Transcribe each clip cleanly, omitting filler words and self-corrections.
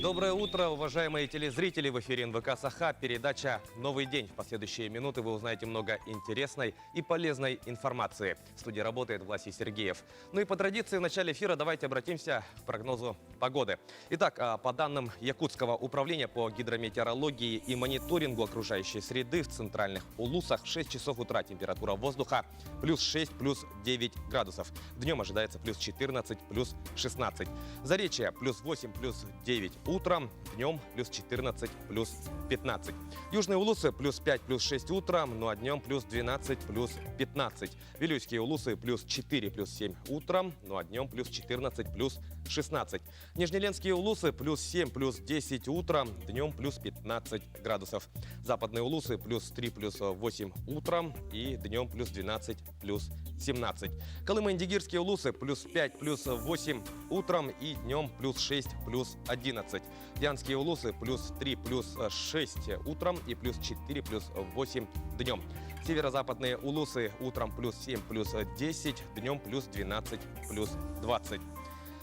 Доброе утро, уважаемые телезрители. В эфире НВК «Саха» передача «Новый день». В последующие минуты вы узнаете много интересной и полезной информации. В студии работает Власий Сергеев. Ну и по традиции в начале эфира давайте обратимся к прогнозу погоды. Итак, по данным Якутского управления по гидрометеорологии и мониторингу окружающей среды в центральных улусах в 6 часов утра температура воздуха плюс 6, плюс 9 градусов. Днем ожидается плюс 14, плюс 16. Заречье плюс 8, плюс 9 утром, днем плюс 14, плюс 15. Южные улусы плюс 5, плюс 6 утром, ну а днем плюс 12, плюс 15. Вилюйские улусы плюс 4, плюс 7 утром, ну а днем плюс 14, плюс 16. Нижнеленские улусы плюс 7, плюс 10 утром, днем плюс 15 градусов. Западные улусы плюс 3, плюс 8 утром и днем плюс 12, плюс 17. Колымо-Индигирские улусы плюс 5, плюс 8 утром и днем плюс 6, плюс 11. Янские улусы плюс 3, плюс 6 утром и плюс 4, плюс 8 днем. Северо-западные улусы утром плюс 7, плюс 10, днем плюс 12, плюс 20.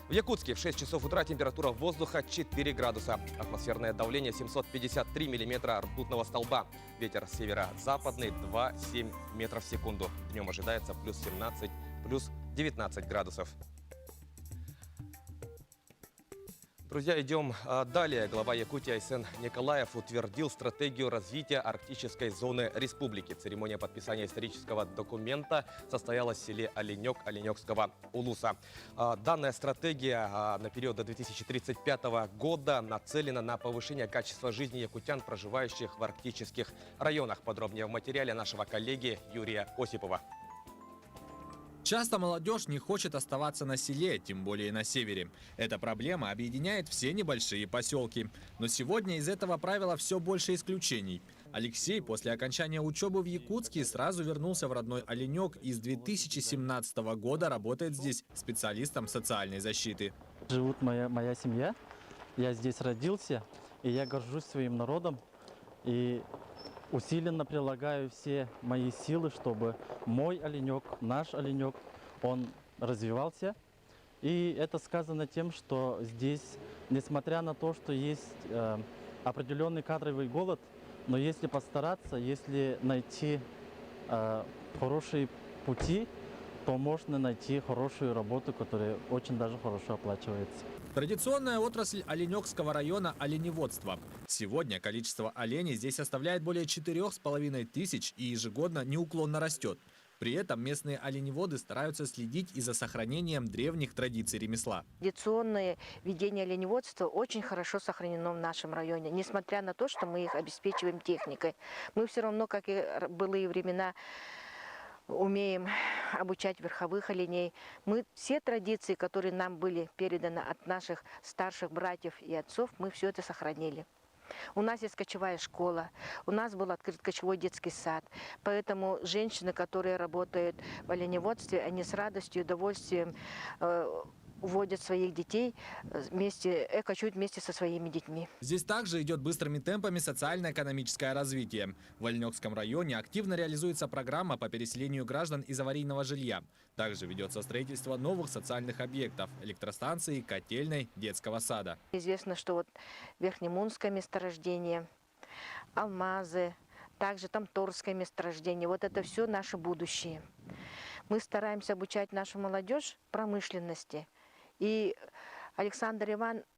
В Якутске в 6 часов утра температура воздуха 4 градуса. Атмосферное давление 753 миллиметра ртутного столба. Ветер северо-западный 2,7 метров в секунду. Днем ожидается плюс 17, плюс 19 градусов. Друзья, идем далее. Глава Якутии Айсен Николаев утвердил стратегию развития арктической зоны республики. Церемония подписания исторического документа состоялась в селе Оленек Оленекского Улуса. Данная стратегия на период до 2035 года нацелена на повышение качества жизни якутян, проживающих в арктических районах. Подробнее в материале нашего коллеги Юрия Осипова. Часто молодежь не хочет оставаться на селе, тем более на севере. Эта проблема объединяет все небольшие поселки. Но сегодня из этого правила все больше исключений. Алексей после окончания учебы в Якутске сразу вернулся в родной Оленек и с 2017 года работает здесь специалистом социальной защиты. Живут моя семья, я здесь родился, и я горжусь своим народом. И усиленно прилагаю все мои силы, чтобы мой Оленек, наш Оленек, он развивался. И это сказано тем, что здесь, несмотря на то, что есть определенный кадровый голод, но если постараться, если найти хорошие пути, то можно найти хорошую работу, которая очень даже хорошо оплачивается. Традиционная отрасль Оленекского района – оленеводство. Сегодня количество оленей здесь составляет более 4500 и ежегодно неуклонно растет. При этом местные оленеводы стараются следить и за сохранением древних традиций ремесла. Традиционное ведение оленеводства очень хорошо сохранено в нашем районе, несмотря на то, что мы их обеспечиваем техникой. Мы все равно, как и былые времена, умеем обучать верховых оленей. Мы все традиции, которые нам были переданы от наших старших братьев и отцов, мы все это сохранили. У нас есть кочевая школа, у нас был открыт кочевой детский сад. Поэтому женщины, которые работают в оленеводстве, они с радостью и удовольствием уводят своих детей вместе, кочуют вместе со своими детьми. Здесь также идет быстрыми темпами социально-экономическое развитие. В Оленекском районе активно реализуется программа по переселению граждан из аварийного жилья. Также ведется строительство новых социальных объектов – электростанции, котельной, детского сада. Известно, что Верхнемунское месторождение, алмазы, также там Торское месторождение. Вот это все наше будущее. Мы стараемся обучать нашу молодежь промышленности. И Александр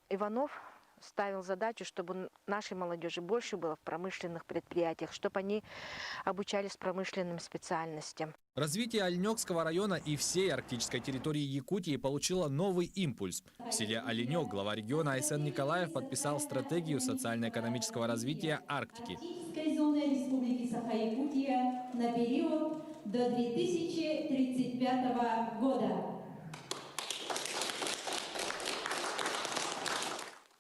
Иванов ставил задачу, чтобы нашей молодежи больше было в промышленных предприятиях, чтобы они обучались промышленным специальностям. Развитие Оленекского района и всей арктической территории Якутии получило новый импульс. В селе Оленек глава региона Айсен Николаев подписал стратегию социально-экономического развития Арктики. Арктической зоны Республики Саха-Якутия на период до 2035 года.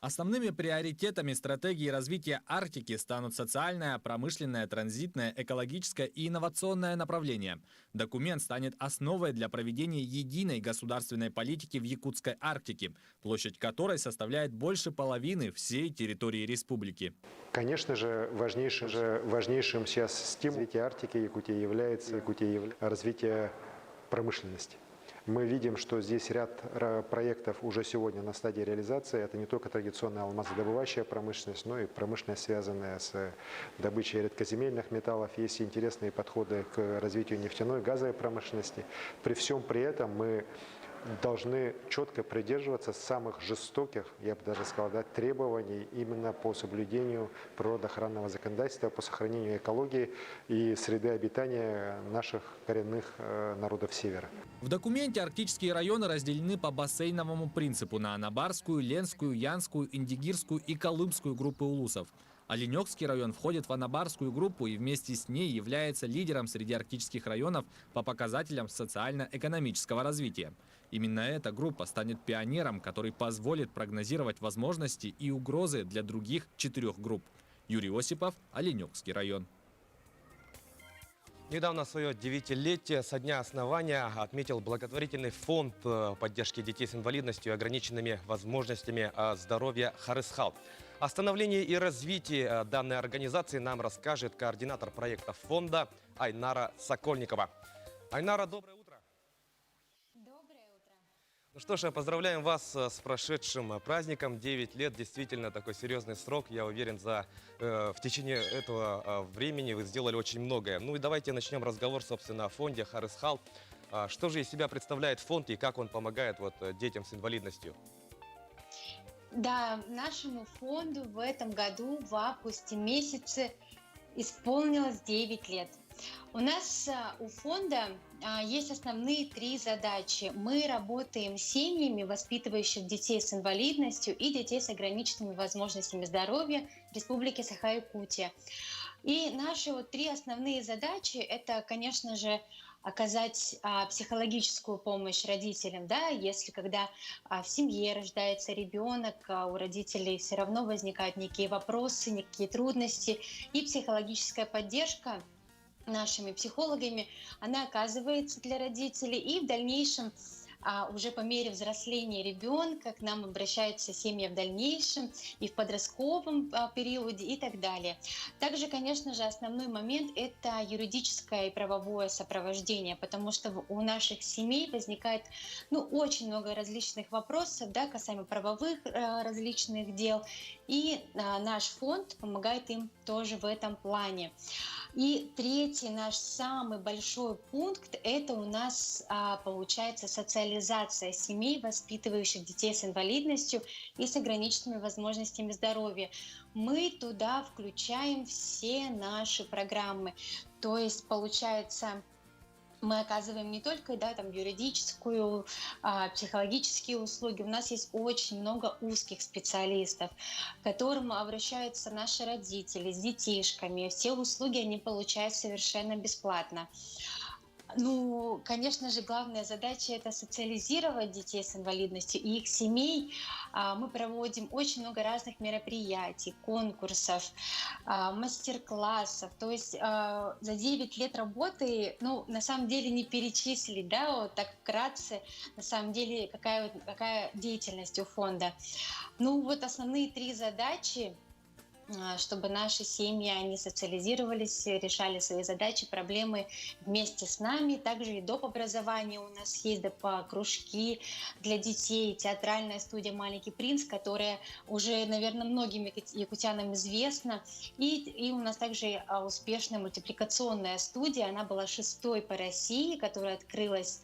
Основными приоритетами стратегии развития Арктики станут социальное, промышленное, транзитное, экологическое и инновационное направления. Документ станет основой для проведения единой государственной политики в Якутской Арктике, площадь которой составляет больше половины всей территории республики. Конечно же, важнейшим сейчас стимулом развития Арктики Якутии является развитие промышленности. Мы видим, что здесь ряд проектов уже сегодня на стадии реализации. Это не только традиционная алмазодобывающая промышленность, но и промышленность, связанная с добычей редкоземельных металлов. Есть интересные подходы к развитию нефтяной, газовой промышленности. При всем при этом мы должны четко придерживаться самых жестоких, я бы даже сказал, да, требований именно по соблюдению природоохранного законодательства, по сохранению экологии и среды обитания наших коренных народов Севера. В документе арктические районы разделены по бассейновому принципу на Анабарскую, Ленскую, Янскую, Индигирскую и Колымскую группы улусов. Оленекский район входит в Анабарскую группу и вместе с ней является лидером среди арктических районов по показателям социально-экономического развития. Именно эта группа станет пионером, который позволит прогнозировать возможности и угрозы для других четырех групп. Юрий Осипов, Оленекский район. Недавно свое девятилетие со дня основания отметил благотворительный фонд поддержки детей с инвалидностью и ограниченными возможностями здоровья «Харысхал». О становлении и развитии данной организации нам расскажет координатор проекта фонда Айнара Сокольникова. Айнара, доброе утро. Доброе утро. Ну что ж, поздравляем вас с прошедшим праздником. 9 лет, действительно такой серьезный срок. Я уверен, в течение этого времени вы сделали очень многое. Ну и давайте начнем разговор, собственно, о фонде Харысхал. Что же из себя представляет фонд и как он помогает вот детям с инвалидностью? Да, нашему фонду в этом году в августе месяце исполнилось 9 лет. У нас у фонда есть основные три задачи. Мы работаем с семьями, воспитывающих детей с инвалидностью и детей с ограниченными возможностями здоровья Республики Саха-Якутия. И наши вот три основные задачи – это, конечно же, оказать психологическую помощь родителям, да, если когда в семье рождается ребенок, у родителей все равно возникают некие вопросы, некие трудности, и психологическая поддержка нашими психологами, она оказывается для родителей, и в дальнейшем уже по мере взросления ребенка к нам обращаются семьи в дальнейшем и в подростковом периоде и так далее. Также, конечно же, основной момент – это юридическое и правовое сопровождение, потому что у наших семей возникает, ну, очень много различных вопросов, да, касаемо правовых различных дел, и наш фонд помогает им тоже в этом плане. И третий наш самый большой пункт – это у нас получается социализация семей, воспитывающих детей с инвалидностью и с ограниченными возможностями здоровья. Мы туда включаем все наши программы. То есть, получается, мы оказываем не только, да, там, юридическую, психологические услуги. У нас есть очень много узких специалистов, к которым обращаются наши родители с детишками. Все услуги они получают совершенно бесплатно. Ну, конечно же, главная задача – это социализировать детей с инвалидностью и их семей. Мы проводим очень много разных мероприятий, конкурсов, мастер-классов. То есть за 9 лет работы, ну, на самом деле не перечислить, да, вот так вкратце, на самом деле, какая деятельность у фонда. Ну, вот основные три задачи, чтобы наши семьи, они социализировались, решали свои задачи, проблемы вместе с нами. Также и доп. Образование у нас есть, доп. Кружки для детей, театральная студия «Маленький принц», которая уже, наверное, многим якутянам известна. И у нас также успешная мультипликационная студия, она была 6-й по России, которая открылась,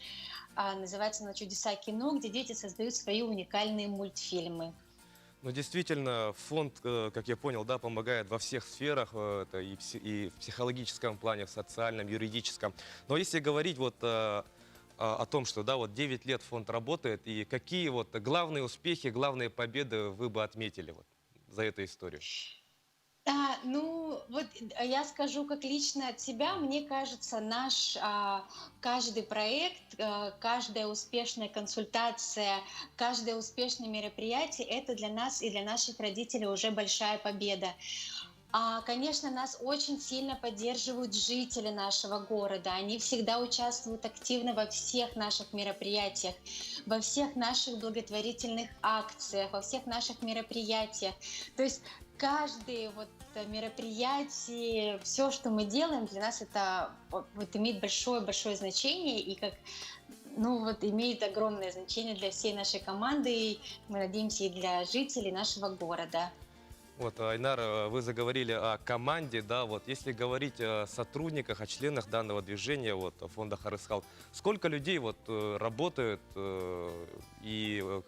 называется она «Чудеса кино», где дети создают свои уникальные мультфильмы. Ну, действительно, фонд, как я понял, да, помогает во всех сферах, это и в психологическом плане, в социальном, юридическом. Но если говорить вот о том, что, да, вот 9 лет фонд работает, и какие вот главные успехи, главные победы вы бы отметили вот за эту историю? Ну, вот я скажу как лично от себя, мне кажется, наш каждый проект, каждая успешная консультация, каждое успешное мероприятие — это для нас и для наших родителей уже большая победа. Конечно, нас очень сильно поддерживают жители нашего города. Они всегда участвуют активно во всех наших мероприятиях, во всех наших благотворительных акциях, во всех наших мероприятиях. То есть каждое вот мероприятие, все, что мы делаем, для нас это вот имеет большое-большое значение. И как ну, вот, имеет огромное значение для всей нашей команды и, мы надеемся, и для жителей нашего города. Вот, Айнар, вы заговорили о команде, да, вот если говорить о сотрудниках, о членах данного движения, вот, фонда Харысхал, сколько людей вот э, работают э, и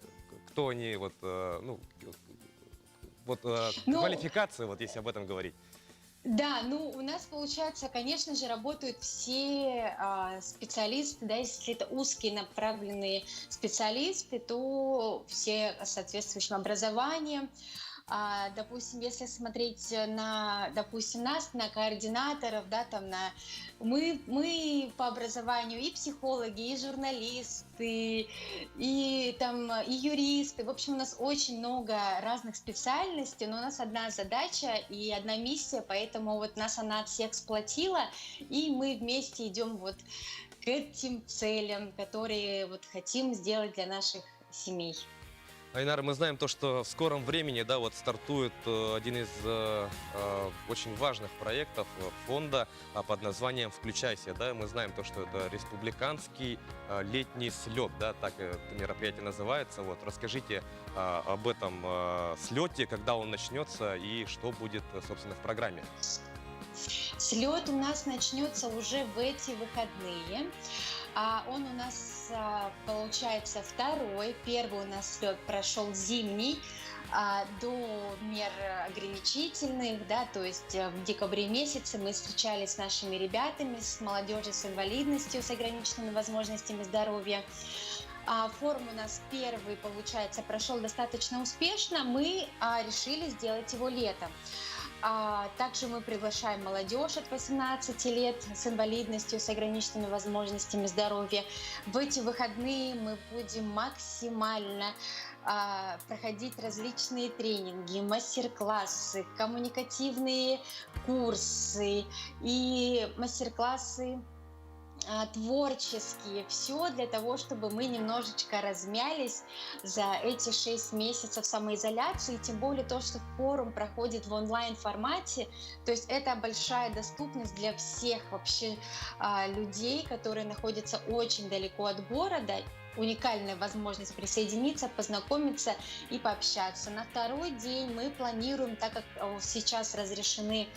кто они, вот, ну, вот Ну, квалификация, вот если об этом говорить. Да, ну у нас получается, конечно же, работают все специалисты, да, если это узкие направленные специалисты, то все с соответствующим образованием. Допустим, если смотреть на, допустим, нас, на координаторов, да, там на... Мы по образованию и психологи, и журналисты, и там и юристы. В общем, у нас очень много разных специальностей, но у нас одна задача и одна миссия, поэтому вот нас она всех сплотила, и мы вместе идем вот к этим целям, которые вот хотим сделать для наших семей. Айнар, мы знаем то, что в скором времени, да, вот стартует один из очень важных проектов фонда под названием «Включайся». Да? Мы знаем то, что это республиканский летний слет, да, так это мероприятие называется. Вот, расскажите об этом слете, когда он начнется и что будет, собственно, в программе. Слет у нас начнется уже в эти выходные. Он у нас, получается, второй. Первый у нас слет прошел зимний, до мер ограничительных, да, то есть в декабре месяце мы встречались с нашими ребятами, с молодежью с инвалидностью, с ограниченными возможностями здоровья. Форум у нас первый, получается, прошел достаточно успешно. Мы решили сделать его летом. Также мы приглашаем молодежь от 18 лет с инвалидностью, с ограниченными возможностями здоровья. В эти выходные мы будем максимально проходить различные тренинги, мастер-классы, коммуникативные курсы и мастер-классы творческие. Все для того, чтобы мы немножечко размялись за эти 6 месяцев самоизоляции, тем более то, что форум проходит в онлайн-формате, то есть это большая доступность для всех вообще людей, которые находятся очень далеко от города. Уникальная возможность присоединиться, познакомиться и пообщаться. На второй день мы планируем, так как сейчас разрешены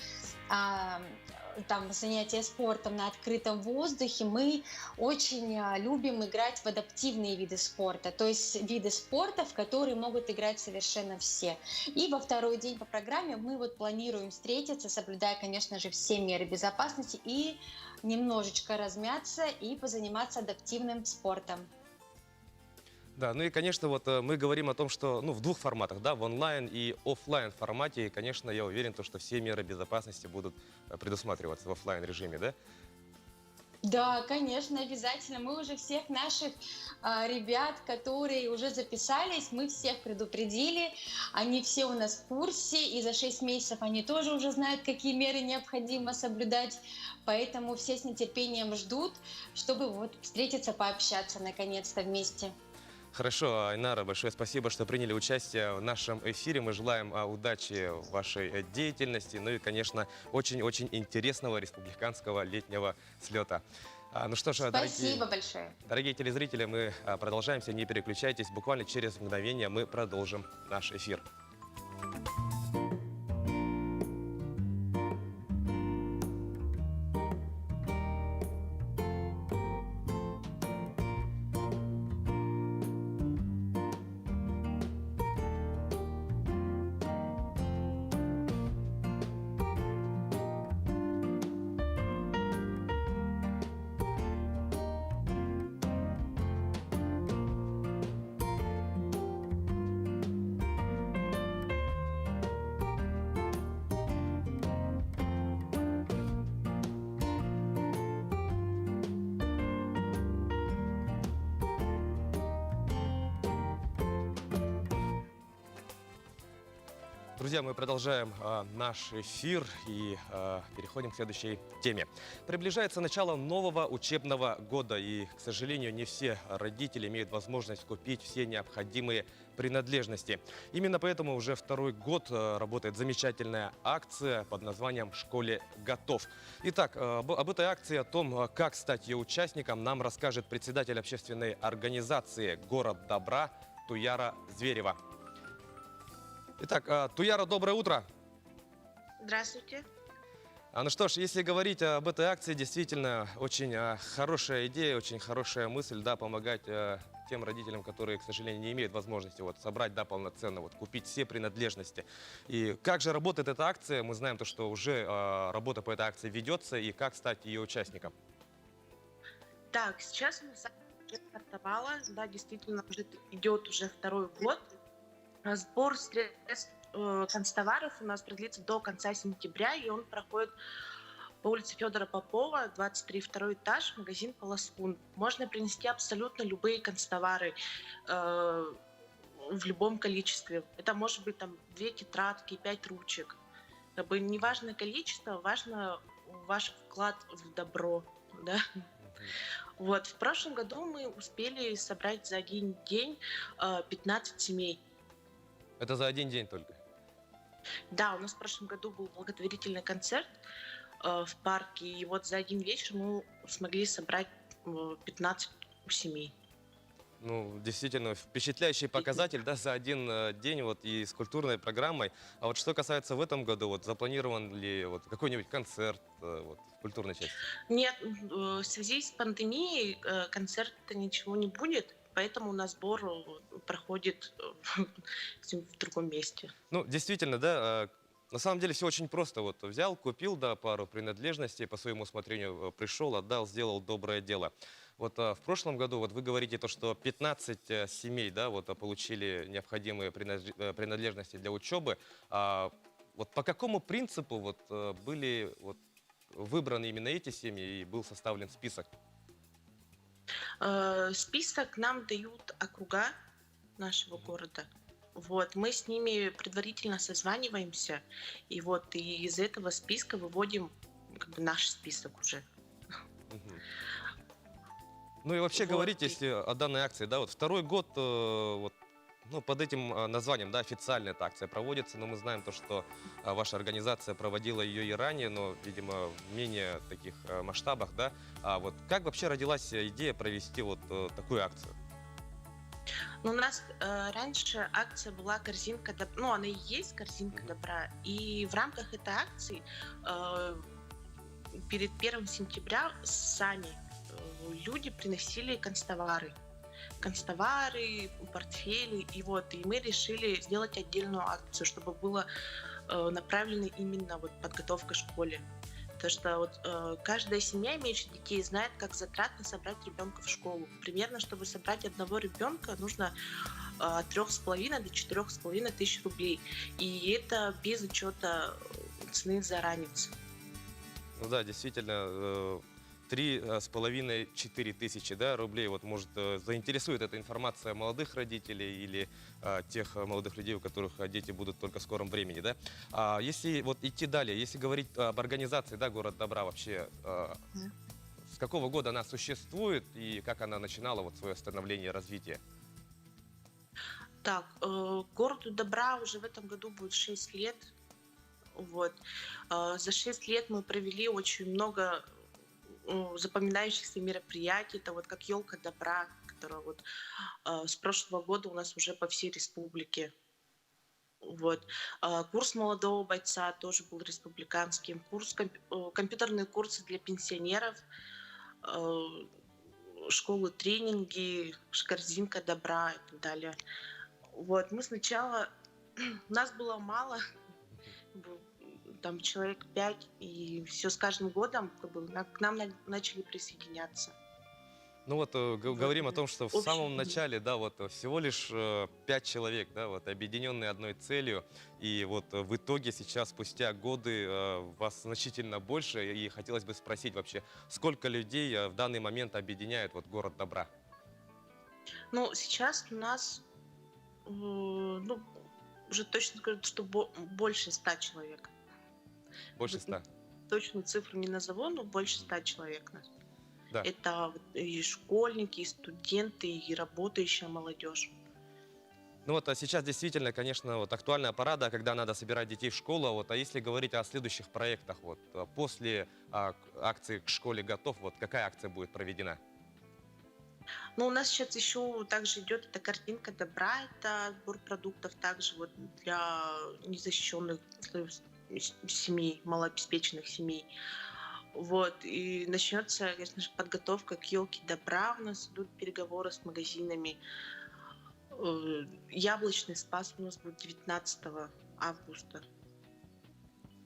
занятия спортом на открытом воздухе, мы очень любим играть в адаптивные виды спорта, то есть виды спорта, в которые могут играть совершенно все. И во второй день по программе мы планируем встретиться, соблюдая, конечно же, все меры безопасности, и немножечко размяться и позаниматься адаптивным спортом. Да, и, конечно, мы говорим о том, что, в двух форматах, да, в онлайн и офлайн формате, и, конечно, я уверен, то, что все меры безопасности будут предусматриваться в офлайн режиме, да? Да, конечно, обязательно. Мы уже всех наших ребят, которые уже записались, мы всех предупредили. Они все у нас в курсе, и за 6 месяцев они тоже уже знают, какие меры необходимо соблюдать. Поэтому все с нетерпением ждут, чтобы встретиться, пообщаться наконец-то вместе. Хорошо, Айнара, большое спасибо, что приняли участие в нашем эфире. Мы желаем удачи в вашей деятельности, и, конечно, очень-очень интересного республиканского летнего слета. Спасибо большое. Дорогие телезрители, мы продолжаемся, не переключайтесь. Буквально через мгновение мы продолжим наш эфир. Друзья, мы продолжаем наш эфир и переходим к следующей теме. Приближается начало нового учебного года, и, к сожалению, не все родители имеют возможность купить все необходимые принадлежности. Именно поэтому уже второй год работает замечательная акция под названием «В школе готов». Итак, об этой акции, о том, как стать ее участником, нам расскажет председатель общественной организации «Город добра» Туяра Зверева. Итак, Туяра, доброе утро. Здравствуйте. Ну что ж, если говорить об этой акции, действительно очень хорошая идея, очень хорошая мысль, да, помогать тем родителям, которые, к сожалению, не имеют возможности вот собрать, да, полноценно, вот купить все принадлежности. И как же работает эта акция? Мы знаем то, что уже работа по этой акции ведется, и как стать ее участником? Так, сейчас у нас уже стартовала, да, действительно, уже идет уже второй год. Сбор средств канцтоваров у нас продлится до конца сентября, и он проходит по улице Федора Попова, 23, второй этаж, магазин «Полоскун». Можно принести абсолютно любые канцтовары в любом количестве. Это может быть там две тетрадки, пять ручек. Как бы не важно количество, важно ваш вклад в добро, да. Вот, в прошлом году мы успели собрать за один день 15 семей. Это за один день только? Да, у нас в прошлом году был благотворительный концерт в парке, и вот за один вечер мы смогли собрать 15 семей. Ну, действительно, впечатляющий показатель, да, за один день вот и с культурной программой. А вот что касается в этом году, вот запланирован ли вот какой-нибудь концерт вот, в культурной части? Нет, в связи с пандемией концерта ничего не будет, поэтому у нас сбор проходит в другом месте. Ну, действительно, да, на самом деле все очень просто. Вот взял, купил, да, пару принадлежностей, по своему усмотрению пришел, отдал, сделал доброе дело. Вот в прошлом году, вот вы говорите то, что 15 семей, да, вот получили необходимые принадлежности для учебы. А вот по какому принципу вот были вот выбраны именно эти семьи и был составлен список? Список нам дают округа нашего города. Вот, мы с ними предварительно созваниваемся, и вот и из этого списка выводим как бы наш список уже. Ну и вообще Вот, говорить, если о данной акции, да, вот второй год вот, ну, под этим названием, да, официально эта акция проводится, но мы знаем то, что ваша организация проводила ее и ранее, но, видимо, в менее таких масштабах, да. А вот как вообще родилась идея провести вот такую акцию? Ну, у нас раньше акция была «Корзинка добра», ну, она и есть «Корзинка добра», и в рамках этой акции перед 1 сентября сами люди приносили канцтовары. Канцтовары, портфели, и вот, и мы решили сделать отдельную акцию, чтобы было направлено именно вот подготовка к школе. Потому что вот каждая семья, имеющая детей, знает, как затратно собрать ребенка в школу. Примерно, чтобы собрать одного ребенка, нужно от 3,5 до 4,5 тысяч рублей. И это без учета цены за ранец. Ну да, действительно, 3,5-4 тысячи, да, рублей. Вот, может, заинтересует эта информация молодых родителей или тех молодых людей, у которых дети будут только в скором времени, да. А если вот идти далее, если говорить об организации, да, «Город добра» вообще, с какого года она существует и как она начинала вот свое становление и развитие? Так, «Городу добра» уже в этом году будет 6 лет. Вот. За 6 лет мы провели очень много запоминающихся мероприятий. Это вот как «Елка добра», которая вот с прошлого года у нас уже по всей республике. Вот. Курс молодого бойца тоже был республиканским. Компьютерные курсы для пенсионеров, школы, тренинги, корзинка добра и так далее. Вот. Мы сначала... У нас было мало, там человек 5, и все с каждым годом как бы к нам начали присоединяться. Ну вот говорим о том, что в Общий самом начале, да, вот всего лишь 5 человек, да, вот объединенные одной целью, и вот в итоге сейчас, спустя годы, вас значительно больше, и хотелось бы спросить вообще, сколько людей в данный момент объединяет вот «Город добра»? Ну, сейчас у нас, ну, Уже точно скажу, что больше 100 человек. Больше 100. Точную цифру не назову, но больше 100 человек нас. Да. Это и школьники, и студенты, и работающая молодежь. Ну вот, а сейчас действительно, конечно, вот актуальная пора, да, когда надо собирать детей в школу. Вот, а если говорить о следующих проектах, вот после акции «К школе готов», вот какая акция будет проведена? Ну, у нас сейчас еще также идет эта корзинка добра, это сбор продуктов также вот для незащищенных семей, малообеспеченных семей. Вот, и начнется, конечно же, подготовка к елке добра. У нас идут переговоры с магазинами. Яблочный спас у нас будет 19 августа.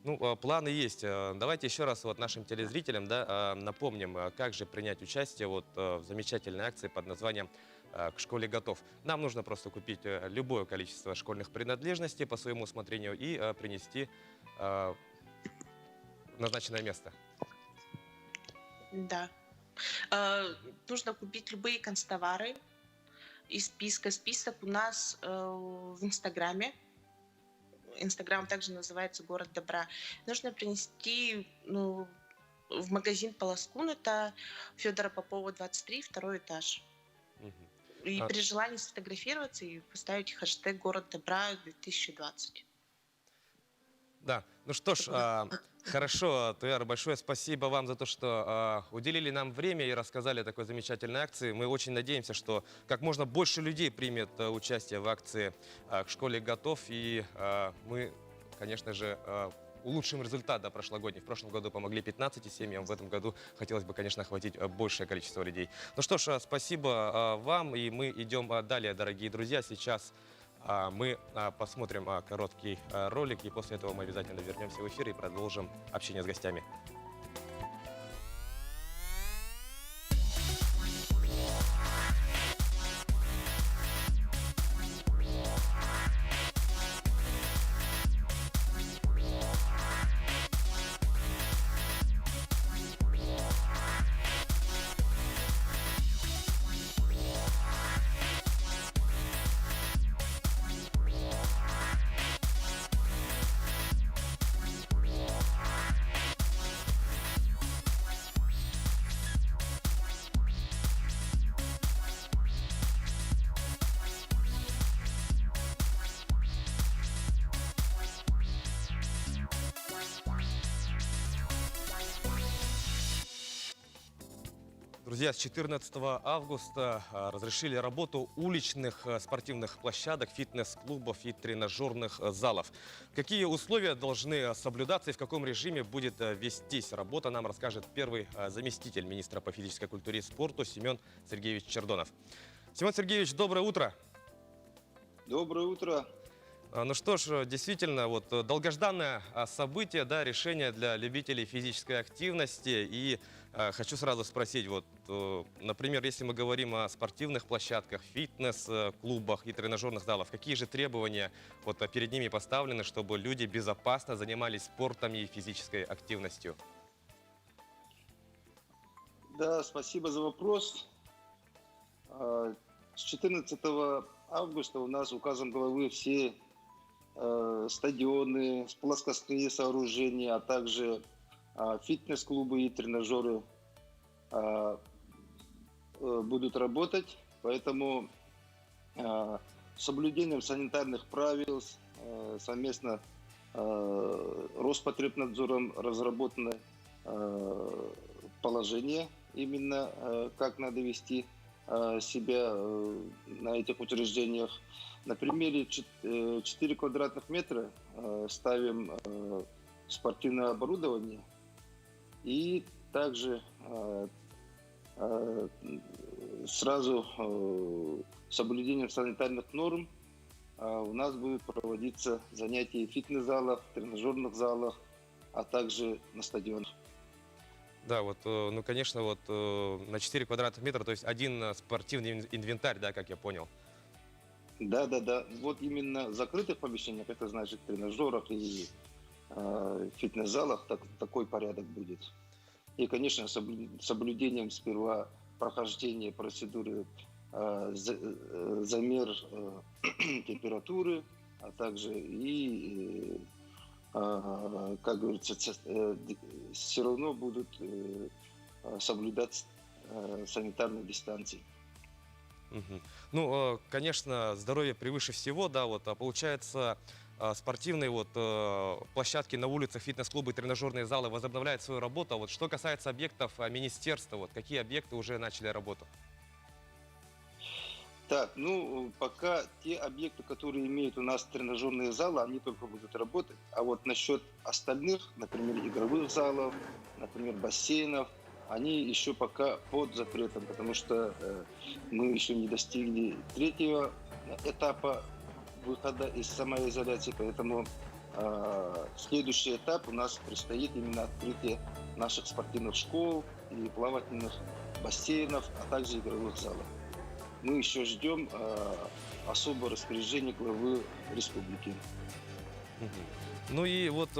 Ну, планы есть. Давайте еще раз вот нашим телезрителям, да, напомним, как же принять участие вот в замечательной акции под названием «К школе готов». Нам нужно просто купить любое количество школьных принадлежностей по своему усмотрению и принести в назначенное место. Да. Нужно купить любые канцтовары из списка. Список у нас в Инстаграме. Инстаграм также называется «Город добра». Нужно принести, ну, в магазин «Полоскун», это Федора Попова, 23, второй этаж. И при желании сфотографироваться и поставить хэштег «Город добра 2020». Да, ну что ж, хорошо, Туяра, большое спасибо вам за то, что уделили нам время и рассказали о такой замечательной акции. Мы очень надеемся, что как можно больше людей примет участие в акции «К школе готов». И мы, конечно же, улучшим результат, да, прошлогодний. В прошлом году помогли 15 семьям, в этом году хотелось бы, конечно, охватить большее количество людей. Ну что ж, спасибо вам, и мы идем далее, дорогие друзья. Сейчас мы посмотрим короткий ролик, и после этого мы обязательно вернемся в эфир и продолжим общение с гостями. Друзья, с 14 августа разрешили работу уличных спортивных площадок, фитнес-клубов и тренажерных залов. Какие условия должны соблюдаться и в каком режиме будет вестись работа, нам расскажет первый заместитель министра по физической культуре и спорту Семен Сергеевич Чердонов. Семен Сергеевич, доброе утро. Доброе утро. Ну что ж, действительно, вот долгожданное событие, да, решение для любителей физической активности. И хочу сразу спросить, вот, например, если мы говорим о спортивных площадках, фитнес-клубах и тренажерных залах, какие же требования вот перед ними поставлены, чтобы люди безопасно занимались спортом и физической активностью? Да, спасибо за вопрос. С 14 августа у нас указом главы все стадионы, плоскостные сооружения, а также фитнес-клубы и тренажеры будут работать. Поэтому с соблюдением санитарных правил совместно Роспотребнадзором разработано положение именно, как надо вести себя на этих учреждениях. На примере 4 квадратных метра ставим спортивное оборудование и также сразу с соблюдением санитарных норм у нас будут проводиться занятия в фитнес-залах, тренажерных залах, а также на стадионах. Да, вот, ну, конечно, вот на 4 квадратных метра, то есть один спортивный инвентарь, да, как я понял. Да, да, да. Вот именно в закрытых помещениях, это значит в тренажерах и фитнес-залах такой порядок будет. И, конечно, соблюдением сперва прохождения процедуры замер температуры. а также и, как говорится, все равно будут соблюдать санитарные дистанции. Угу. Ну, конечно, здоровье превыше всего, да, вот, а получается, спортивные вот площадки на улицах, фитнес-клубы, тренажерные залы возобновляют свою работу. А вот что касается объектов министерства, вот какие объекты уже начали работу? Так, ну, пока те объекты, которые имеют у нас тренажерные залы, они только будут работать. А вот насчет остальных, например, игровых залов, например, бассейнов, они еще пока под запретом, потому что мы еще не достигли третьего этапа выхода из самоизоляции, поэтому следующий этап у нас предстоит именно открытие наших спортивных школ и плавательных бассейнов, а также игровых залов. Мы еще ждем особого распоряжения главы республики. Ну и вот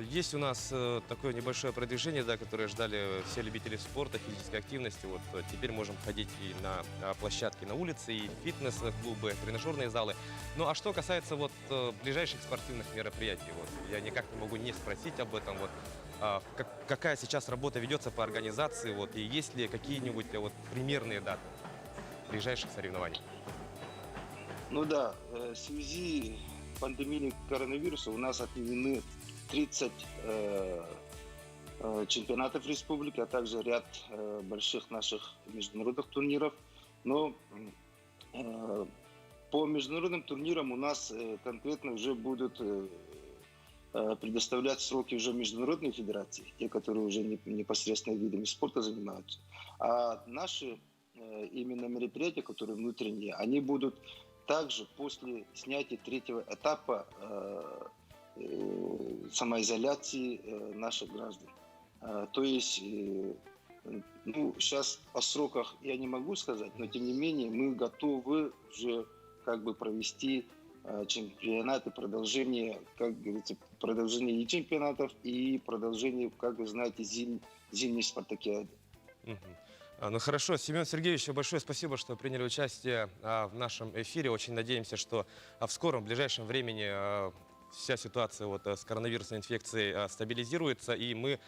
есть у нас такое небольшое продвижение, да, которое ждали все любители спорта, физической активности. Вот теперь можем ходить и на площадки на улице, и фитнес-клубы, тренажерные залы. Ну а что касается вот ближайших спортивных мероприятий, вот я никак не могу не спросить об этом. Вот, какая сейчас работа ведется по организации, вот, и есть ли какие-нибудь вот примерные даты ближайших соревнований? Ну да, в связи с пандемией коронавируса у нас отменены 30 чемпионатов республики, а также ряд больших наших международных турниров. Но по международным турнирам у нас конкретно уже будут предоставлять сроки уже международной федерации, те, которые уже непосредственно видами спорта занимаются. А наши именно мероприятия, которые внутренние, они будут также после снятия третьего этапа самоизоляции наших граждан. То есть, ну, сейчас о сроках я не могу сказать, но тем не менее мы готовы уже как бы провести чемпионаты, продолжение, как говорится, продолжение и чемпионатов, и продолжение, как вы знаете, зимней спартакиады. Ну хорошо, Семен Сергеевич, большое спасибо, что приняли участие в нашем эфире. Очень надеемся, что в скором, ближайшем времени вся ситуация вот с коронавирусной инфекцией стабилизируется, и мы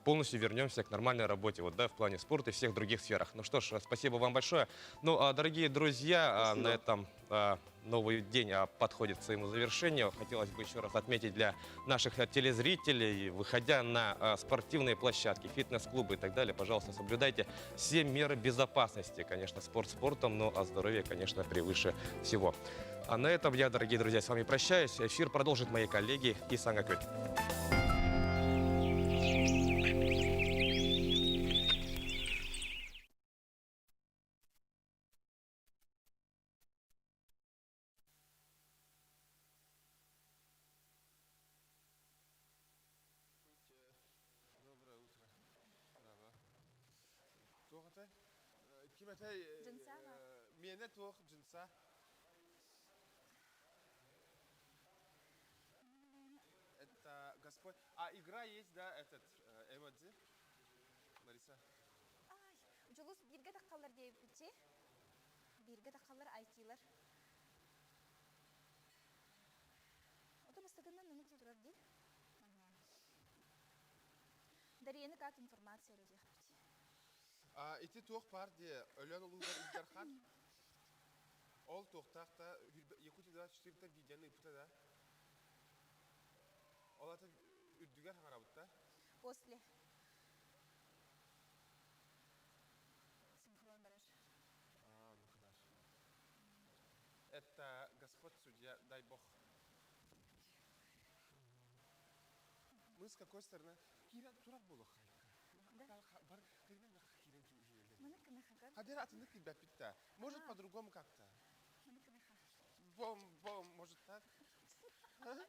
полностью вернемся к нормальной работе вот, да, в плане спорта и всех других сферах. Ну что ж, спасибо вам большое. Ну, дорогие друзья, на этом новый день подходит к своему завершению. Хотелось бы еще раз отметить для наших телезрителей, выходя на спортивные площадки, фитнес-клубы и так далее, пожалуйста, соблюдайте все меры безопасности. Конечно, спорт спортом, но здоровье, конечно, превыше всего. А на этом я, дорогие друзья, с вами прощаюсь. Эфир продолжит мои коллеги из Сангакют. Это Господь. А игра есть, да, этот, эмодзи? Лариса? Ай, Дьулус бииргэ таххаллар диэбиппит. Бииргэ таххаллар айтилар. Ото бастакынан наннык турар дии. Дарьяны как информация диэхпит. А, ити туох баар дии, Өлөөн улууһугар Ил Дархан. Ол туохтаах Якутия 24 видеоны ыыппыта да. Ол ата үрдүгэр хаҥарабыт да. После. Синхрон барар. А, ну хорошо. Это Господь судья, дай Бог. Мы с какой стороны? Киирэн турар буолуохха. Да. Бар Маны кынахагар. Хадер атыннык килбэппит да. Может, по-другому как-то. Маны кынаха. Бом, бом, может так? А?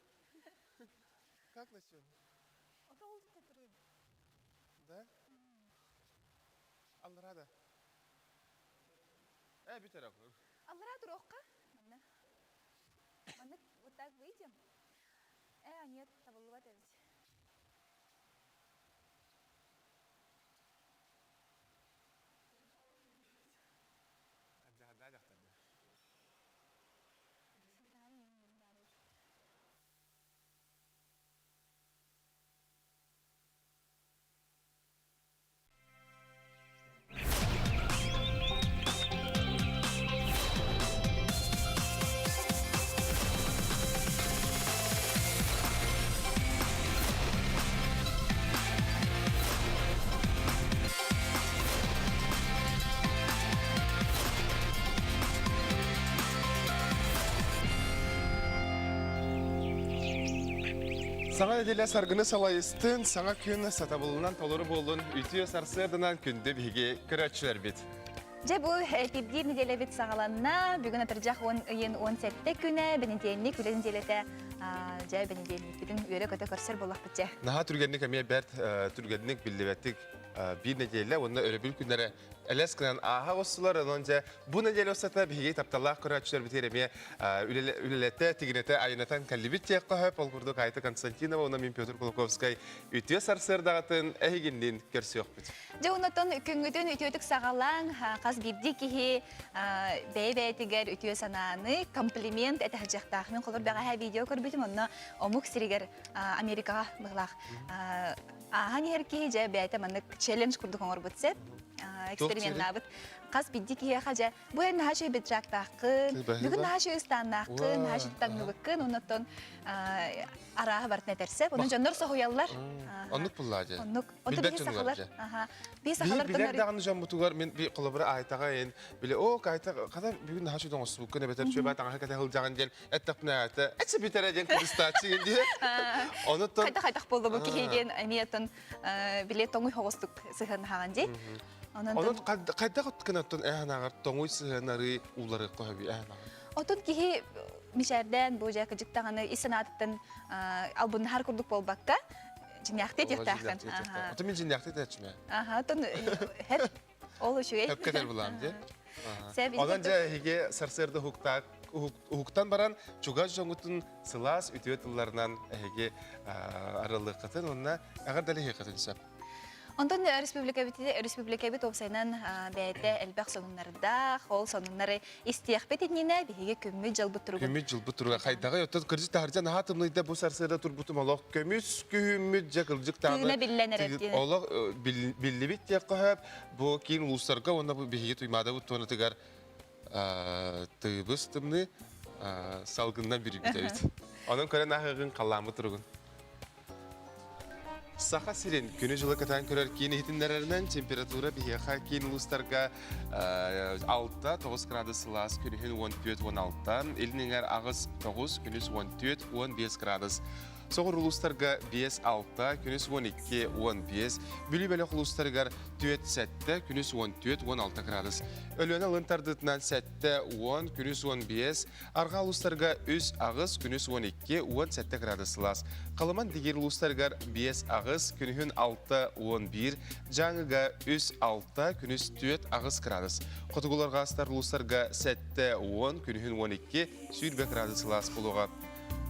Как на сегодня? Ото ол татыры. Да? Аллара да. Бүтэр Аллара туруохха. Манна. Маны вот так выйдем. Нет, табыллыбат эбит. Да, да, да, да. Саҥа нэдиэлэ саргыны салайыстын, саҥа күн сатабылынан толору буоллун, үтүө сарсыарданан күндү биһиги көрөөччүлэрбит. Дьэ бу эпирдиир нэдиэлэбит саҕаланна. Бүгүн атырдьах 10 ыйын 17 күнэ, бэнидиэнньик үлэ нэдиэлэтэ. Дьэ бэнидиэнньикпитин үөрэ-көтө көрсөр буоллахпыт дьэ. Наһаа түргэнник эмиэ бэрт түргэнник биллибэттик биир нэдиэлэ уонна өрөбүл күннэрэ элэс гынан ааһа оҕустулар. Онон дьэ бу нэдиэлэ устата биһиги тапталлаах көрөөччүлэрбитигэр эмиэ үлэлэтэ, тигинэтэ айанатан кэллибит диэххэ сөп. Ол курдук Айта Константинова уонна мин Петр Кулаковскай үтүө сарсыардаҕытын эһигинниин көрсүөхпүт. Дьэ оннотон күҥҥүтүн үтүөтүк саҕалааҥ, хас биирдии киһи бэйэ-бэйэтигэр үтүө санааны, комплимент этэ сылдьыахтаах. Мин холобур бэҕэһээ видео көрбүтүм, онно омук сиригэр Америкаҕа быһылаах ааһан иһэр киһи дьэ бэйэтэ маннык челлендж курдук оҥорбут сөп эксперименнаабыт хас биирдии киһиэхэ дьэ бу эн наһаа үчүгэй пиджактааххын бүгүн наһаа үчүгэй ыстааннааххын наһаа үчүгэй таҥныбыккын оннуттан арааһы барытын этэр сөп онон дьоннор соһуйаллар оннук буллаа дьэ оннук онто билбэт биһи дьонугар сахалар дьэ аха биһи биһи сахалар билэр даҕаны дьоммутугар мин би холобура аайтаҕа эн биле оо айта хата бүгүн наһаа үчүгэй оҥостубуккун эбэтэр үчүгэй таҥаһы кэтэ сылдьаҕын диэн эттэхпинэ аата эчи бүтэрэ диэн кыбыстааччы диэн онуттан хайдах хайдах буолла бу киһи диэн эмиэ оттон биле тоҥуй хоҕустук сыһыаннаһаҕын дии онон хайдах гынаттан эһанааҕар тоҥуй сыһыаннары ууларыахха сөбүй эһанааҕар Отон киһи мичээрдээн бу дьэ кыдьык даҕаны ис санаатыттан албыннаһар курдук буолбакка дьиҥнээхтии этиэхтээххин. Отон мин дьиҥнээхтии этээччим ээ. Аха, отон хеп ол үчүгэй. Хөпкө этэр булаам дии. Онон дьэ эһиги сарсыарда уһуктаах уһуктан баран чугас дьоҥҥутун сылаас үтүө тылларынан эһиги арыллыаххытын уонна эҕэрдэлэһиэххитин сөп. Онтон республикабыт республикабыт уопсайынан бэйэтэ элбэх сонуннардаах, ол сонуннары истиэхпит иннинэ биһиги күммүт дьылбыт туругун Күммүт дьылбыт туруга хайдаҕый? Оттон кырдьык таһырдьа наһаа тымныйда бу сарсыарда турбутум олох көмүс күһүммүт дьэ кырдьык тыына даҕаны биллэн эрэр диэн. олох биллибит диэххэ сөп. Бу киин улуустарга уонна бу биһиги Туймаадабыт туонатыгар тыыбыс тымныы салгынынан бүрүйбүт эбит. Онон көрөн ааһыаҕыҥ халлааммыт туругун. Саха сирин күнү-дьылы кэтээн көрөр киин иһитиннэрэринэн температура биһиэхэ киин улуустарга 6-9 градус сылаас, күнүһүн 14-16, илин эҥэр 8-9, күнүс 14-15 градус. Соҕур улуустарга 5-6, күнүс 12-15, Бүлүү бөлөх улуустарыгар 4-7, күнүс 14-16 градус. Өлүөнэ ылын тардыытынан 7-10, күнүс 15, Арҕаа улуустарга 3-8, күнүс 12-17 градус сылаас. Халыман Дигир улуустарыгар 5-8, күнүһүн 6-11, Дьааҥыга 3-6, күнүс 4-8 градус. Хотугуларга астар улуустарга 7-10, күнүһүн 12, 20 градус сылаас буолуоҕа.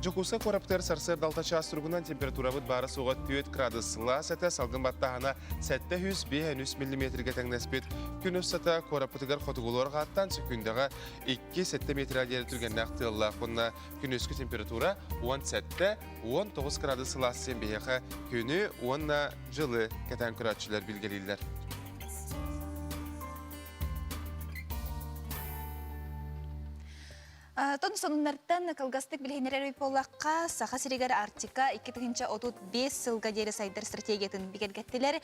Дьокуускай куораппытыгар сарсыарда 6 чаас туругунан температурабыт баара-суоҕа 4 градус сылаас этэ, салгын баттааһына 753 миллиметргэ тэҥнэспит. Күн устата куораппытыгар хотугулуу арҕааттан сөкүүндэҕэ 2-7 метрэ диэри түргэннээх тыаллаах уонна күнүскү температура 17-19 градус сылаас син биһиэхэ күнү уонна дьылы кэтээн көрөөччүлэр билгэлииллэр. Тон сонуннартан кылгастык билиһиннэрэр буоллахха, Саха сиригэр Арктика 2035 сылга диэри сайдар стратегиятын бигэргэттилэр.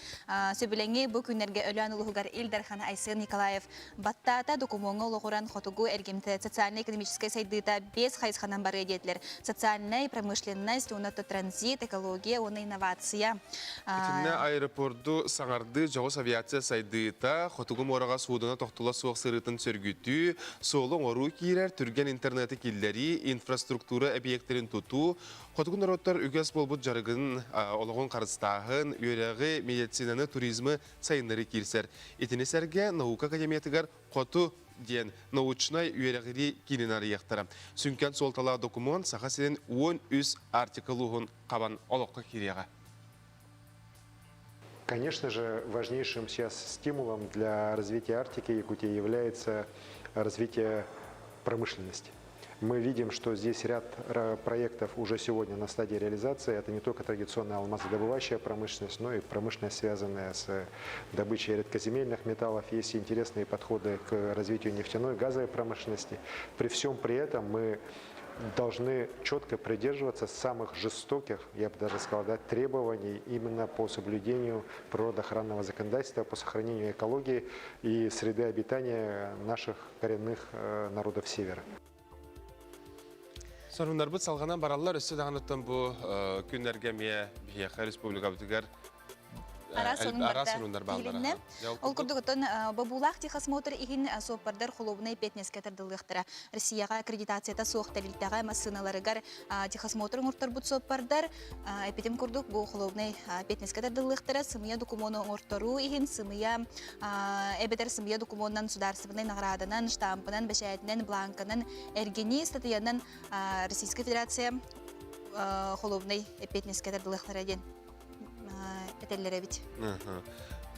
Сөбүлэҥи бу күннэргэ Өлөөн улууһугар Ил Дархан Айсен Николаев баттаата. Докумуоҥҥа олоҕуран хотугу эргимтэ социальнай-экономическай сайдыыта биэс хайысханан барыа диэтилэр. Социальнай, промышленность, уонна транзит, экология уонна инновация. Итиннэ аэропорду саҥардыы дьоҕус авиация сайдыыта, Хотугу муораҕа суудуна тохтоло суох сырыытын сөргүтүү, суолу оҥоруу киирэр, түргэн интернети киллэрии, инфраструктура эбийиэктэрин тутуу, хотугу норуоттар үгэс буолбут дьарыгын, олоҕун харыстааһын, үөрэҕи, медицинаны, туризмы сайыннарыы киирсэр. Итини сэргэ наука академиятыгар Хоту диэн научнай үөрэҕирии киинин арыйыахтара. Сүҥкэн суолталаах докумуон Саха сирин 13 Арктика улууһун хабан олоххо киириэҕэ. Конечно же, важнейшим сейчас стимулом для развития Арктики Якутии является развитие промышленности. Мы видим, что здесь ряд проектов уже сегодня на стадии реализации. Это не только традиционная алмазодобывающая промышленность, но и промышленность, связанная с добычей редкоземельных металлов. Есть интересные подходы к развитию нефтяной, газовой промышленности. При всем при этом мы должны четко придерживаться самых жестоких, я бы даже сказал, да, требований именно по соблюдению природоохранного законодательства, по сохранению экологии и среды обитания наших коренных народов Севера. Соруннарбыт салҕанан бараллар өссө даҕаныттан бу күннэргэ эмиэ биһиэхэ республикабытыгар Араас сонуннар бааллара. Ол курдук оттон бобуулаах техосмотр иһин суоппардар холуобунай эппиэтинэскэ тардыллыахтара. Россияҕа аккредитацията суох тэрилтэҕэ массыыналарыгар техосмотр оҥорторбут суоппардар эппитим курдук бу холуобунай эппиэтинэскэ тардыллыахтара. Сымыйа докумуону оҥорторуу иһин сымыйа эбэтэр сымыйа докумуонунан судаарыстыбаннай наҕарааданан, штампынан, бэчээтинэн, бланканан эргинии статьянан Российская Федерация холуобунай эппиэтинэскэ тардылыахтара диэн этэллэр эбит.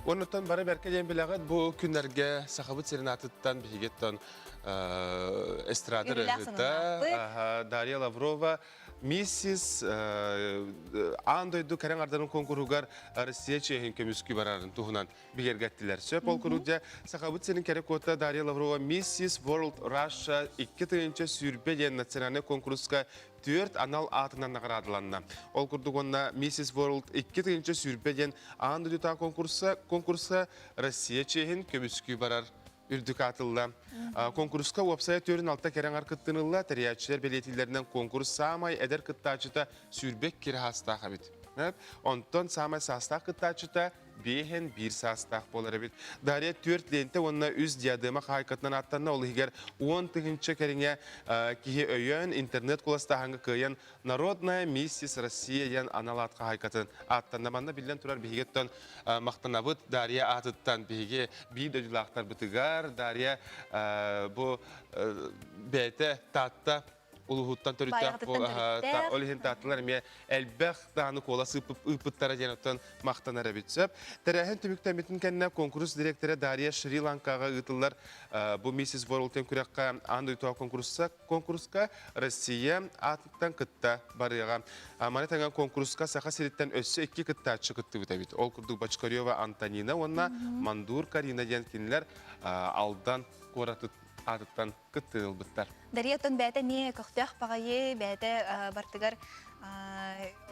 Оннуттан бары бэркэ диэн билэҕит бу күннэргэ Сахабыт сирин аатыттан биһигиттэн эстрада ырыаһыта Дарья Лаврова Миссис аан дойду кэрэҥ ардарын конкурһугар Россия чиэһин көмүскүү барарын туһунан бигэргэттилэр. Сөп ол курдук дьэ Сахабыт сирин кэрэ куота Дарья Лаврова Миссис World Russia 2020 диэн национальнай конкурска түөрт анал аатынан наҕараадаланна. Ол курдук уонна Mrs. World 2020 диэн аан дойдутааҕы конкурса, конкурса Россия чиэһин көмүскүү барар үрдүк аатылла. Конкурска уопсайа төрүн алта кэрэҥ кыттынылла, тэрийээччилэр бэлиэтииллэринэн конкурс саамай эдэр кыттааччыта сүүрбэк кири хаастаах эбит. Онтон саамай саастаах кыттааччыта биэһэн биир саастаах буолар эбит. Дарья түөрт лиэнтэ уонна үс диадема хаһаайкатынан аттанна, ол иһигэр 10 тыһыынча кэриҥэ киһи өйөөн интернет куоластааһыҥҥа кыайан «Народная миссис Россия» диэн анал аат хаһаайкатын ааттанна. Манна биллэн турар биһигиттэн махтанабыт Дарья аатыттан биһиги биир дойдулаахтарбытыгар Дарья бу бэйэтэ Таатта улууһуттан төрүттээх ол иһин таатталар эмиэ элбэх дааны куолас ыыппыттара диэн оттон махтанар эбит сөп. Тэрээһин түмүктэммитин кэннэ конкурс директора Дарья Шри-Ланкаҕа ыытыллар бу Миссис World күрэххэ аан дойдутааҕы конкурса конкурска Россия аатыттан кытта барыаҕа. Маны тэҥэ конкурска Саха сириттэн өссө икки кыттааччы кыттыбыт эбит. Ол курдук Бочкарева Антонина уонна Мандур Карина диэн кинилэр Алдан куораты аатыттан кыттыы ылбыттар. Дария оттон бэйэтэ эмиэ көхтөөх баҕайы, бэйэтэ бартыгар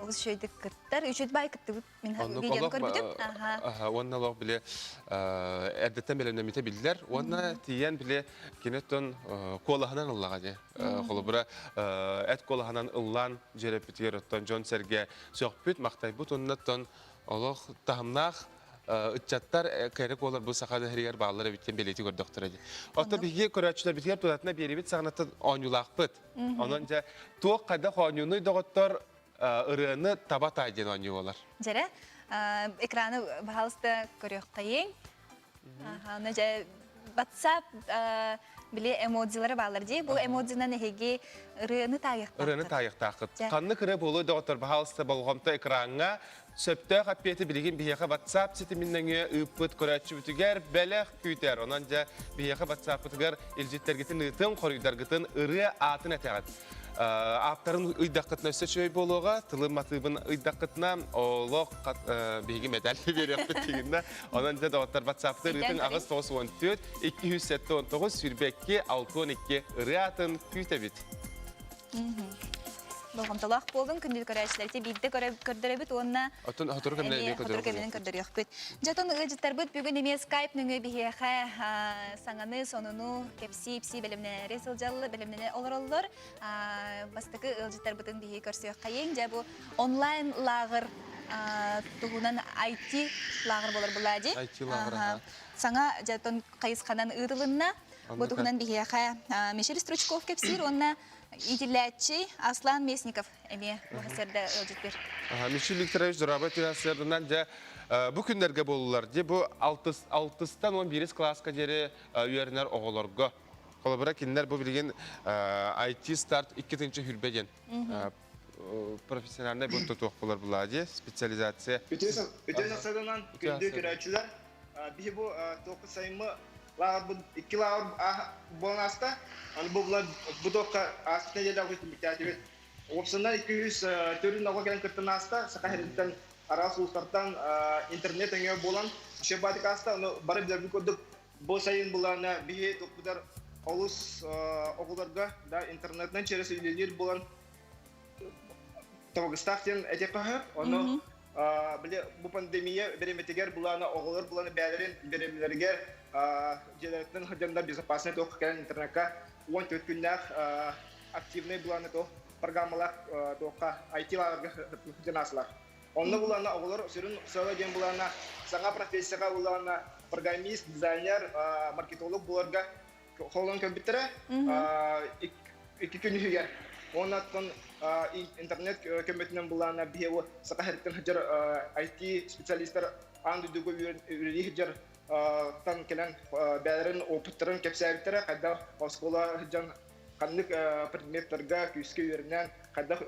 олус үчүгэйдик кыттар. Үчүгэй баай кыттыбыт мин видеону көрбүтүм. Уонна олох били эрдэттэн бэлэмнэммитэ биллэр. Уонна тиийэн били кини оттон куолаһынан ыллаҕа дии. Холобура эт куолаһынан ыллаан дьиэрэппитигэр оттон дьон-сэргэ сөхпүт, махтайбыт уонна оттон олох таһымнаах ыччаттар кэрэ куолар бу саха дэһэригэр бааллар эбит диэн бэлиэтии көрдөхтөрө дии. Оттон биһиги көрөөччүлэрбитигэр тутатына биэрибит саҕанаттан оонньуулаахпыт. Онон дьэ туох хайдах оонньуунуй доҕоттор ырыаны таба таай диэн оонньуу буолар. Дьэрэ, экраны баһаалыста көрүөххэйиҥ. Аны дьэ WhatsApp били эмодзилары баалар дии. Бу эмодзинан эһиги ырыаны таайыахтааххыт. Ырыаны таайыахтааххыт. Ханнык ырыа буолуой доҕоттор, баһаалыста болҕомто экраҥҥа сөптөөх эппиэти билигин биһиэхэ WhatsApp ситимин нөҥүө ыыппыт көрөөччүбүтүгэр бэлэх күүтэр. Онон дьэ биһиэхэ WhatsApp-пытыгар илдьиттэргитин ыытыҥ, хоруйдаргытын ырыа аатын этэҕит. Ааптарын ыйдаххытына өссө үчүгэй буолуоҕа, тылын матыыбын ыйдаххытына олох биһиги мэтээл биэриэхпит тигиннэ. Онон дьэ доҕоттор WhatsApp-ты ыытыҥ 894 279 22 62 ырыа аатын күүтэбит. Болҕомтолоох буолуҥ, күндү көрөөччүлэрти биирдэ көрдөрөбүт уонна Оттон сотору кэминэн сотору кэминэн көрдөрүөхпүт. Дьэ оттон ыалдьыттарбыт бүгүн эмиэ Skype нөҥүө биһиэхэ саҥаны, сонуну кэпсии-ипсии бэлэмнэнээри сылдьаллар, бэлэмнэнэ олороллор. Бастакы ыалдьыттарбытын биһиги көрсүөххэйиҥ. Дьэ бу онлайн лааҕыр туһунан IT лааҕыр буолар булаа дии. IT лааҕыр. Саҥа дьэ оттон хайысханан ыытылынна. Бу туһунан биһиэхэ Мишель Стручков кэпсиир уонна иитиллээччи Аслан Местников эмиэ сэрдэ ыалдьыт бир. Мишель Викторович Дурабай түһэсэрдынан дьэ бу күннэргэ буолулар. Дьэ бу алтыстан 11 класска диэри үөрэнэр оҕолорго. Холобура кинилэр бу билигин IT старт 2-тинчи хүрбэ диэн профессиональный бу тутуох болар була дии специализация. Үтүө сарсыарданан күндү көрөөччүлэр биһи бу туохха сайыммы лааҕырбыт икки лааҕыр буолан ааста. Аны бу бу туохха ааспыт нэдиэлэ түмүктээтибит. Уопсаннан 200 төрүн оҕо кэлэн кыттан ааста. Саха сириттэн араас улуустартан интернет өҥө буолан үчүгэй баатык ааста. Ону бары билэрбит курдук бу сайын булаана биһи туппутар олус оҕолорго да интернетинэн через үлэлиир буолан табыгастаах диэн этиэххэ Ону били бу пандемия бириэмэтигэр булаана оҕолор буланы бээлэрин бириэмэлэригэр дьиэлэриттэн сылдьаннар безопасный туох кэлэн интернетка 14 күннээх активный булааны туох. программалаах туохха IT лааҕырга сылдьан аастылар. Онно булаана оҕолор сүрүн сыала диэн булаана саҥа профессияҕа булаана программист, дизайнер, маркетолог буоларга холонон көрбүттэрэ икки күн иһигэр. Уонна оттон интернет көмөтүнэн булаана биһиги саха сириттэн сылдьар IT специалистар аан дойдуга үлэлии сылдьар тан кэлэн бэйэлэрин опыттарын кэпсээбиттэрэ, хайдах оскуола сылдьан ханнык предметтарга күүскэ үөрэнэн, хайдах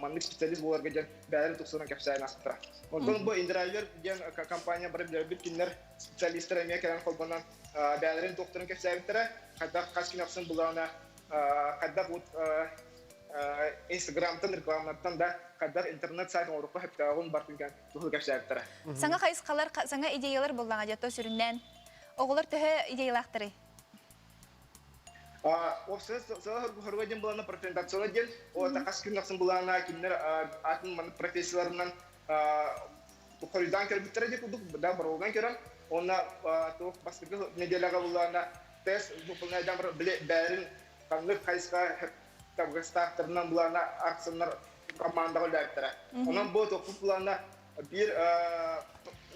маннык специалист буоларга диэн бэйэлэрин тупсаран кэпсээн ааспыттара. Онтон бу Индрайвер диэн компания бары билэрбит кинилэр специалистар эмиэ кэлэн холбонон бэйэлэрин туохтарын кэпсээбиттэрэ, хайдах хас күн ахсын булаана хайдах вот Инстаграмтан, рекламаттан да хайдах интернет сайт оҥоруохха сөптөөҕүн бартын туһу кэпсээбиттэрэ. Саҥа хайысхалар, саҥа идеялар буллаҕа дьэ сүрүннээн. Оҕолор төһө идеялаахтарый? Уопсай сыала диэн былаана презентация диэн, ол хас күн ахсын былаана кинилэр атын маннык профессияларынан хоруйдаан көрбүттэрэ дии курдук, да боруоган көрөн, уонна туох бастакы неделяҕа буллаана тест выполняйдан били бэйэрин ханнык хайысха табыгастаахтарынан былаана арсыннар командаҕа үлэлээбиттэрэ. Онон бу тохпут былаана биир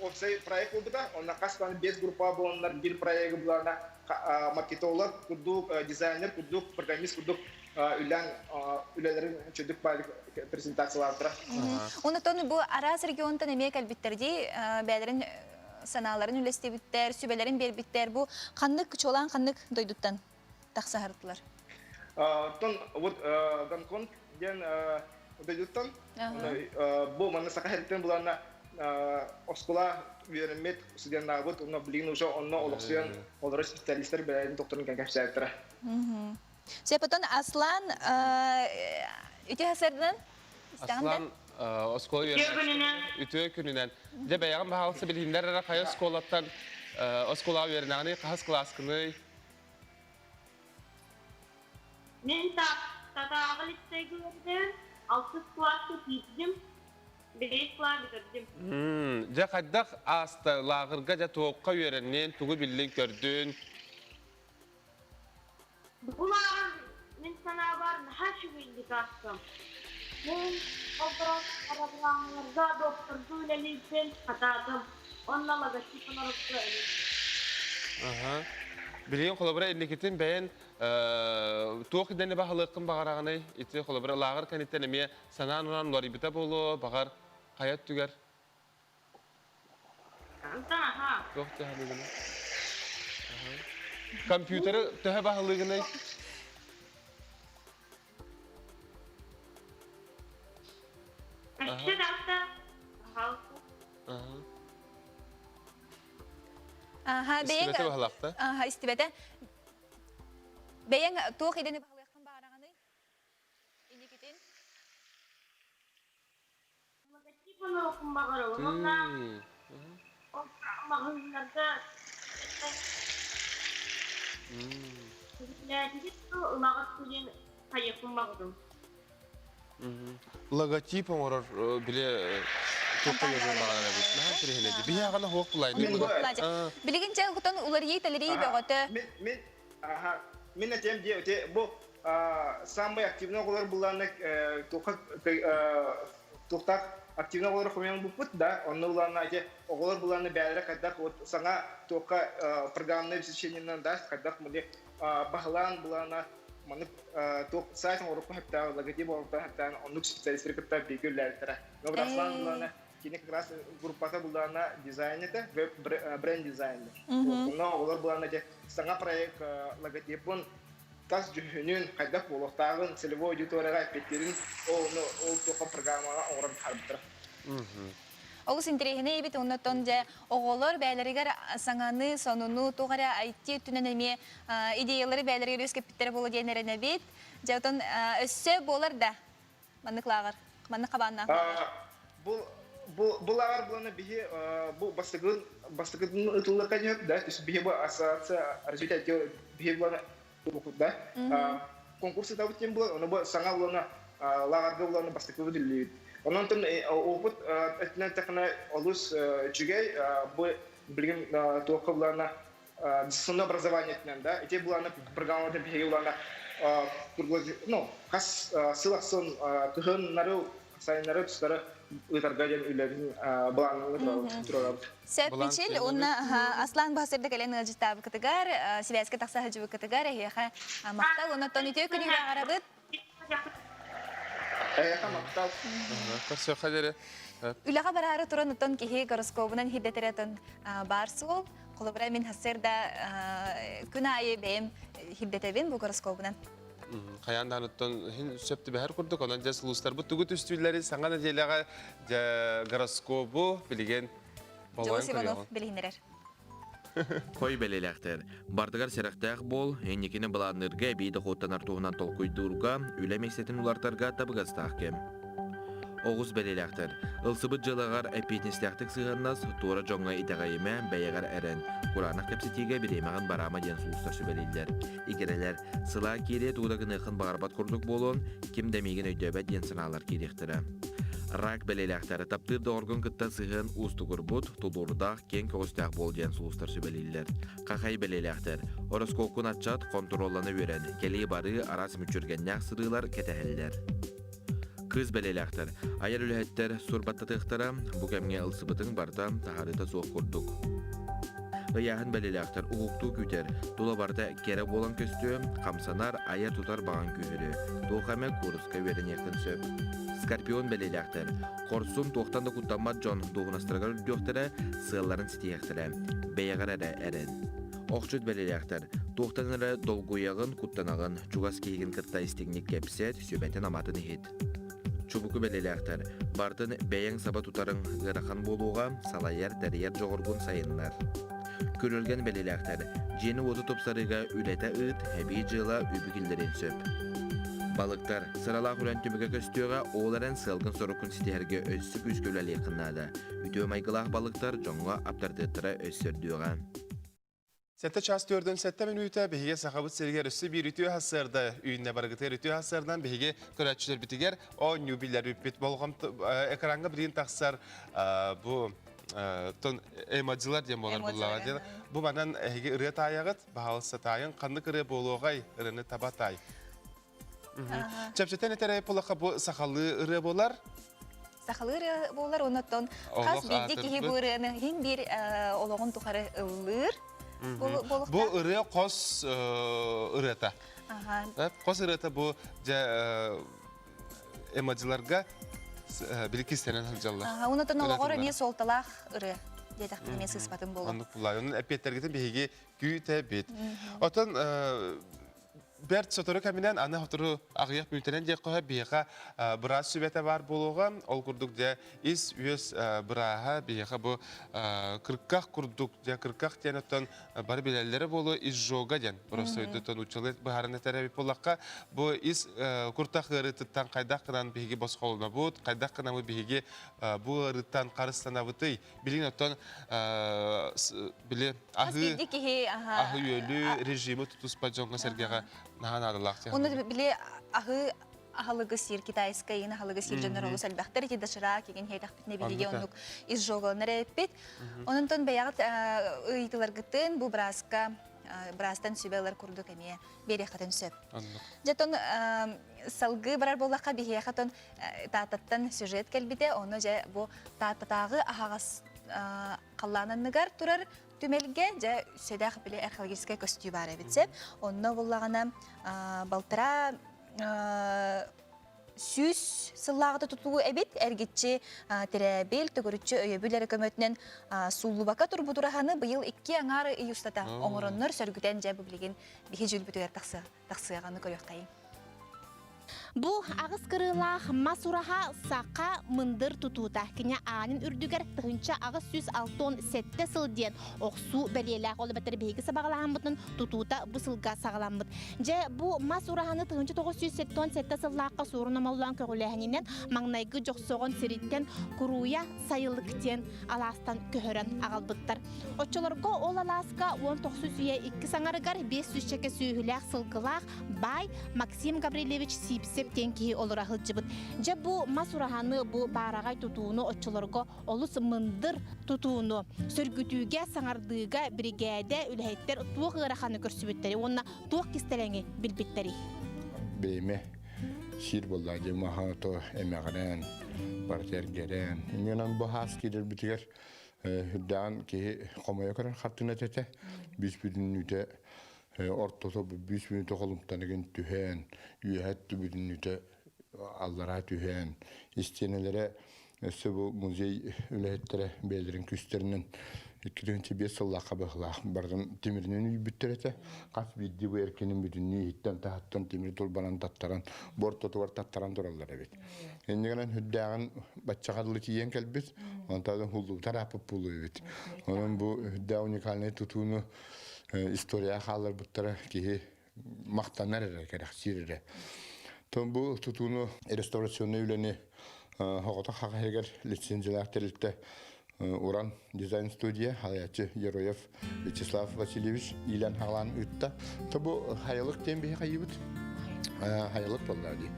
уопсай проект буолбута, онно хас даҕаны биэс группа буоланнар биир проегы былаана маркетолог курдук, дизайнер курдук, программист курдук үлээн үлэлэрин чөдүк баалык презентациялаабыттара. Онтон бу араас регионтан эмиэ кэлбиттэр дии, бэйэлэрин санааларын үлэстибиттэр, сүбэлэрин биэрбиттэр. Бу ханнык чуолаан ханнык дойдуттан тахсаһардылар? Оттон вот Гонконг диэн дойдуттан бу манна Саха сириттэн буланна оскуола үөрэммит студеннаабыт уонна билигин уже онно олохсуйан олорор специалистар бэйэлэрин докторун кэпсээбиттэрэ. Сепотон Аслан үтүө сардан Аслан оскуола үөрэнээччи үтүө күнүнэн. Дьэ бэйэҕин баһаалыста билиһиннэр эрэ хайа оскуолаттан оскуолаҕа үөрэнэҕиний, хаһыс кылааскыный? Мин Татааҕы лицейгэ үөрэнэн, алтыс кылааска киирдим, бэһис кылаас бүтэрдим. Дьэ хайдах ааста лааҕырга дьэ туохха үөрэннин, тугу биллин көрдүн? Бу лааҕыр мин санаабар наһаа үчүгэйдик аастым. Мин олорон программаларга доктордуу үлэлиирбин сатаатым уонна логотип оҥорорго Аха. Билигин холобура инникитин бэйэн туох идэни баһылыаххын баҕараҕыный? Ити холобура лааҕыр кэнниттэн эмиэ санаан унаан уларыйбыта буолуо, баҕар хайа өттүгэр Аха. Туох дьаһаныгыный? Аха. Компьютеры төһө баһылыгыный? Өссө даҕата Аха, бэйэҥ Истибэтэ баһылаахта. Аха, истибэтэ. Бэйэҥ туох идэни баһылыаххын баҕараҕыный? Инникитин? Логотип оҥоруохпун баҕарабын уонна маҕаһыыннарга Сөбүлээтигит дуо ылаҕыт диэн хайыахпын баҕардым. Логотип оҥорор били туохха үөрэнэн баҕарар эбит. Наһаа интэриэһинэй. Биһи аҕана хуох булайны. Билигин дьэ хутан уларыйыы тэлэрии бөҕөтө. Мин аха мин этиэм диэ ити бу самый активный оҕолор буллаанна туохха туохтаах активный оҕолор хомуйан буппут да онно булаанна ити оҕолор булаанна бээлэрэ хайдах вот саҥа туохха программное обеспечениенан да хайдах маны баһылаан булаана маннык туох сайт оҥорукка сөптөөх логотип оҥорукка сөптөөх оннук специалистары кытта бииргэ үлэлээбиттэрэ. Но Аслан булаана кини как раз группата булаана дизайн этэ, бренд дизайнер. Онно оҕолор булаана дьэ саҥа проект логотипын тас дьүһүнүн хайдах буолуохтааҕын целевой аудиторияҕа эппиэттиирин ол ол туохха программаҕа оҥорон таһаарбыттара. Олус интэриэһинэй эбит оннотон дьэ оҕолор бэйэлэригэр саҥаны, сонуну, туох эрэ IT өттүнэн эмиэ идеялары бэйэлэригэр үөскэппиттэрэ буолуо диэн эрэнэбит. Дьэ отон өссө буолар да маннык лааҕыр, маннык хабааннаах лааҕыр. Бу бу бу лааҕыр булана биһи бу бастакы бастакытын ытыллыахха сөп да, то есть биһи бу ассоциация развития отдела биһи булана да конкурс ытабыт диэн буолар, ону бу саҥа булана лааҕырга булана бастакы үлэлиибит. Онон опыт өттүнэн тэхинэ олус үчүгэй, бу билигин туохха булана дистанционное образование өттүнэн да, ити булана программата биһиги булана ну, хас сыл ахсын кыһыннары, сайыннары, тустары ыытарга диэн үлэбин былаанныы турабыт. Сөп Мичил, уонна Аслан баһасырда кэлэн ыалдьыттаабыкытыгар, сибээскэ тахса сылдьыбыккытыгар эһиэхэ махтал, оннуттан үтүө күнү баҕарабыт. Эһиэхэ махтал. Көрсүөххэ диэри. Үлэҕэ бараары туран оттон киһи гороскобунан хирдэтэрэ отон баар суол. Холобура мин сарсыарда күн аайы бэйэм хирдэтэбин бу гороскобунан. Хайаан даҕаныттан иһин сөп түбэһэр курдук, онон дьэ сулустарбыт тугу түстүүллэри саҥа нэдиэлэҕэ дьэ гороскобу билигин Дьулус Иванов билиһиннэрэр. Хой бэлиэлээхтэр. Бардыгар сэрэхтээх буол, инникини былаанныырга эбии дохуоттанар туһунан толкуйдуурга, үлэ миэстэтин улартарга табыгастаах кэм. Оҕус бэлиэлээхтэр. Ылсыбыт дьыалаҕар эппиэтинэстээхтик сыһыаннас, туора дьоҥҥо итэҕэйимэ, бэйэҕэр эрэн. Кураанах кэпсэтиигэ бириэмэҕин бараама диэн сулустар сүбэлииллэр. Игирэлэр. Сылаа киириэ тугу да гыныаххын баҕарбат курдук буолуон, ким да миигин өйдөөбөт диэн санаалар киириэхтэрэ. Рак бэлиэлээхтэрэ таптыыр доҕоргун кытта сыһыан уустугурбут, тулуурдаах, киэҥ көҕүстээх буол диэн сулустар сүбэлииллэр. Хахай бэлиэлээхтэр ороскуоккун аччат, хонтуруоллана үөрэн, кэлии-барыы, араас мүччүргэннээх сырыылар кэтэһэллэр. Кыыс бэлиэлээхтэр айар үлэһиттэр сурбаттатыахтара, бу кэмҥэ ылсыбытыҥ барыта таһаарыыта суох курдук. Ыйааһын бэлиэлээхтэр уһуктуу күүтэр, тула барыта кэрэ буолан көстүө, хамсанар, айар-тутар баҕаҥ күүһүрүө, туох эмэ кууруска үөрэниэххин сөп. Скорпион бэлиэлээхтэр хорсун туохтан да куттаммат дьон дуоһунастарыгар үрдүөхтэрэ, сыалларын ситиһиэхтэрэ. Бэйэҕэр эрэ эрэн. Охчут бэлиэлээхтэр туохтан эрэ долгуйаҕын, куттанаҕын, чугас киһигин кытта истиҥник кэпсэт, сүбэтин-аматын иһит. Чубуку бэлиэлээхтэр бартын бэйэҥ саба тутарыҥ ыарахан буолуоҕа, салайар, тэрийэр дьоҕургун сайыннар. Күрүлгэн бэлиэлээхтэр дьиэни-уоту тупсарыыга үлэтэ ыыт, эбии дьыала үбү киллэриэн сөп. Балыктар, сыралаах үлэн түмүгэ көстүөҕэ, ол эрэн сыалгын-соруккун ситиһэргэ өссө күүскэ үлэлиэххин наада. Үтүө майгылаах балыктар дьоҥҥо аптарытыаттара өссө үрдүөҕэ. Сэттэ час төрдөн сэттэ мүнүүтэ биһиги Сахабыт сиригэр өссө биир үтүө сарсыарда үүннэ барыгытыгар үтүө сарсыардан биһиги көрөөччүлэрбитигэр оонньуу биллэрбиппит болҕомто экраҥҥа билигин тахсар бу тон эмоджилар диэн буолар буллаҕа диэн бу манан эһиги ырыа таайаҕыт баһаалыста таайын ханнык ырыа буолуоҕай ырыаны таба таай чэпчэтэн этэрэй пулаха бу сахалыы ырыа буолар сахалыы ырыа буолар оннуттан хас биирдии киһи бу ырыаны иһин биир олоҕун тухары ыллыыр бу ырыа хос ырыата хос ырыата бу дьэ эмоджиларга биликистэнэн сылдьаллар оннуттан олоҕор эмиэ суолталаах ырыа диэтэхпин эмиэ сыыспатым буолуо оннук буллай онон эппиэттэргитин биһиги күүтэбит отон Бэрт сотору кэминэн аны сотору аҕыйах мүнүүтэнэн диэххэ биһиэхэ быраас сүбэтэ баар буолуоҕа. Ол курдук дьэ ис-үөс бырааһа биһиэхэ бу кырках курдук дьэ кырках диэн оттон бары билэллэрэ буолуо изжога диэн боростуойдутан учуолай быһааран этэр эбит буоллахха бу ис куртах ыарыытыттан хайдах гынан биһиги босхолонобут, хайдах гынан биһиги бу ыарыыттан харыстанабытый? Билигин оттон били аһыы киһи аһы-үөлү режими тутуспат дьоҥҥо-сэргэҕэ наһаа наадалаах Оны били аһы аһылыгы сиир китайскай ин аһылыгы сиир дьоннор олус элбэхтэр ити доширак игин хейтахпитне биһиги оннук изжогаланар эппит. Онон бэйэҕит ыйытыларгытын бу бырааска быраастан сүбэ ылар курдук эмиэ биэриэххитин сөп. Дьэ салгыы барар буоллахха биһиэхэ тон Тааттаттан сюжет кэлбитэ, ону дьэ бу Тааттатааҕы аһаҕас халлаан анныгар турар түмэлгэ дьэ сэдэх били археологическай көстүү баар эбит сөп. Онно буллаҕына балтараа 100 сыллааҕыта тутуу эбит эргиччи тирээбил, төгүрүччү өйөбүл эрэ көмөтүнэн сууллубакка турбут ураһаны быйыл икки аҥаар ый устата оҥороннор сөргүтэн дьэ бу билигин биһи дьүүлбүтүгэр тахсыаҕаны көрүөххэйиҥ. Бу аҕыс кырыылаах мас ураһа саха мындыр тутуута. Кини аанын үрдүгэр 1867 сыл диэн охсуу бэлиэлээх. Ол эбэтэр биһиги сабаҕалаһаммытын тутуута бу сылга саҕаламмыт. Дьэ, бу мас ураһаны 1977 сыллаахха суорун омоллоон көҕүлээһининэн маҥнайгы Дьохсоҕон сириттэн Курууйа сайылык диэн алаастан көһөрөн аҕалбыттар. Оччолорго ол алааска 19 үйэ икки саҥарыгар 5 сүүсчэкэ сүөһүлээх сылгылаах баай Максим Гаврильевич Сиипсэп диэн киһи олоро сылдьыбыт. Дьэ бу мас ураһаны, бу баараҕай тутууну оччолорго олус мындыр тутууну сөргүтүүгэ, саҥардыыга биригээдэ үлэһиттэр туох ыараханы көрсүбүттэри уонна туох кистэлэҥи билбиттэрий? бэйэме сиир буоллаа дии маһа то эмэҕирэн, барыта эргэрэн. Инньэнэн бу хаас киирэрбитигэр үрдээн киһи хомойо көрөр хартыыната этэ. Бүүс бүтүннүүтэ ортото бүүс мүнүүтэ холумтаныгын түһэн, үөһэ бүтүннүүтэ аллараа түһэн, истиэнэлэрэ өссө бу музей үлэһиттэрэ бэйэлэрин күүстэринэн 2005 сыллаахха быһылаах барытын тимиринэн үүрбүттэр этэ. Хас биирдии бу эркинин бүтүннүү иһиттэн таһыттан тимир турбанан таттаран, бу ортотугар таттаран тураллар эбит. Инньэ гынан үрдээҕин баччаҕа дылы тиийэн кэлбит, онтон хуллубутар ааппыт буолуо эбит. Онон бу үрдээх уникальнай тутууну историяҕа хаалларбыттара киһи махтанар эрэ, кэрэхсиир эрэ. Тон бу тутууну реставрационнай үлэни Хоҕото Хахайыгар лицензиялаах тэрилтэ Уран дизайн студия халаяччы Героев Вячеслав Васильевич иилэн хаалаан ыытта. То бу хайалык диэн биһи хайыбыт. Хайалык буолла дии.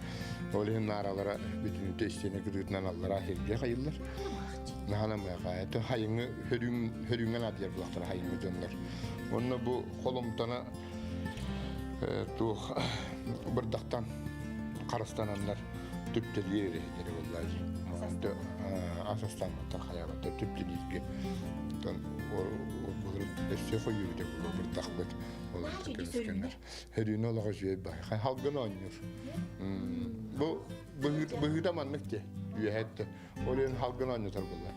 Ол иһин нааралара бүтүнүтэ истиэнэ кытыытынан аллара сиргэ хайыллар. Наһанамыаха. Это хайыҥы хөрүүҥ хөрүүҥҥэ наадыйар булахтара хайыҥы дьоннор. Онно бу холумтана туох бырдахтан харыстананнар түптэлиир эрэһитери буоллаа дии. Асастаамматтар хайаабаттар түптэлииргэ. Оттон былыр өссө хойуубута буолуо бырдахпыт. Ол көмүскэннэр. Хөрүүнү олоҕо үчүгэй баай. Халгын оонньуур. Бу быһыыта маннык дии. Үөһэттэ. Ол иһин халгын оонньотор буоллар.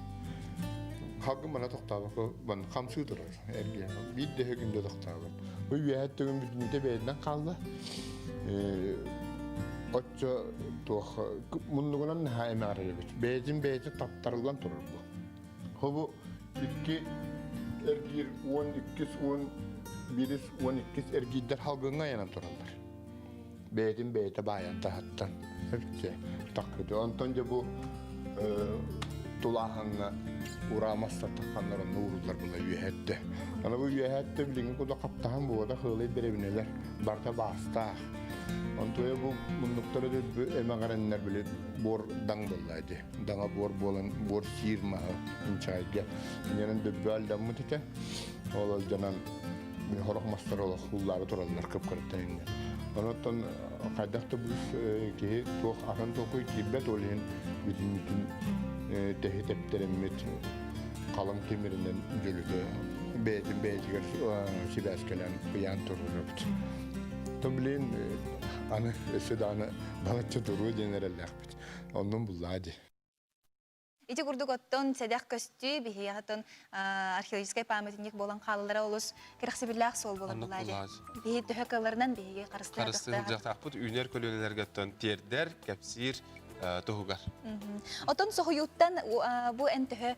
Халгын мана тохтообокко ман хамсыы турар эргийэн. Биир да күндэ тохтообот. Бу үөһэ өттүгүн бүтүннүүтэ бэйэтинэн хаалла. Оччо туох муннугунан наһаа эмэҕирэр эбит. Бэйэтин бэйэтэ таптарыллан турар бу. Хобу икки эргиир 12 11 12 эргиирдэр халгыҥҥа айанан тураллар. Бэйэтин бэйэтэ баайан таһыттан эбитчэ таккыты. Онтон дьэ бу тулааһыҥҥа ураа мастар тахханнар онно ууруллар була үөһэттэ. Аны бу үөһэттэ билиҥҥи куда хаптаһан буода хыылай бэрэбинэлэр барыта баастаах. Онтуйа бу муннуктары дөббү эмэҕирэннэр били буор даҥ буолла ди. Даҥа буор буолан буор сиир маһы инчайга. Инньэнэн дөббү алдаммыт этэ. Ол алдьанан хорох мастар олох ууллаары тураллар кып-кыраттан инньэ. Онон хайдах да быыс киһи туох атын толкуй киирбэт ол иһин бүтүннүүтүн тэһи тэптэрэммит халыҥ тимиринэн дьөлүтэ бэйэтин бэйэтигэр сибээскэлээн ыйаан турурабыт. То блин аны өссө даҕаны балачча туруо диэн эрэллээхпит. Оннун буллаа дии. Ити курдук оттон сэдэх көстүү биһиэхэ оттон археологическай памятник буолан хаалалара олус кэрэхсэбиллээх суол буолар Оннук буолаа дии. булааж. Биһи төһө кыалларынан биһиги Харыстыы харыстыахтаахпыт. сылдьыахтаахпыт үүнэр көлүөнэлэргэ оттон тиэрдэр, кэпсиир туһугар. Оттон соһуйууттан бу эн төһө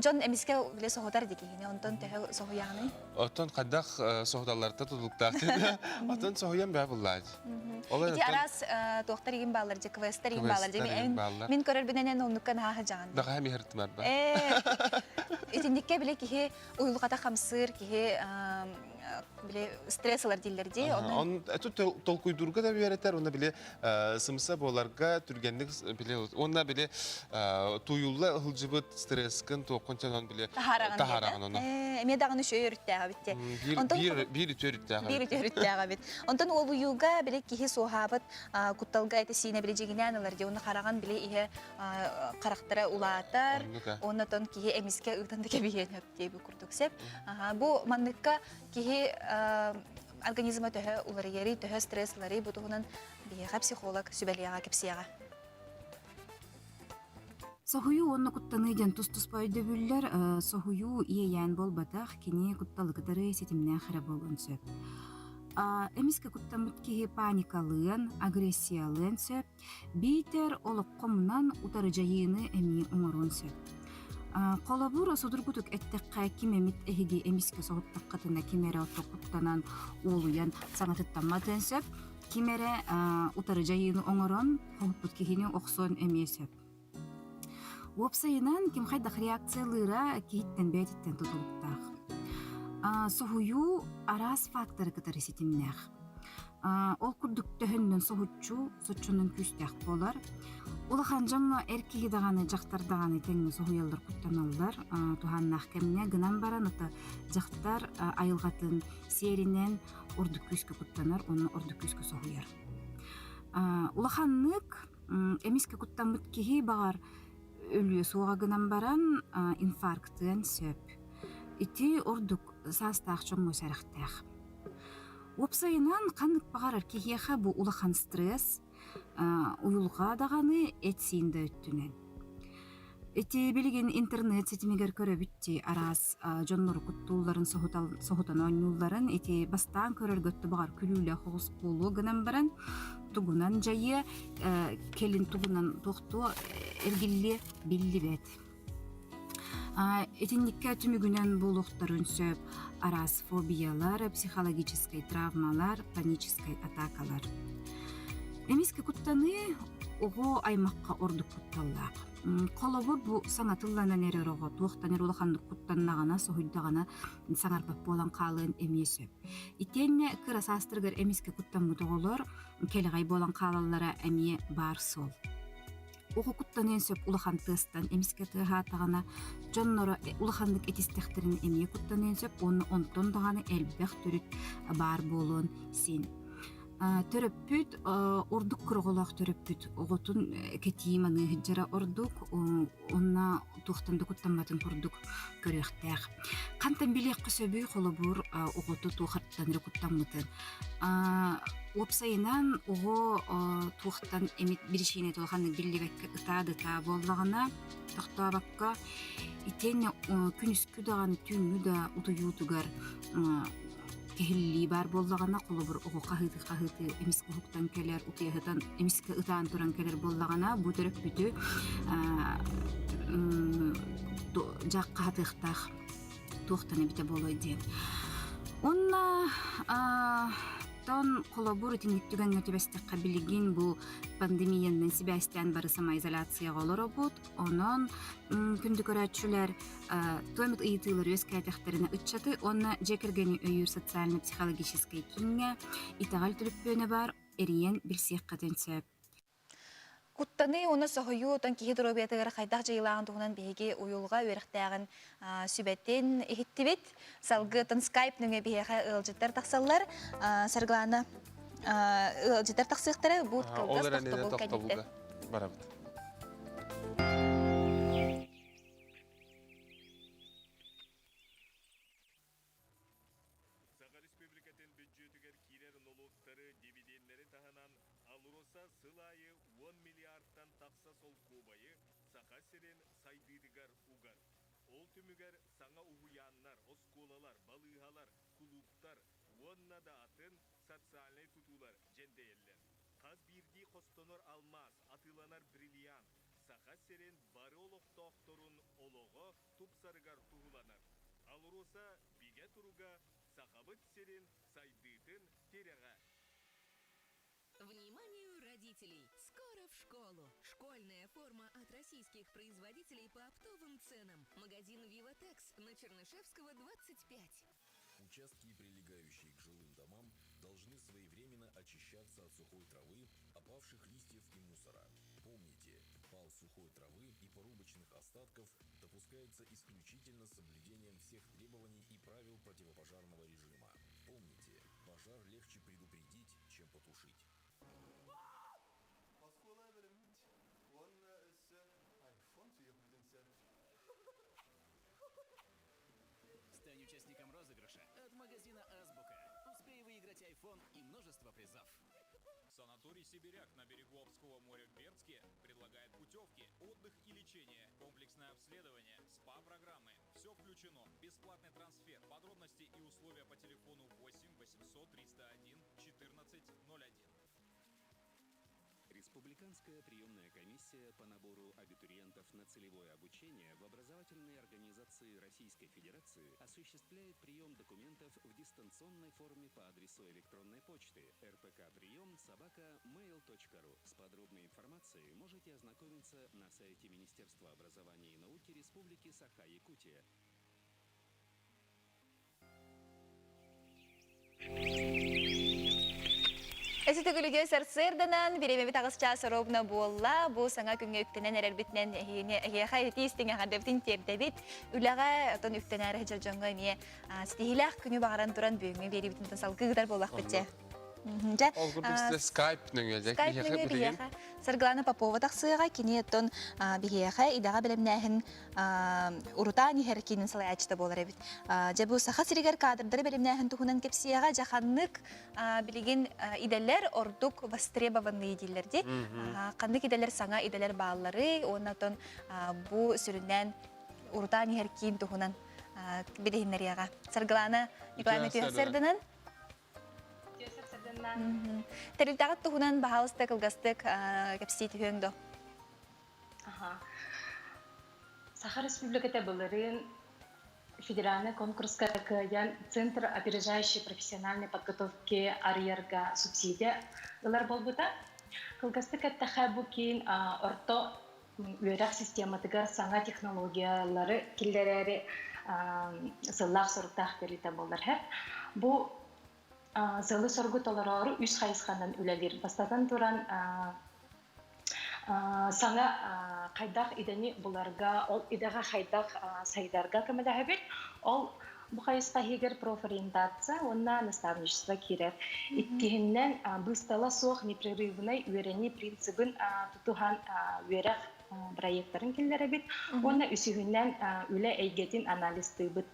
дьон эмискэ билэ соһутар дии киһини, онтон төһө соһуйаҕыный? Оттон хайдах соһуталларта тутулуктаах Оттон соһуйан бää буллааж. Ол Ити араас туохтар игин бааллар же квесттер игин бааллар же мин көрөрбүнэн эн оннукка наһаа жаҕан. Даҕаһа миһэртимэр ба. Итинникке биле киһи уйулҕата хамсыыр киһи биле стресс ылар дииллэр дии. Он эту толкуйдуурга да үөрэтэр, уонна били сымса буоларга түргэнник били уонна били тууйулла ылдьыбыт стресскин туоххун чанан били таһаараҕын ону. Эмиэ даҕаны үчүгэй өрүттээх эбит те. Биир биир үтүө өрүттээх Биир үтүө өрүттээх эбит. Онтон уолуйууга били киһи суоһаабыт кутталга эти сиинэ били дьигинээн ылар дии. Уонна хараҕын били иһэ харахтара улаатар. Уонна тон киһи эмискэ ыытан да кэбиһиэн сөп диэби курдук сеп. Бу манныкка киһи организма төһө уларыйарый, төһө стресс ыларый бу туһунан биһиэхэ психолог сүбэлиэҕэ кэпсиэҕэ. Соһуйуу уонна куттаныы диэн тус-туспа өйдөбүллэр. Соһуйуу иэйээн буолбатах, кини кутталы кытары ситимнээх эрэ буолуон сөп. Эмискэ куттаммыт киһи паникалыан, агрессиялыан сөп, биитэр олоххо мунан утары дьайыыны эмиэ оҥоруон сөп. Холобур, судургутук эттэххэ, ким эмит эһиги эмискэ соһуттаххытына ким эрэ отто куттанан, уолуйан саҥатыттамматыан сөп, ким эрэ утары дьайыыны оҥорон, хоһуппут киһини охсуон эмиэ сөп. Уопсайынан, ким хайдах реакциялыыра киһиттэн бэйэтиттэн тутулуктаах. Соһуйуу араас факторы кытары ситимнээх. Ол курдук төһөннөн соһуччу, соччонон күүстээх буолар. Улахан дьоҥҥо эр киһи даҕаны, дьахтар даҕаны тэҥҥэ соһуйаллар, куттаналлар. Туһааннаах кэмҥэ гынан баран, ата дьахтар айылҕатын сиэринэн ордук күүскэ куттанар уонна ордук күүскэ соһуйар. Улаханнык эмискэ куттаммыт киһи баҕар өлүө суоҕа гынан баран инфарктыан сөп. Ити ордук саастаах дьоҥҥо сэрэхтээх. Уопсайынан, ханнык баҕарар киһиэхэ бу улахан стресс, уйулҕа даҕаны эт-сиин да өттүнэн. Ити билигин интернет ситимигэр көрөбүт дии араас дьоннору куттуулларын соһутан оонньуулларын ити бастаан көрөргө баҕар күлүүлээх оҕус буолуо гынан баран тугунан дьайыа кэлин тугунан туохтуо эргиллиэ биллибэт. Итинниккэ түмүгүнэн буолуохтарын сөп араас фобиялар, психологическай травмалар, паническай атакалар. Эмискэ куттаныы оҕо аймахха ордук кутталлаах. Холобур, бу саҥа тылланан эрэр оҕо туохтан эрэ улаханнык куттаннаҕына, соһуйдаҕына саҥарбат буолан хаалыан эмиэ сөп. Итиэннэ кыра саастарыгар эмискэ куттаммыт оҕолор кэлэҕэй буолан хаалаллара эмиэ баар суол. Оҕо куттаныан сөп улахан тыастан эмискэ тыаһаатаҕына, дьонноро улаханнык этистэхтэринэ эмиэ куттаныан сөп уонна онтон даҕаны элбэх төрүт баар буолуон син. Төрөппүт ордук кыра оҕолоох төрөппүт оҕотун кэтии маныы сылдьара ордук уонна туохтан да куттамматын курдук көрүөхтээх. Хантан билиэххэ сөбүй холобур оҕото туохаттан эрэ куттаммытын. Уопсайынан оҕо туохтан эмит биричиинэтэ улаханнык биллибэккэ ытаа да ытаа буоллаҕына тохтообокко итиэннэ күнүскү даҕаны түүҥҥү да утуйуутугар кэһиллии баар буоллаҕына холобур оҕо хаһыытыы-хаһыытыы эмискэ уһуктан кэлэр утуйаһытан эмискэ ытаан туран кэлэр буоллаҕына бу төрөппүтү дьааххаһатыахтаах туохтан эбитэ буолуой диэн. Уонна тон холобур итинник түгэҥҥэ түбэстэххэ билигин бу пандемиянан сибээстээн бары самоизоляцияҕа олоробут. Онон күндү көрөөччүлэр туох эмит ыйытыылар үөскээтэхтэринэ ыччаты уонна дьиэ кэргэни өйүүр социально-психологическай кииҥҥэ итэҕэл түлүппүөнэ баар эрийэн билсиэххитин сөп. Куттаныы уонна соһуйуу отон киһи доруобуйатыгар хайдах дьайыылааҕын туһунан биһиги уйулҕа үөрэхтээҕин сүбэтин иһиттибит. Салгыы отон скайп нөҥүө биһиэхэ ыалдьыттар тахсаллар. Саргылаана ыалдьыттар тахсыахтара. Бу кылгас тохтобул кэнниттэн. Барабыт. Саха Республикатын бүддьүөтүгэр киирэр нолуоктары, дивиденнэри таһынан АЛРОСА сыл аайы уон миллиардтан тахса солкуобайы Саха сирин сайдыытыгар угар. Ол түмүгэр саҥа уһуйааннар, оскуолалар, балыыһалар, кулууптар уонна да атын социальнай тутуулар дьэндэйэллэр. Хас биирдии хостонор алмаас, атыыланар бриллиант Саха сирин бары олохтоохторун олоҕо тупсарыгар туһуланар. АЛРОСА бигэ туруга Сахабыт сирин сайдыытын тирэҕэ. Вниманию родителей! Скоро в школу! Школьная форма от российских производителей по оптовым ценам. Магазин «Виватекс» на Чернышевского, 25. Участки, прилегающие к жилым домам, должны своевременно очищаться от сухой травы, опавших листьев и мусора. Помните, пал сухой травы и порубочных остатков допускается исключительно с соблюдением всех требований и правил противопожарного режима. Помните, пожар легче предупредить, чем потушить. Стань участником розыгрыша от магазина «Азбука». Успей выиграть iPhone и множество призов. Санаторий «Сибиряк» на берегу Обского моря в Бердске предлагает путевки, отдых и лечение, комплексное обследование, СПА-программы. Все включено. Бесплатный трансфер. Подробности и условия по телефону 8 800 301 1401. Республиканская приемная комиссия по набору абитуриентов на целевое обучение в образовательные организации Российской Федерации осуществляет прием документов в дистанционной форме по адресу электронной почты rpkpriем собака mail.ru. С подробной информацией можете ознакомиться на сайте Министерства образования и науки Республики Саха-Якутия. Эси төгүлүгө сарсыарданан бириэмэбит аҕыс чаас оруобуна буолла. Бу саҥа күҥҥэ үктэнэн эрэрбитинэн эһиини эһиэхэ итии истиҥ эҕэрдэбитин тиэрдэбит. Үлэҕэ отон үктэнээр сылдьар дьоҥҥо эмиэ ситиһиилээх күнү баҕаран туран бүгүҥҥү биэриибитин салгыы ыытар буоллахпыт дьэ. Дьэ, Ол курдук скайп нөҥүө дьэ Скайп биһиэхэ нөҥүө билигин биһиэхэ Саргылана Попова тахсыаҕа, кини оттон биһиэхэ идэҕэ бэлэмнээһин урутаан иһэр киинин салайааччыта буолар эбит. Дьэ бу Саха сиригэр кадрдары бэлэмнээһин туһунан кэпсиэҕэ, дьэ ханнык билигин идэлэр ордук востребованные дииллэр дии. Ханнык идэлэр саҥа идэлэр баалларый уонна оттон бу сүрүннээн урутаан иһэр киин туһунан билиһиннэриэҕэ. Саргылана Николаевна Түһэсэрдэнэн Тэрилтэҕит туһунан баһаалыста кылгастык кэпсии түһүөҥ дуо? Саха Республиката былырыын федеральнай конкурска кыайан Центр опережающей профессиональной подготовки арыйарга субсидия ылар буолбута. Кылгастык эттэххэ, бу киин орто үөрэх систематыгар саҥа технологиялары киллэрээри сыллаах-соруктаах тэрилтэ буолар. Бу сыалы-соругу толороору үс хайысханан үлэлиир. Бастатан туран, саҥа хайдах идэни буларга, ол идэҕэ хайдах сайдарга көмөлөһөбүт. Ол бу хайысха иһигэр профориентация уонна наставничество киирэр. Иккиһинэн, быыстала суох непрерывнай үөрэнии принцибин тутуһан үөрэх проектарын киллэрэбит уонна үсүһүнэн үлэ эйгэтин анализтыыбыт.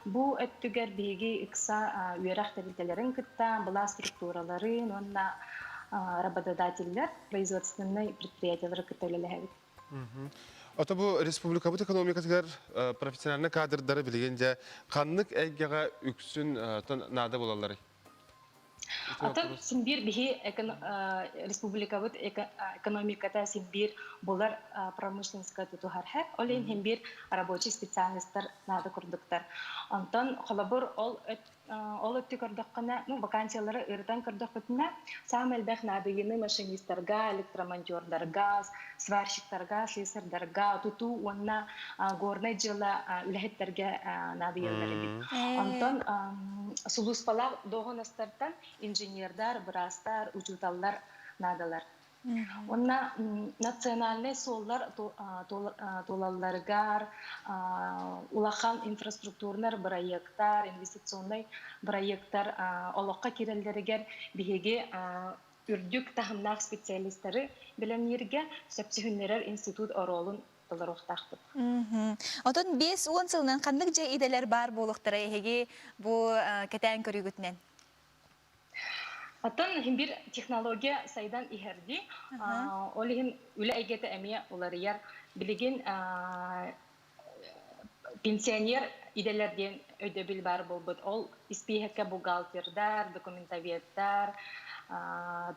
Бу өттүгэр биһиги ыкса үөрэх тэрилтэлэрин кытта былаас структураларын уонна работодателлэр, производственнай предприятиелары кытта үлэлэһэбит. Ото бу республикабыт экономикатыгар профессиональнай кадрдары билигин дьэ ханнык эйгэҕэ үксүн наада буолалларый? Атын син биир биһи республикабыт экономиката син биир булар промышленностька тутуһар ол иһин син биир рабочий специальностар наада курдуктар. Онтон холобур ол ол өттү көрдөххүнэ, ну вакансиялары ырытан көрдөхпүтүнэ, саамай элбэх наадыйыыны машинистарга, электромонтердарга, сварщиктарга, слесардарга, тутуу уонна горнай дьыала үлэһиттэргэ наадыйаллар эбит. Онтон сулууспалаах дуоһунастартан инженердар, быраастар, учууталлар наадалар. Уонна национальнай суоллар туолалларыгар улахан инфраструктурнай бырайыактар, инвестиционнай бырайыактар олоххо киирэллэригэр биһиги үрдүк таһымнаах специалистары бэлэмнииргэ сөпсүһүннэрэр институт оруолун толоруохтаахпыт. Отон 50 сылынан ханнык дьэ идэлэр баар буолуохтара эһиги бу кэтээн көрүүгүтүнэн? Оттон иһин биир технология сайдан иһэрдии, ол иһин үлэ эйгэтэ эмиэ уларыйар. Билигин пенсионер идэлэр диэн өйдөбүл баар буолбут. Ол испииһэккэ бухгалтердар, документоведтар,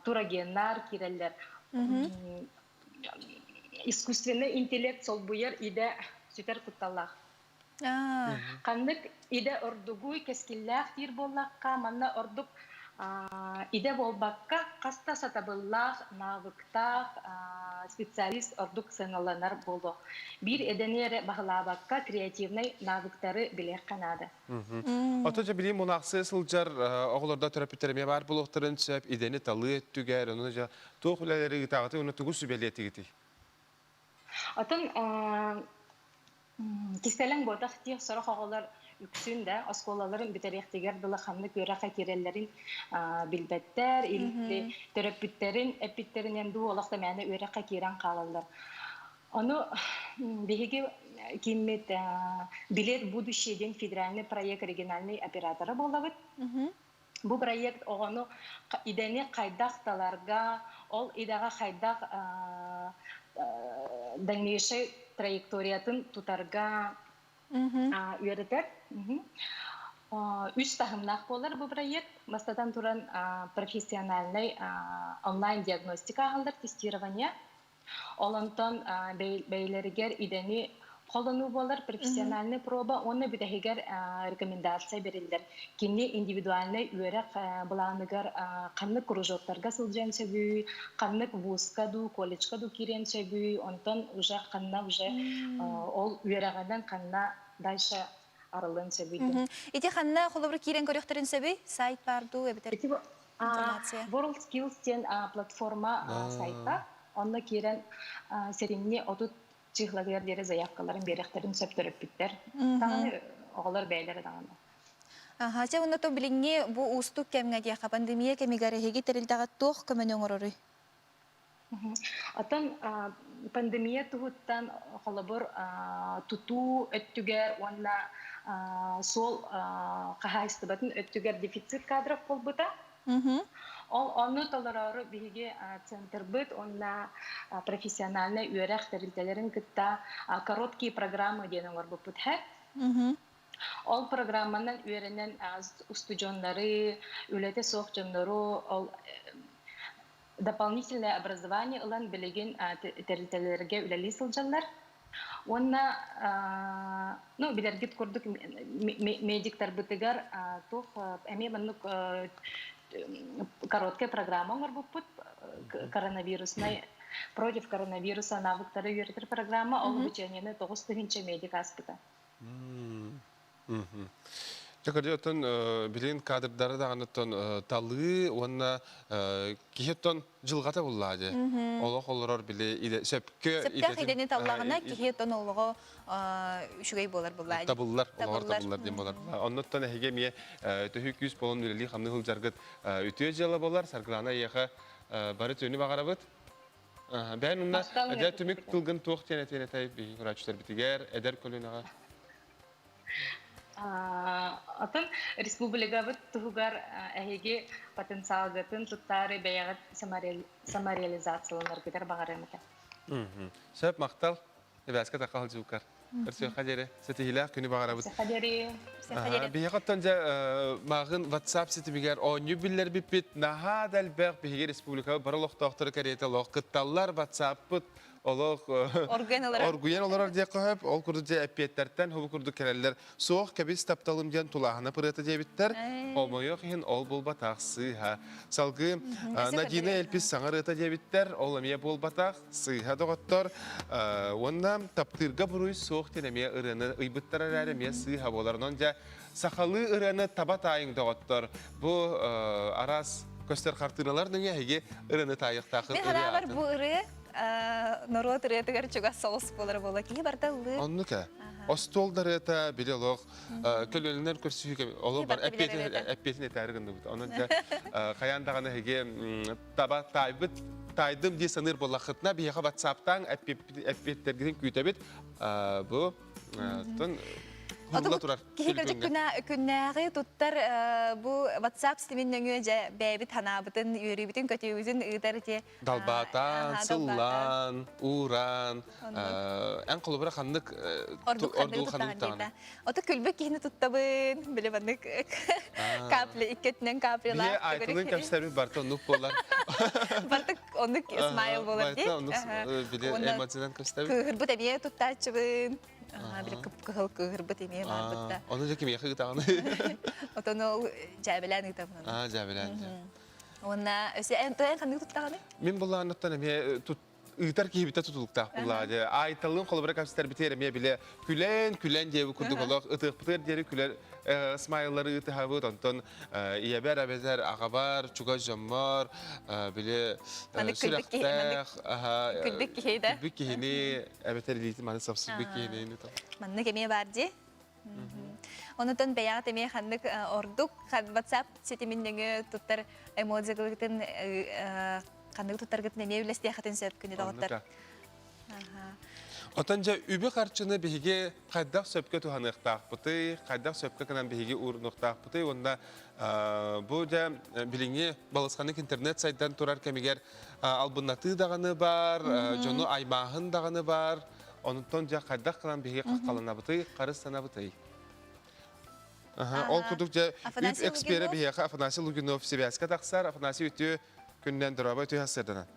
турагеннар киирэллэр. Искусственный интеллект солбуйар идэ сүтэр кутталлаах. Ханнык идэ ордугуй кэскиллээх диир буоллахха, манна ордук идэ буолбакка, хас да сатабыллаах, навыктаах специалист ордук сыаналанар буолуо. Биир идэни эрэ баһылаабакка, креативнай навыктары билиэххэ наада. Ото дьэ билим мунаахсыйа сылдьар оҕолордо төрөппүттэр эмиэ баар буолуохтарын сөп, идэни талыы өттүгэр, ону дьэ туох үлэлэри ыытааҕытый уонна тугу сүбэлиэтигитий? Атын Кистэлэҥ буотах диэх сорох оҕолор үксүн да оскуолаларын бүтэриэхтигэр дылы ханнык үөрэххэ киирэллэрин билбэттэр, төрөппүттэрин эппиттэринэн дуу олох да мээнэ үөрэххэ киирэн хаалаллар. Ону биһиги кииммит «Билет будущее» диэн федеральный проект региональный оператора буолабыт. Бу проект оҕону идэни хайдах таларга, ол идэҕэ хайдах дальнейшай траекториятын тутарга үөрэтэр. Үс таһымнаах буолар бу проект. Бастатан туран профессиональный онлайн-диагностика аһыллар тестирование. Ол онтон бэйэлэригэр идэни холонуу буолар профессиональный проба уонна бүтэһигэр рекомендация бэриллэр. Кини индивидуальнай үөрэх былааныгар ханнык кружоктарга сылдьыан сөбүй, ханнык вузка дуу, колледжка дуу киириэн сөбүй, онтон уже ханна уже ол үөрэҕинэн ханна дальше арыллыан сөбүй диэн. Ити ханна холобур киирэн көрүөхтэрин сөбүй? Сайт баар дуу эбэтэр информация? World Skills диэн платформа сайта. Онно киирэн сэринни 30 чыһылагыгар диэри заявкаларын биэрэхтэрин сөп төрөппүттэр. Даҕаны оҕолор бэйэлэрэ даҕаны. Аха, чэ онно то билиҥҥи бу уустук кэмҥэ диэххэ пандемия кэмигэр эһиги тэрилтэҕит туох көмөнү оҥороруй? Оттон пандемия туһуттан холобур тутуу өттүгэр уонна суол хаһаайыстыбатын өттүгэр дефицит кадров буолбута. Ол ону толороору биһиги центрбыт уонна профессиональнай үөрэх тэрилтэлэрин кытта короткие программы диэн оҥорбуппут һэ. Ол программанан үөрэнэн устудьуоннары, үлэтэ суох дьоннору ол дополнительное образование ылан билигин тэрилтэлэргэ үлэлии сылдьаллар. Уонна ну билэргит курдук медиктарбытыгар туох эмиэ маннык короткая программа оҥорбуппут коронавируснай против коронавируса навыктары үөрэтэр программа ол обучениены 9000 медик ааспыта. Дьэ, кырдьык, оттон билигин кадрдары даҕаны оттон талыы уонна киһи оттон дьылҕата буллаа дии. Олох олорор били сөпкө Сөптөөх идэни таллаҕына киһи оттон олоҕо үчүгэй буолар буллаа дии. Табыллар, олоҕор табыллар диэн буолар. Оннуттан эһиги эмиэ төһүү күүс буолан үлэлии-хамныы сылдьаргыт үтүө дьыала буолар. Саргылаана эйиэхэ бары үтүөнү баҕарабыт. Бэйэн уонна дьэ түмүк тылгын туох диэн этиэн этэй биһиги көрөөччүлэрбитигэр, эдэр көлүөнэҕэ? Отон республикабыт туһугар эһиги потенциалгытын туттаары бэйэҕит самореализацияланаргытар баҕарыам этэ. Сөп, махтал. Эбээскэ тахха сылдьыбыккар. Көрсүөххэ диэри. Ситиһиилээх күнү баҕарабыт. Биһиэхэ оттон дьэ мааҕын WhatsApp ситимигэр оонньуу биллэрбиппит наһаа да элбэх биһиги республикабыт бары олохтоохторо кэриэтэ олох кытталлар WhatsApp-пыт олох оргуйан олорор диэххэ сөп. Ол курдук дьэ эппиэттэртэн хобу курдук кэлэллэр. Суох кэбис тапталым диэн тулааһына пырыата диэбиттэр. Хомойуох иһин ол буолбатах сыыһа. Салгыы Надина Эльпис саҥа ырыата диэбиттэр. Ол эмиэ буолбатах сыыһа доҕоттор. Уонна таптыырга буруй суох диэн эмиэ ырыаны ыйбыттар эрээри эмиэ сыыһа буолар. Онон дьэ сахалыы ырыаны таба таайыҥ доҕоттор. Бу араас көстөр хартыыналар нөҥүө эһиги ырыаны таайыахтааххыт. Мин санаабар бу ырыа норуот ырыатыгар чугас соҕус буолара буолла. Киһи барыта ыллыыр. Оннук ээ. Остуол да ырыата били олох көлүөнэлэр көрсүһүү олох бар эппиэтин этээри гынныбыт. Онон дьэ хайаан даҕаны эһиги таба таайбыт таайдым дии саныыр буоллаххытына биһиэхэ ватсаптаан эппиэттэргитин күүтэбит. Бу тон Хурла турар. Киһи кырдьык күннээҕи туттар бу WhatsApp ситимин нөҥүө дьэ бэйэбит санаабытын, үөрүүбүтүн, көтүүбүтүн ыытар ити Далбаатаан, сыллаан, уураан, эн холобура ханнык ордук ханнык туттаҕын Ото күлбүт киһини туттабын, били маннык капля, икки өттүнэн каплялаах. Бие айтылын кэпсэрбит барта оннук буолар. Барта оннук смайл буолар дии. Барта оннук били эмоциянан көстөбүт. Кыыһырбыт эмиэ туттааччыбын. Били кып-кыһыл кыыһырбыт эмиэ баар бытта. Ону дьэ кимиэхэ ыытаҕын? Отон ол дьээбэлээн ыытабын. Аа, дьээбэлээн. Уонна өсө эн ханнык туттаҕыный? Мин былааннаттан эмиэ ыытар киһибитэ тутулуктаах буллаа дьэ. Айталыын холобура кэпсэтэрбитигэр эмиэ биле күлэн, күлэн диэбит курдук олох ытыахпытыгар диэри күлэр смайллары ыытыһабыт. Онтон ийэбэр, эбэтэр аҕабар, чугас дьоммор били сүрэхтээх, күлбүт киһи да. Күлбүт киһини эбэтэр илиитин маны сапсыйбыт киһини. Маннык эмиэ баар дии. Онутан бэйэҕит эмиэ ханнык ордук WhatsApp ситимин нөҥүө туттар эмодзигалыгытын ханнык туттаргытын эмиэ үлэстиэххитин сөп күнү доҕоттор. Отон дьэ үбү-харчыны биһиги хайдах сөпкө туһаныахтаахпытый, хайдах сөпкө гынан биһиги уурунуохтаахпытый уонна бу дьэ билиҥҥи балысханнык интернет сайдан турар кэмигэр албыннатыы даҕаны баар, дьону аймааһын даҕаны баар. Онтон дьэ хайдах гынан биһиги хаххаланабытый, харыстанабытый? Ол курдук дьэ үп эксперэ биһиэхэ Афанасий Лугинов сибээскэ тахсар. Афанасий үтүө күннэн дорообо үтүө сырданан.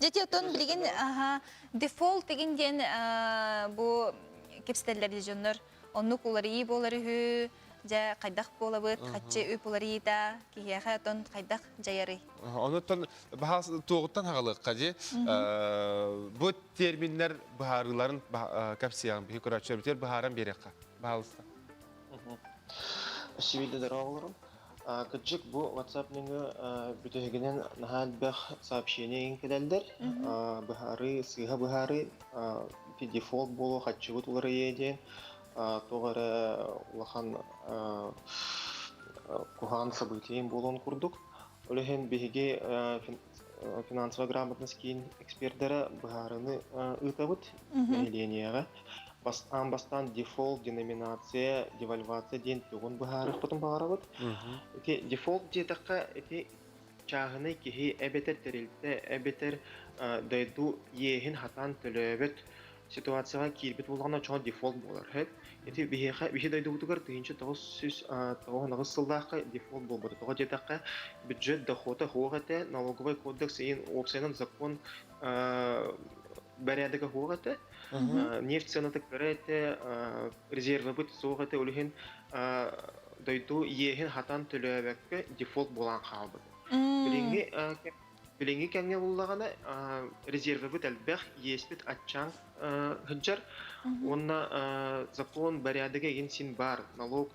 Дьэ оттон билигин дефолт деген диэн бу кэпсэтэллэр дьоннор оннук уларыйыы буолар үһү дьэ хайдах буолабыт хаччы үп уларыйыыта киһиэхэ оттон хайдах дьайарый Онуттан баһаас туоҕуттан хагалыахха дии. Бу терминнэр быһаарыыларын кэпсиэҕим биһи көрөөччүлэрбитигэр быһааран биэриэххэ. Баһаалыста. Сибилде дороолорум. Кырдьык бу WhatsApp нөҥүө бүтэһигинэн наһаа элбэх сообщение кэлэллэр. Быһаарыы, сыыһа быһаарыы, дефолт буолуо, хаччыбыт уларыйыа диэн туох эрэ улахан куһаҕан событием буолуон курдук. Ол иһин биһиги финансовая грамотность киин экспердэрэ быһаарыны ыытабыт нэһилиэнньэҕэ. Бастаан бастаан дефолт, деноминация, девальвация диэн тугун быһаарыахпытын баҕарабыт. Ити дефолт диэтэххэ, ити чааһынай киһи эбэтэр тэрилтэ эбэтэр дойду иэһин хатаан төлөөбөт ситуацияҕа киирбит буоллаҕына чоҕо дефолт буолар. Ити биһиэхэ биһи дойдубутугар 1998 сыллаахха дефолт буолбута. Тоҕо диэтэххэ, бюджет дохода суох этэ, налоговый кодекс иин уопсайынан закон бэрээдэгэ суох этэ. Нефть сыаната кыра этэ, резервэбит суох этэ, ол иһин дойду иэһин хатан төлөөбөккө дефолт буолан хаалбыта. Билиҥҥи Билиҥҥи кэмҥэ буллаҕына резервэбит элбэх, иэспит аччаан сылдьар уонна закон бэрээдэгэ игин син баар. Налог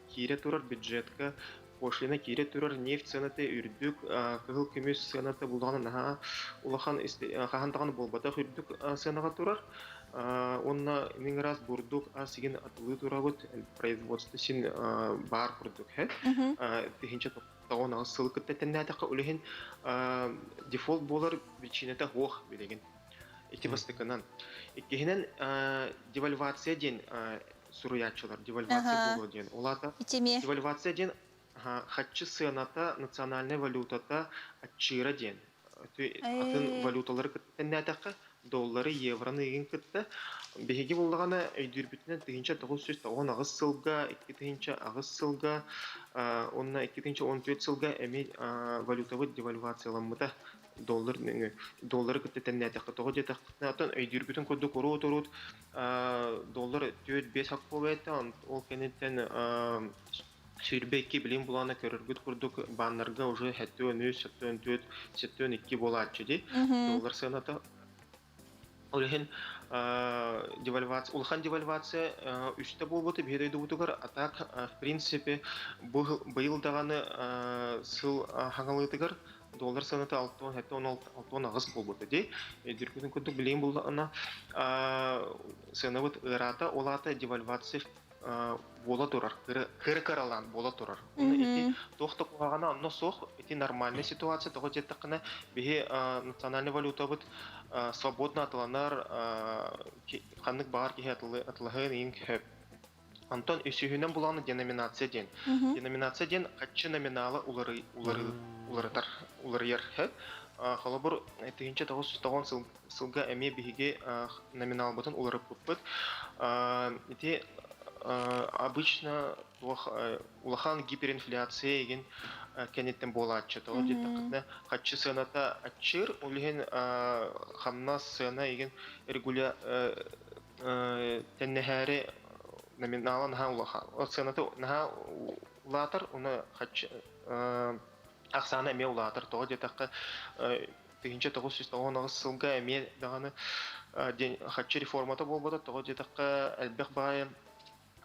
киирэ турар бюджетка, пошлина киирэ турар, нефть сыаната үрдүк, кыһыл көмүс сыаната буллаҕына наһаа улахан хаһан даҕаны буолбатах үрдүк сыанаҕа турар. Уонна мин ыраас бурдук ас игин атылыы турабыт, производство син баар курдук. Тыһыынча 98 сылы кытта тэннээтэххэ, ол иһин дефолт буолар причината суох билигин. Ити бастакынан. Иккиһинэн, девальвация диэн суруйааччылар, девальвация буолуо диэн. Ол аата девальвация диэн хаччы сыаната, национальнай валютата аччыыра диэн. Атын валюталары кытта тэннээтэххэ, доллары, евроны ыйын кытта биһиги буллаҕына өйдүүрбүтүнэн 1998 сылга, 2008 сылга уонна 2014 сылга эмиэ валютабыт девальвацияламмыта доллар доллары кытта тэннээтэххэ тоҕо диэтэххэ оттон өйдүүргүтүн курдук уруут уруут доллар 4-5 аккуоба этэ ол кэнниттэн 22 билим булаана көрөргүт курдук бааннарга уже 73, 74, 72 буолааччы дии доллар сыаната. Ол иһин девальвация, улахан девальвация үстэ буолбута биһи дойдубутугар, а так в принципе быйыл даҕаны сыл хаҥалыытыгар доллар сыаната 67-68 буолбута дии. Өйдүүргүтүн курдук билигин буллаҕына сыанабыт ыараата, ол аата девальвация буола турар, кыры-кыралаан буола турар. Уонна ити туох да куһаҕана онно суох, ити нормальный ситуация, тоҕо диэтэххинэ, биһи национальный валютабыт свободно атыланар, ханнык баҕар киһи атылаһыан иһин сөп. Онтон үсүһүнэн булааны деноминация диэн. Деноминация диэн хаччы номинала уларытар, уларыйар. Холобур, 1990 сылга эмиэ биһиги номиналбытын уларыппыппыт. Ити обычно туох улахан гиперинфляция игин кэнниттэн буолааччы. Тоҕо диэтэххитинэ, хаччы сыаната аччыыр, ол иһин хамнас сыана игин регуля тэннэһээри номинала наһаа улахан. Сыаната наһаа улаатар, уна хаччы ахсаана эмиэ улаатар. Тоҕо диэтэххэ, 1998 сылга эмиэ даҕаны хаччы реформата буолбата, тоҕо диэтэххэ, элбэх баайы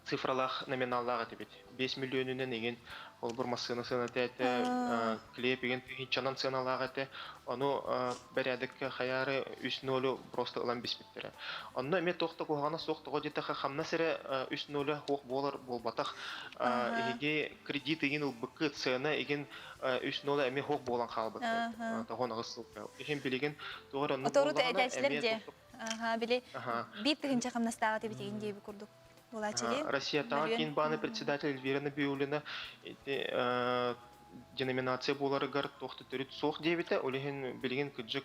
цифралаах номиналлаах этибит. 5 миллионунан игин холбур массыына сыаната этэ, клип игин тыһыынчанан сыаналаах этэ. Ону бэрээдэккэ хайаары үс нолу просто ылан биспиттэрэ. Онно эмиэ туох да куһаҕана суох, тоҕо диэтэххэ, хамнас эрэ үс ноля суох буолар буолбатах. Эһиги кредит игин ылбыккыт, сыана игин үс нола эмиэ суох буолан хаалбыт. Тоҕон аҕыс сылга. Иһин билигин туох эрэ оннук Оторут буоллаҕына этээчилэр эмиэ дьэ. Аха, били биир тыһыынча хамнастааҕы этибит диэби курдук буолааччы Россиятааҕы Мөрүөн. киин бааны председатель Эльвира Набиуллина ити деноминация буоларыгар туох да төрүт суох диэбитэ. Ол иһин билигин кырдьык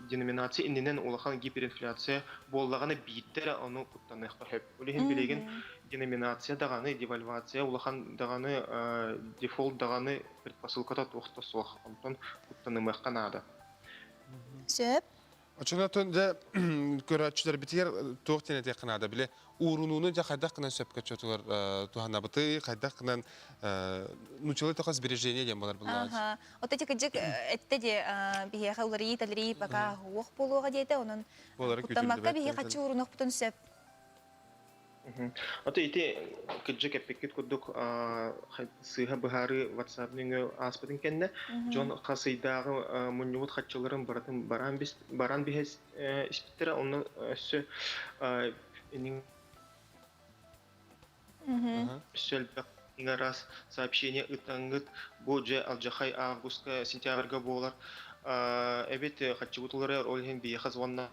деноминация иннинэн улахан гиперинфляция буоллаҕына биирдэ эрэ ону куттаныахха сөп. Ол иһин билигин деноминация даҕаны, девальвация улахан даҕаны, дефолт даҕаны предпосылката туох да суох. Онтон куттанымыахха наада. Сөп. Очонотон дьэ көрөөччүлэрбитигэр туох диэн этиэххэ наада били уурунууну дьэ хайдах гынан сөпкө чотугар туһанабытый хайдах гынан нучалы тоха сбережение диэн болар буллаҕа Аха. Ото ити кыдьык этте де биһиэхэ уларыйыы талырыы пока уох буолуоҕа диэтэ онон Буолара куттаммакка күүтүллүбэт биһи хаччы уурунуохпутун сөп. Ото ити кырдьык эппиккит курдук сыыһа быһаарыы WhatsApp нөҥүө ааспытын кэннэ дьон хас ыйдааҕы мунньубут хаччыларын барытын бараан баран биһэ испиттэрэ онно өссө өссө элбэх. Раз сообщение ытаҥҥыт бу дьэ алдьархай августка, сентябрьга буолар. Эбит хаччыбыт уларыйар, ол иһин биһиэхэ звонна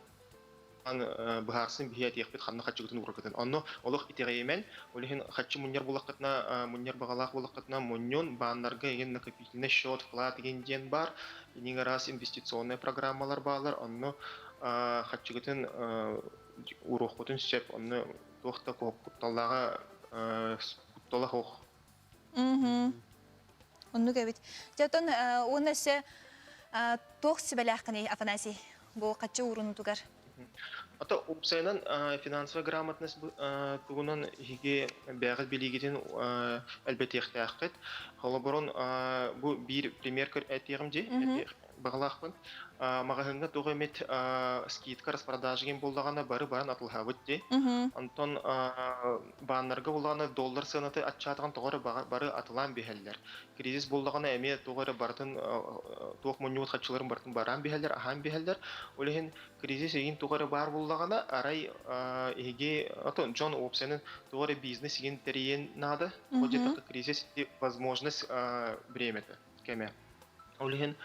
быһаарсын биһи этиэхпит ханна хаччыгытын уураргытын. Онно олох итэҕэйимэн, ол иһин хаччы мунньар буоллаххытына, мунньар баҕалаах буоллаххытына, мунньун, бааннарга игин накопительный счет, вклад игин диэн баар, иниҥ араас инвестиционнай программалар бааллар, онно хаччыгытын ууруоххутун сөп, онно туох да кутталлааҕа куттала суох. Оннук эбит. Дьэ, оттон уонна өссө туох сүбэлээххиний, Афанасий, бу хаччы уурунутугар? Ата уопсайынан финансовая грамотность тугунан иһиги бэйэҕит билиигитин элбэтиэхтээххит. Холобурун бу биир пример этиэҕим дии, баҕалаахпын. Маҕаһыыҥҥа туох эмит скидка распродажа диэн буоллаҕына бары баран атылаһабыт дии. Онтон бааннарга буоллаҕына доллар сыаната аччаатаҕын тоҕо эрэ бары атылаан биһэллэр. Кризис буоллаҕына эмиэ туох эрэ барытын туох мунньубут хаччыларын барытын бараан биһэллэр, аһаан биһэллэр. Ол иһин кризис игин туох эрэ баар буоллаҕына арай эһиги отон дьон уопсайынан туох эрэ бизнес игин тэрийиэн наада. Тоҕо диэтэххэ кризис возможность времята кэмэ. Ол иһин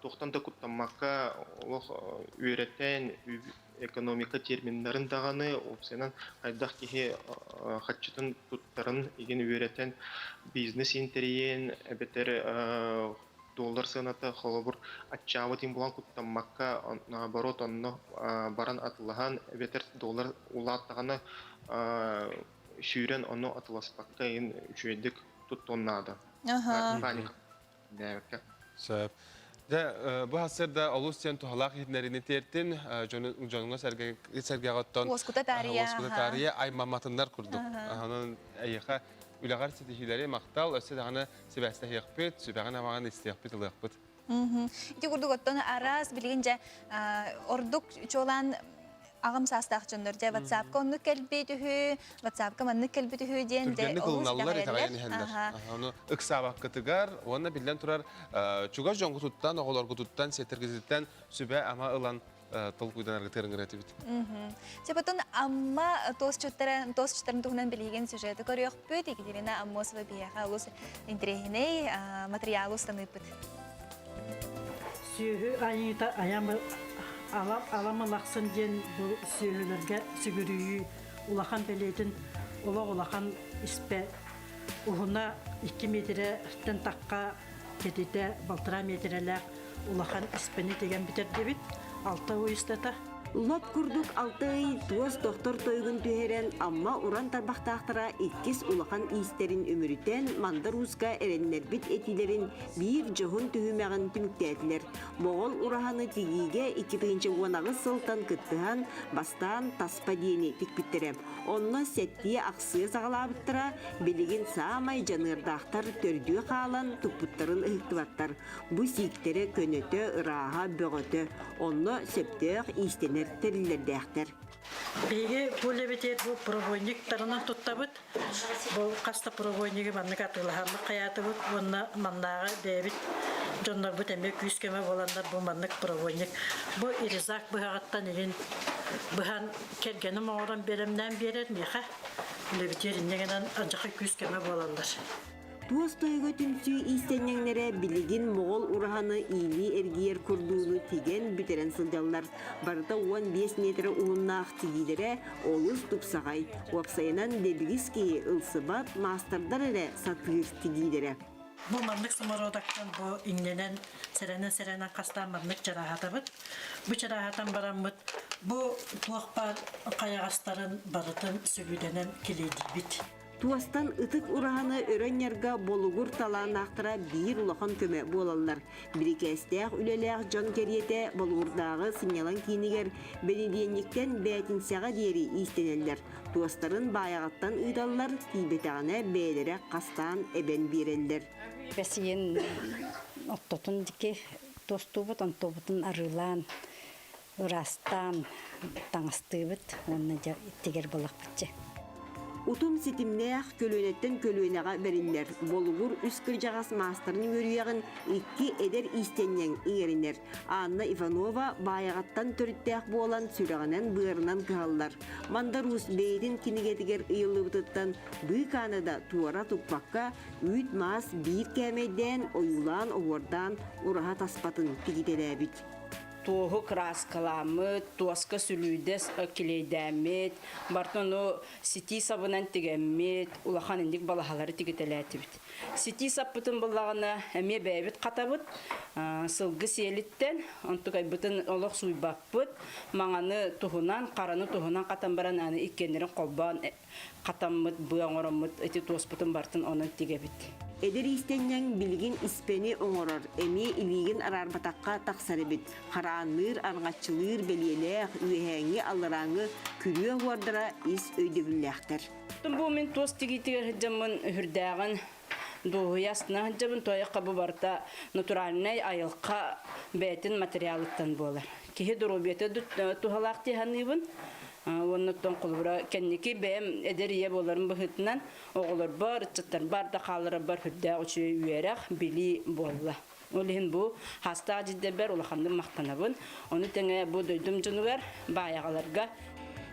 туохтан да куттаммакка олох үөрэтэн экономика терминнарын даҕаны уопсайынан хайдах киһи хаччытын туттарын игин үөрэтэн бизнес интэриэһин эбэтэр доллар сыаната холобур аччаабыт иһин булан куттаммакка наоборот онно баран атылаһан эбэтэр доллар улааттаҕына сүүрэн ону атыласпакка игин үчүгэйдик туттуон наада. Паника. Сөп. Дьэ, бу сарсыарда олус диэн туһалаах иһитиннэриини тиэртин, дьоҥҥо сэргэҕэ оттон Уоскута таарыйа. Уоскута таарыйа аймамматыннар курдук. Онон эйиэхэ үлэҕэр ситиһиилэри махтал, өссө даҕаны сибээстэһиэхпит, сүбэҕин-амаҕын истиэхпит, ылыахпыт. Ити курдук оттон араас билигин дьэ ордук чуолаан аҕам саастаах дьоннор дьэ ватсапка оннук кэлбит үһү, ватсапка маннык кэлбит үһү диэн түргэнник ылыналлар итэҕэйэн иһэллэр. Ону ыксаабаккытыгар уонна биллэн турар чугас дьоҥҥутуттан, оҕолоргутуттан, сиэттэргититтэн сүбэ-ама ылан толкуйданаргытыгар ыҥырар этибит. Сепотон Амма туосчуттарын туосчуттарын туһунан билигин сюжеты көрүөхпүт. Екатерина Аммосова биһиэхэ олус интэриэһинэй материалы устаныыппыт. Сүөһү айыыта айам аламылахсын диэн бу сүөһүлэргэ сүгүрүйүү улахан бэлиэтин олох улахан испэ уһуна 2 миэтирэттэн тахха кэтитэ балтараа миэтирэлээх улахан испэни тигэн бүтэрдибит. Алта ый устата. Лоп курдук алта ый туос тохтор тойугун түһэрэн Амма уран тарбахтаахтара иккис улахан иистэрин үмүрүтэн Мандар Ууска эрэннэрбит этиилэрин биир дьоһун түһүмэҕин түмүктээтилэр. Моҕол ураһаны тигиигэ 2018 сылтан кыттыһан бастаан таспа диэни тикпиттэрэ. Онно сэттиэ ахсыа саҕалаабыттара, билигин саамай дьаныардаахтар төрдүө хаалан туппуттарын ыһыктыбаттар. Бу сииктэрэ көнөтө, ырааһа, бөҕөтө. Онно сөптөөх иистэнэр тэриллэрдээхтэр. Биһиги бу үлэбитигэр бу пробойниктарынан туттабыт. Бу хас да пробойнигы маннык атыылаһаммыт хайаатыбыт уонна маннааҕы бэйэбит дьоннорбут эмиэ күүс-көмө буоланнар бу маннык пробойник. Бу резак быһаҕыттан игин быһан кэргэним оҥорон бэлэмнээн биэрэр миэхэ. Үлэбитигэр инньэ гынан алдьархай күүс-көмө буолаллар. Туос тойуга түмсүү иистэнньэҥнэрэ билигин моҕол ураһаны иилии эргийэр курдууну тигэн бүтэрэн сылдьаллар. Барыта 15 миэтэрэ уһуннаах тигиилэрэ олус тупсаҕай. Уопсайынан дэбигис киһи ылсыбат, маастардар эрэ сатыыр тигиилэрэ. Бу маннык самородоктан бу иҥнэнэн сэрэнэн-сэрэнэн хастаан маннык чарааһатабыт. Бу чарааһатан бараммыт бу туох баар хайаҕастарын барытын сүгүдэнэн килиэдийбит. Туостан ытык ураһаны өрө анньарга болугур талааннаахтара биир улахан көмө буолаллар. Бирикээстээх үлэлээх дьон кэриэтэ Болугурдааҕы сынньалаҥ киинигэр бэнидиэнньиктэн бээтинсэҕэ диэри иистэнэллэр. Туостарын баайаҕаттан ыыталлар, тиийбэтэҕинэ бэйэлэрэ хастаан эбэн биэрэллэр. Бэсийин оттотун дики туостуубут, онтуобутун арыылаан, ыраастаан таҥастыыбыт уонна дьэ иттигэр балахпытчы. Утум ситимнээх көлүөнэттэн көлүөнэҕэ бэриллэр Болугур үс кырдьаҕас маастарын үөрүйэҕин икки эдэр иистэнньэҥ иҥэринэр. Анна Иванова Баайаҕаттан төрүттээх буолан сүрэҕинэн-быарынан кыһаллар. Мандар Уус бэйэтин кинигэтигэр ыйыллыбытыттан быыкааны да туора туппакка, үүт-маас биир кээмэйдээн, ойуулаан-оһуордаан ураһа таспатын тигитэлээбит. Туоһу кырааскаламмыт, туоска сүлүүдэ килиэйдээммит, бартын ону ситии сабынан тигэммит, улахан инник балаһалары тигитэлээтибит. Ситии саппытын буллаҕына эмиэ бэйэбит хатабыт, сылгы сиэлиттэн, онтукайбытын олох сууйбаппыт, маҥаны туһунан, хараны туһунан хатан баран аны иккиэннэрин холбоон хатаммыт, быа оҥороммут ити туоспутун бартын онон тигэбит. Эдэр иистэнньэҥ билигин испэни оҥорор, эмиэ илиигин араарбатахха тахсар эбит. Хараанныыр, арҕаччылыыр бэлиэлээх, үөһээҥҥи, алларааҥҥы күрүө оһуордара ис өйдөбүллээхтэр. Бу мин туос тигиитигэр сылдьаммын үрдээҕин дуоһуйа астына сылдьабын, туойахха бу барыта натуральнай айылҕа бэйэтин материалыттан буолар. Киһи доруобуйата туһалаах дии саныыбын. Уонна оттон холобура кэнники бэйэм эдэр ийэ буоларым быһыытынан оҕолорбор, ыччаттарбар да хаалларарбар сүрдээх үчүгэй үөрэх, билии буолла. Ол иһин бу хаастаах дьиддэрбэр улаханнык махтанабын. Ону тэҥэ бу дойдум дьонугар, баайаҕаларга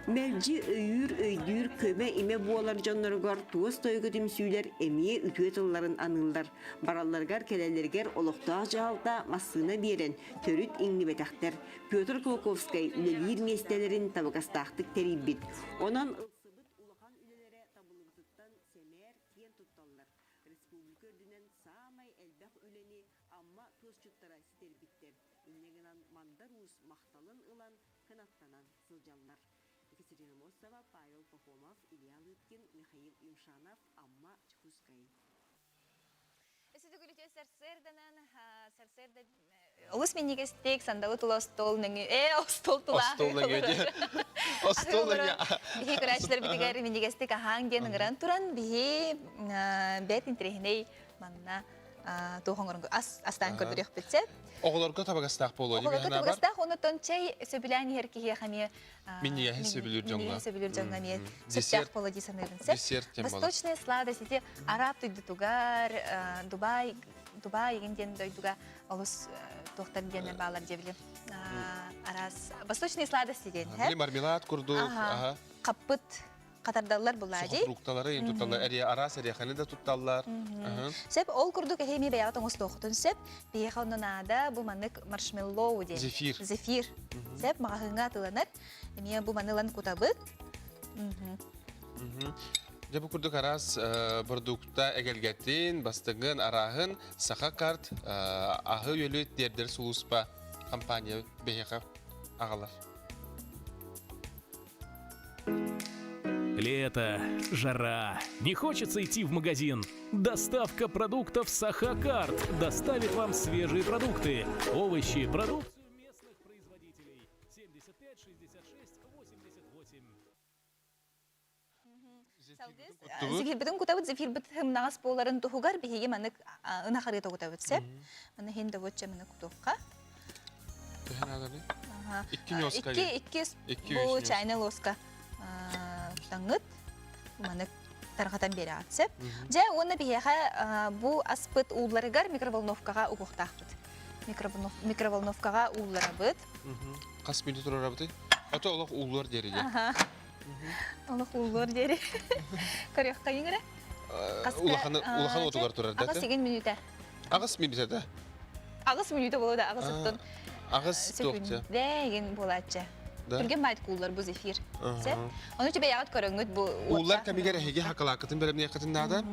Мэлдьи өйүүр, өйдүүр, көмө-имэ буолар дьонноругар туос тойугу түмсүүлэр эмиэ үтүө тылларын аныыллар. Баралларыгар кэлэллэригэр олохтоох дьаһалта массыына биэрэн, төрүт иҥнибэтэхтэр. Петр Кулаковскай үлэлиир миэстэлэрин табыгастаахтык тэрийбит. Онон ылсыбыт улахан үлэлэрэ табыллыбытыттан сэмээр киэн тутталлар. Республика үрдүнэн саамай элбэх үлэни Амма туосчуттара ситэрбиттэр. Инньэ гынан Мандар Уус махталын ылан кынаттанан сылдьаллар. Екатерина Мостова, Павел Пахомов, Илья Лыткин, Михаил Юмшанов, Амма, Чекускай. Өсүтүгүлүтүө сарсыарданан сарсыарда олус минньигэстик сандалы тула остуол нөҥүө э остуол тула Остуол нөҥүө диye. Остуол нөҥүө. Биһи көрөөччүлэрбитигэр минньигэстик аһааҥ диэн ыҥыран туран биһи бэрт интэриэһинэй манна туох оҥорон ас астаан көрдөрүөхпүт сөп. Оҕолорго табыгастаах буолуо дии Оҕолорго табыгастаах оннуттан чэй сөбүлээн иһэр киһиэхэ эмиэ Минньигэһи сөбүлүүр дьоҥҥо. Минньигэһи сөбүлүүр дьоҥҥо эмиэ сөптөөх буолуо дии саныыбын сөп. Десерт диэн буолар. Восточная сладость ити араб дойдутугар Дубай Дубай игин диэн дойдуга олус туохтар диэннэр баалар диэбилим. Араас восточные сладости диэн. Били мармелад курдук. Хаппыт хатардаллар булаа дии. Фрукталары тутталлар, эрия араас эриэхэни да тутталлар. Сөп, ол курдук эһи эмиэ бэйэҕит оҥостуоххутун сөп. Биһиэхэ онно наада бу маннык маршмеллоу диэн. Зефир. Зефир. Сөп, маҕаһыыҥҥа атыыланар. Эмиэ бу маны ылан кутабыт. Дьэ бу курдук араас продукта эгэлгэтин, бастыҥын, арааһын Саха карт аһы-үөлү тиэрдэр сулууспа компания биһиэхэ аҕалар. Лето, жара, не хочется идти в магазин. Доставка продуктов Сахакарт доставит вам свежие продукты, овощи, продукцию местных производителей. 75 66 88. Зефирбитин кутабыт, зефирбит хымнаҕас буоларын туһугар биһиги маннык ынах арыыта кутабыт сеп. Маны хин да бочча маны кутуохха. Икки икки икки бу чайная ложка таҥыт маны тарҕатан биэрэҕит сеп. Дьэ уонна биһиэхэ бу аспыт уулларыгар микроволновкаҕа угуохтаахпыт. Микроволновкаҕа уулларабыт. Хас мүнүүтэ турарабытый? Ото олох ууллуор диэри дьэ. Олох ууллуор диэри. Көрүөххэ эрэ. Улахан улахан отугар турар да. Аҕыс игин мүнүүтэ. Аҕыс мүнүүтэ да. Аҕыс мүнүүтэ буолуо да аҕыс оттон. Аҕыс туохча. Дэгин буолааччы. Түргэн баайт кууллар бу зефир. Сэ. Ону чи бэйэҕит көрөҥҥүт бу Ууллар кэмигэр эһиги хакалаакытын бэлэмниэххитин наада.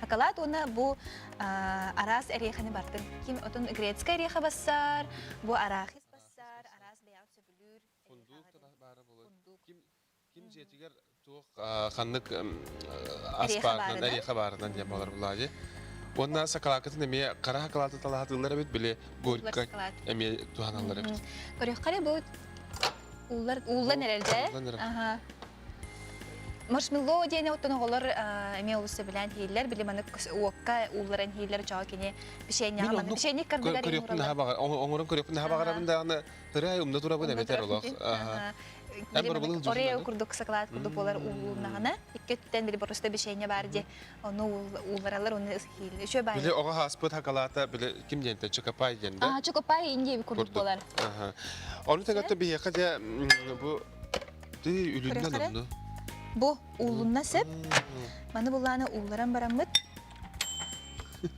Хакалаат уонна бу араас эриэхэни бартын. Ким отун грецкай эриэхэ бассар, бу арахис бассар, араас бэйэҕит сөбүлүүр Кундуук баара буолуо. Ким ким дьиэтигэр туох ханнык ас баарынан, эриэхэ баарынан диэн буолар булаадьы. Уонна сакалаакытын эмиэ хара сакалааты талаһатыыллар эбит, били горько эмиэ туһаналлар эбит. Көрүөххэ бу ууллар ууллан эрэр дэ. Аха. Маршмеллоу диэни оттон оҕолор эмиэ олус сөбүлээн иһииллэр. Били маннык уокка уулларан иһииллэр чоо кини печеньеҕа маннык печенье кардыгар Көрүөхпүн наһаа баҕар, оҥорон көрүөхпүн наһаа баҕарабын даҕаны, Ырай умна турабын эбэтэр олох. Орео курдук сакалаат курдук буолар уулуннаҕына икки өттүттэн били просто печенье баар дии ону уулларалар ону ысхииллэр үчүгэй баайы. Били оҕо ааспыт хакалаата били ким диэнтэй Чокопай диэн да? Аа Чокопай Индия курдук буолар. Ону тэҥэ биһиэхэ дьэ бу үлүннэн онну. Бу уулунна сөп. Маны буллааны уулларан бараммыт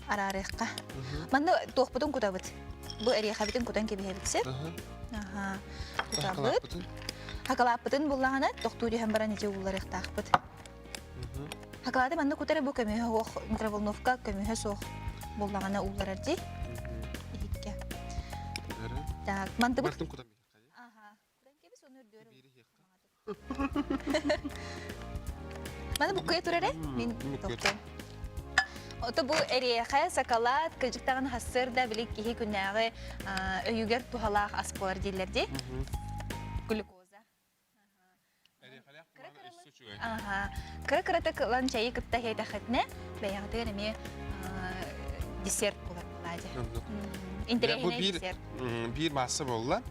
араарыахха. Манна туохпутун кутабыт. Бу эриэхэбитин кутан кэбиһэбит сөп. Аха. Кутабыт. Хакалааппытын буллаҕына тохтуу түһэн баран ити уулларыахтаахпыт. Хакалааты манна кутары бу көмүһэ суох, микроволновка көмүһэ суох буллаҕына уулларар дии. Иһиккэ. Так, мантыбыт. Аха. Маны буккуйа турар э? Мин тоқтон. Ото бу эриэхэ, сакалаат, кырдьыктаҕын хассыр да били киһи күннээҕи өйүгэр туһалаах ас буолар дииллэр дии. Глюкоза. Аха. Кыра-кыратык ылан чайы кытта иһэтэххитинэ, бэйэҕитигэр эмиэ десерт буолар буолаа дии. Интэриэһинэй десерт. Биир маасса буолла.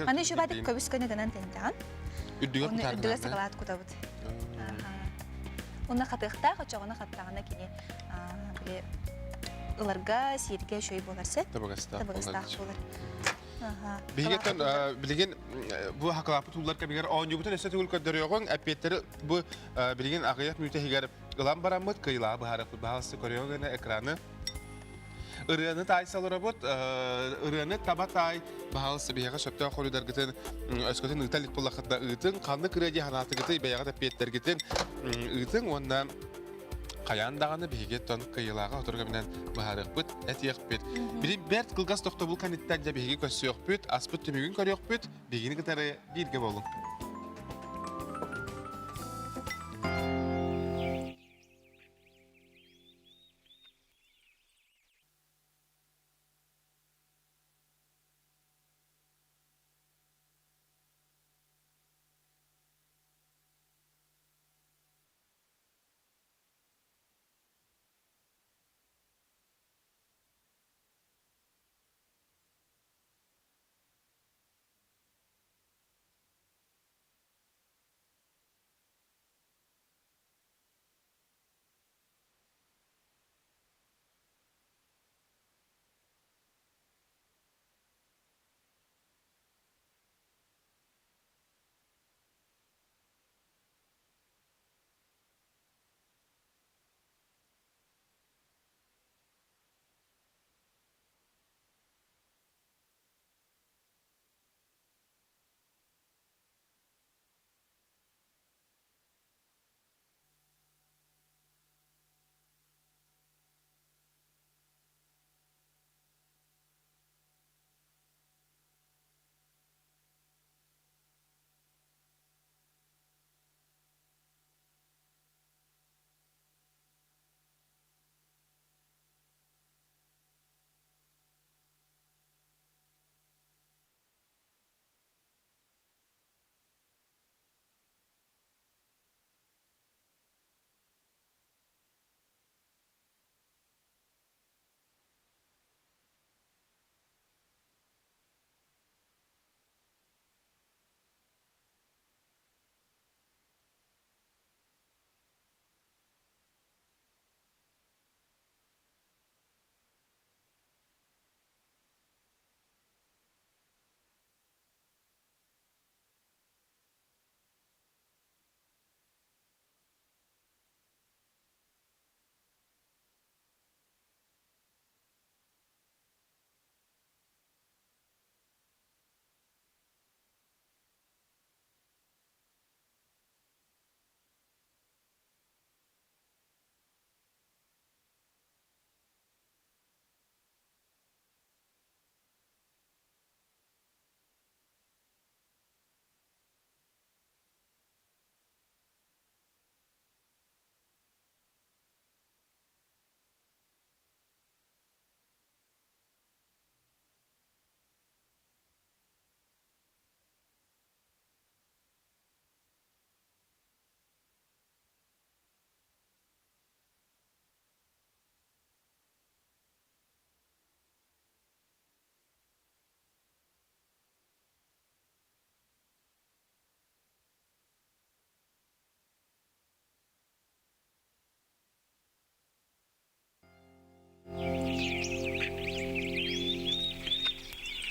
Аны еще баатык көбүс көнө гынан тэнтэҕин. Үрдүгэр кутааргынан. Үрдүгэр сакалаат кутабыт. Уна хатыахтаах, очоҕуна хаттаҕына кини били ыларга, сииргэ үчүгэй буолар сөп. Табыгастаах буолар. Биһигиттэн билигин бу хакалааппыт ууллар кэмигэр оонньуубутун өссө төгүл көрдөрүөҕүҥ. Эппиэттэри бу билигин аҕыйах мүнүүтэ иһигэр ылан бараммыт кыйылаа быһаарыахпыт. Баһаалыста көрүөҕүҥ гына экраны. Ырыаны таайса олоробут. Ырыаны таба таай. Баһаалыста биһиэхэ сөптөөх хоруйдаргытын өскөтүн ыыта илик буоллаххытына ыытыҥ. Ханнык ырыа дии санаатыгытый бэйэҕит эппиэттэргитин ыытыҥ уонна хайаан даҕаны биһиги тон кыйылааҕы сотору кэминэн быһаарыахпыт, этиэхпит. Били бэрт кылгас тохтобул кэнниттэн дьэ биһиги көрсүөхпүт, аспыт түмүгүн көрүөхпүт, биһигини кытары бииргэ буолуҥ.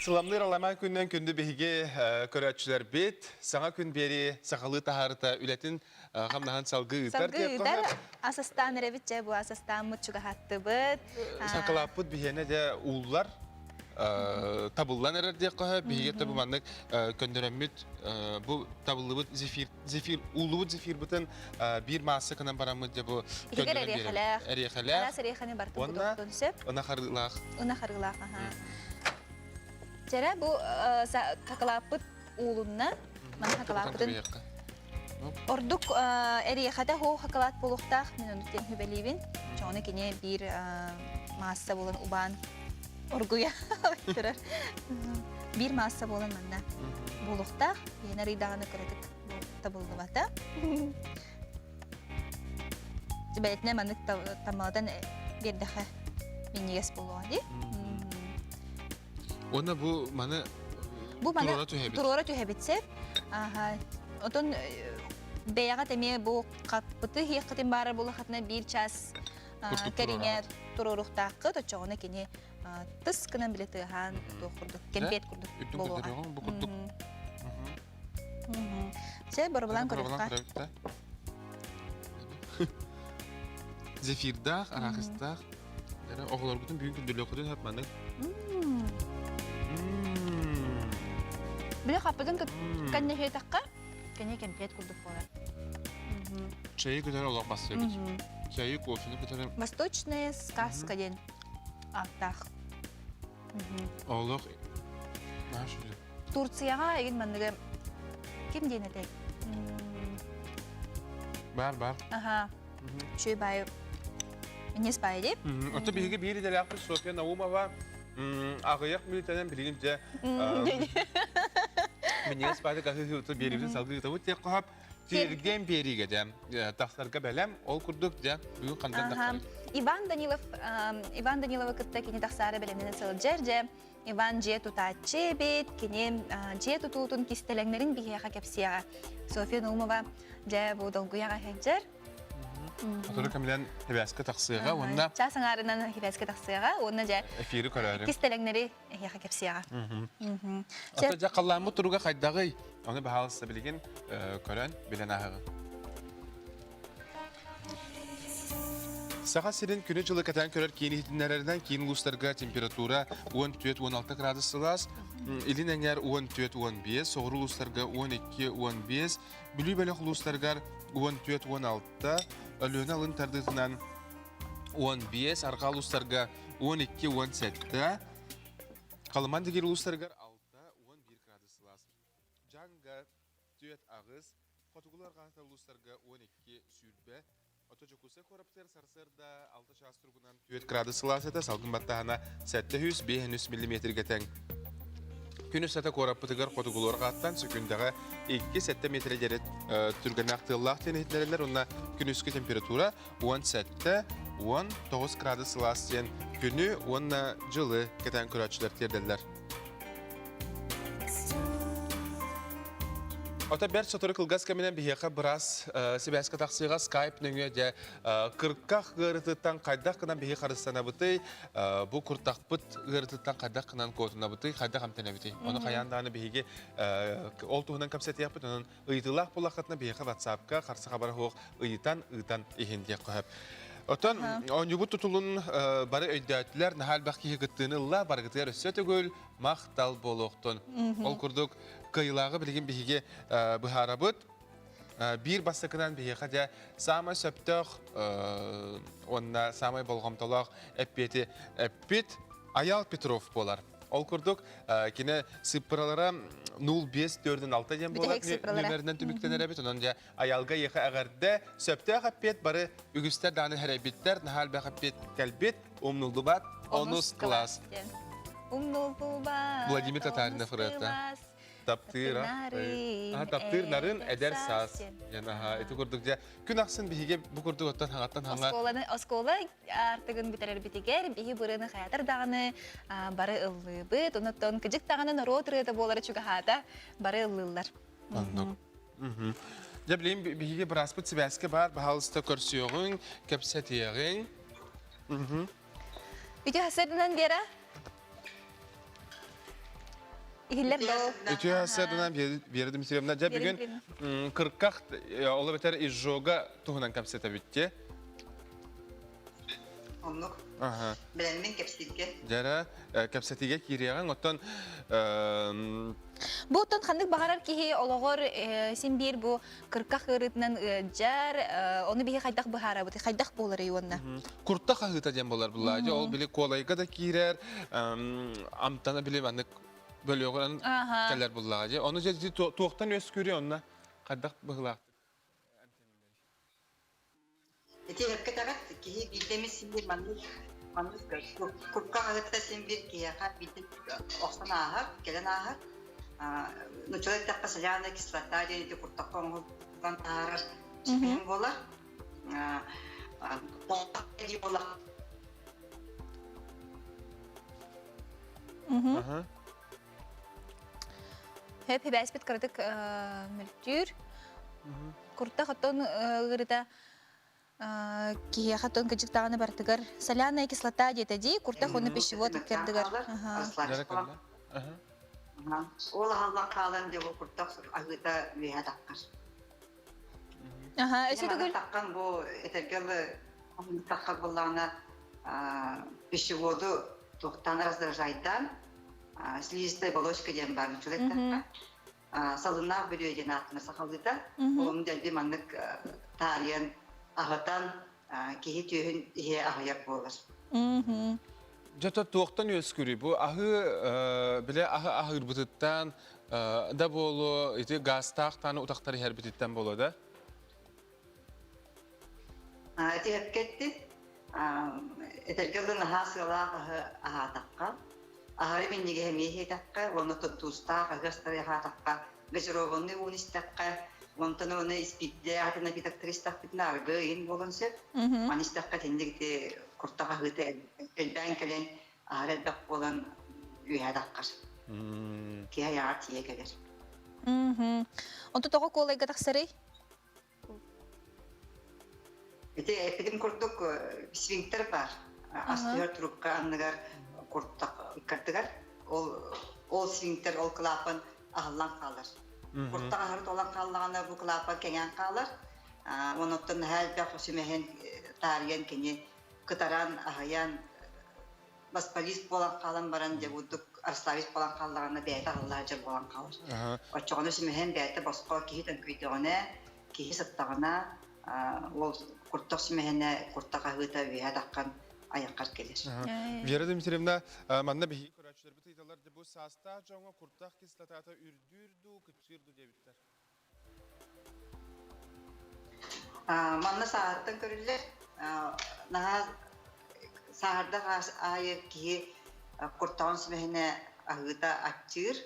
Сыламныыр аламаан күнүнэн күндү биһиги көрөөччүлэрбит саҥа күн биэри сахалыы таһаарыта үлэтин хамнаһын салгыы ыытар Салгыы ыытар асастаан эрэбит дьэ бу асастааммыт чугаһаттыбыт. Сакалааппыт биһиэнэ дьэ ууллар табыллан эрэр диэххэ биһиги бу маннык көннөрөммүт бу табыллыбыт зефир зефир ууллубут зефирбытын биир маасса гынан бараммыт дьэ бу Иһигэр эриэхэлээх. Эриэхэлээх. Араас эриэхэни барытын кутуохтун сөп. Ына харыылаах. Ына харыылаах, аха. Чэрэ бу хакалааппыт уулунна. Маны хакалааппытын Ордук эриэхэтэ хоо хакалаат буолуохтаах. Мин ону тен хүбэлиибин. Чоҕуна кини биир маасса буолан убаан оргуйа турар. Биир маасса буолан манна буолуохтаах. Иһин арыйдаҕына кыратык табыллыбата. Бэйэтинэ маннык таммалатан биэрдэхэ минньигэс буолуоҕа дии. Уонна бу маны Бу маны туруора түһэбит. Туруора түһэбит сеп. Аха. Отон бэйэҕэ эмиэ бу хаппыты хиэххитин баара булахатына биир час кэриҥэ туруоруохтааххыт оччоҕуна кини тыс гынан билэ тыаһаан туох курдук кэмпиэт курдук буолуоҕа. Бу курдук. Чэ, боробулаан көрүөххэ. Зефирдаах, арахистаах. Оҕолоргутун бүгүн күндүлүөххүтүн сөп маннык. Били хаппытын кэннэһиэтэххэ, кэнэ кэмпиэт курдук буолар. Чайы көтөр олох бассыбыт. Чайы, кофены көтөр. Восточная сказка диэн ааттаах. Олох Турцияҕа эгин манныгы ким диэн этэй? Бар, бар. Аха. Үчүгэй баайы Иннес баайы дии. Ото биһиги биир идэлээхпит Софья Наумова аҕыйах мүнүүтэнэн билигин дьэ минньигэс баайы каһыы биэриибитин салгыы ыытабыт диэх хоһоп Тиэргэн биэриигэ дьэ тахсарга бэлэм ол курдук дьэ бүгүн хантан тахсарый? Иван Данилов Иван Даниловы кытта кини тахсаары бэлэмнэнэ сылдьар дьэ Иван дьиэ тутааччы эбит, кини дьиэ тутуутун кистэлэҥнэрин биһиэхэ кэпсиэҕэ. Софья Наумова дьэ бу долгуйаҕа сылдьар. Сотору кэминэн хибээскэ тахсыаҕа уонна Чаас аҥаарынан хибээскэ тахсыаҕа уонна дьэ эфири көрөөрү. Кистэлэҥнэри эһиэхэ кэпсиэҕэ. Ата дьэ халлааммыт туруга хайдаҕый? Ону баһаалыста билигин көрөн билэн ааһыҕын. Саха сирин күнү-дьылы кэтээн көрөр киин иһитиннэрэринэн киин улуустарга температура 14-16 градус сылаас, илин эҥээр 14-15, соҕуруу улуустарга 12-15, Бүлүү бөлөх улуустарыгар 14-16, Өлүөнэ алын тардыытынан 15, арҕаа улуустарга 12-17, Халыман дигир улуустарыгар 6-11 градус сылаас. Дьаҥга 4-8, Хотугулуу арҕаһыта улуустарга 12 сүүрбэ, Ото Дьокуускай куораппытыгар сарсыарда 6 чаас туругунан 4 градус сылаас этэ, салгын баттааһына 705 миллиметргэ тэҥ. Күн устата куораппытыгар хотугулуу арҕааттан сөкүндэҕэ 2-7 метрэ диэри түргэннээх тыаллаах диэн иһитиннэрэллэр уонна күнүскү температура 17-19 градус сылаас диэн күнү уонна дьылы кэтээн көрөөччүлэр тиэрдэллэр. Ото бэрт сотору кылгас кэминэн биһиэхэ быраас сибээскэ тахсыыга скайп нөҥүө дьэ кырках ыарытыттан хайдах гынан биһи харыстанабытый, бу куртахпыт ыарытыттан хайдах гынан куотунабытый, хайдах эмтэнэбитий? Ону хайаан даҕаны биһиги ол туһунан кэпсэтиэхпит, онон ыйытыылаах буоллаххытына биһиэхэ WhatsApp-ка харса хабара суох ыйытан ыытан иһин диэх хөп. Оттон оонньуубут тутулун бары өйдөөтүлэр, наһаа элбэх киһи кыттыыны ылла, барыгытыгар өссө төгүл махтал буолуохтун. Ол курдук кыайыылааҕы билигин биһиги быһаарабыт. Биир бастакынан биһиэхэ дьэ саамай сөптөөх уонна саамай болҕомтолоох эппиэти эппит Аял Петров буолар. Ол курдук, кини сыппыралара 0546 диэн буолар нүмеринэн түмүктэнэр эбит. Онон дьэ Аялга эйиэхэ эҕэрдэ, сөптөөх эппиэт бары үгүстэр даҕаны сэрэйбиттэр, наһаа элбэх эппиэт кэлбит, умнуллубат онус класс. Умнуллубат Владимир Татаринов ырыата. Таптыыр, таптыыр нарын эдэр саас. Ити курдук дьэ күн ахсын биһиги бу курдук оттон хаҥаттан хаҥа Оскуоланы оскуола аартыгын бүтэрэрбитигэр биһи бырыны хаятар даҕаны бары ыллыыбыт. Онуттан кыдьык даҕаны норуот ырыата буолара чугаһаата бары ыллыыллар. Оннук. Дьэ билигин биһиги бырааспыт сибээскэ баар, баһаалыста көрсүөҕүҥ, кэпсэтиэҕиҥ. Үтүө сарсыарданан Вера. Иһиллэр доо. Үтүө сыаданан Вера Дмитриевна, дьэ бүгүн кырках ол эбэтэр изжога туһунан кэпсэтэбит те. Оннук. Бэлэммин кэпсииргэ. Дьэрэ, кэпсэтиигэ киириэҕиҥ. Оттон Бу оттон ханнык баҕарар киһи олоҕор син биир бу кырках ыарыытынан ыалдьар, ону биһи хайдах быһаарабыт, хайдах буоларый уонна? Куртах аһыыта диэн буолар буллаа. Ол били куолайга да киирэр, амтана били маннык бөлүөҕүнэн кэлэр буллаҕа дии. Ону дьэ туохтан үөскүүрүй онно хайдах быһыылаахтык Ити эппэтэҕит киһи биирдэ эмит син биир маннык маннык курка хаһыта син биир киһиэхэ биирдэ охсон ааһар, кэлэн ааһар. Нуччалыы эттэххэ соляная кислота диэн ити куртахха оҥоһуллан таһаарар сибиһин буолар. Хөп хибээспит кыратык мөлтүүр. Куртах оттон ыарыта киһиэхэ оттон кыдьыктаҕына барытыгар соляная кислота диэтэ дии, куртах уонна пищевод ыккардыгар. Ол аһаллан хаалан дьэ бу куртах аһыыта үөһэ таххар. Аха, өссө төгүл. Таххан бу этэргэ таххар буоллаҕына пищеводу туохтаан раздражайдаан слизистая оболочка диэн баар үчүгэй салыннаах бүрүө диэн ааттанар сахалыыта. Олом дэлби маннык таарыйан аһатан киһи түөһүн иһэ аһыйар буолар. Дьото туохтан үөскүрүй? Бу аһы биле аһы аһыырбытыттан да буолуо, ити газтаах тааны утахтар иһэрбититтэн буолуо да? Ити эпкетти этэргэ дылы наһаа сыалаах аһы аһаатахха, аһары минньигэһи эмиэ иһиэтэххэ, уонна туустаах аһы астары аһаатахха, газированный ууну истэххэ, онтон уону испиирдээх атын напитоктары истэхпитинэ аргы ыйын буолуон сөп. Маны истэххэ итинник ити куртах аһыыта элбээн кэлэн, аһары элбэх буолан үөһэ таххар. Киһи айаҕар тиийэ кэлэр. Онто тоҕо куолайга тахсарый? Ити эппитим курдук сфинктер баар. Астыгар трубка анныгар куртах ыккардыгар ол ол сфинктер ол клапан аһыллан хаалар. Куртах аһары толан хааллаҕына бу клапан кэҥээн хаалар. Онуттан наһаа элбэх сүмэһин таарыйан кини кытаран, аһыйан баспалист буолан хаалан баран дьэ бурдук арславец буолан хааллаҕына бэйэтэ аһыллаах дьон буолан хаалар. Оччоҕуна сүмэһин бэйэтэ босхо киһи төҥкүйдөҕүнэ, киһи сыттаҕына ол куртах сүмэһинэ куртах аһыыта үөһэ таххан айаххар кэлэр. Вера Дмитриевна, манна биһиги көрөөччүлэрбит ыйыталлар бу саастаах дьоҥҥо куртах кислотата үрдүүр дуу, кыччыыр дуу диэбиттэр. Манна сааһыттан көрүллэр. Наһаа сааһырдах аайы киһи куртаҕын сүмэһинэ аһыыта аччыыр.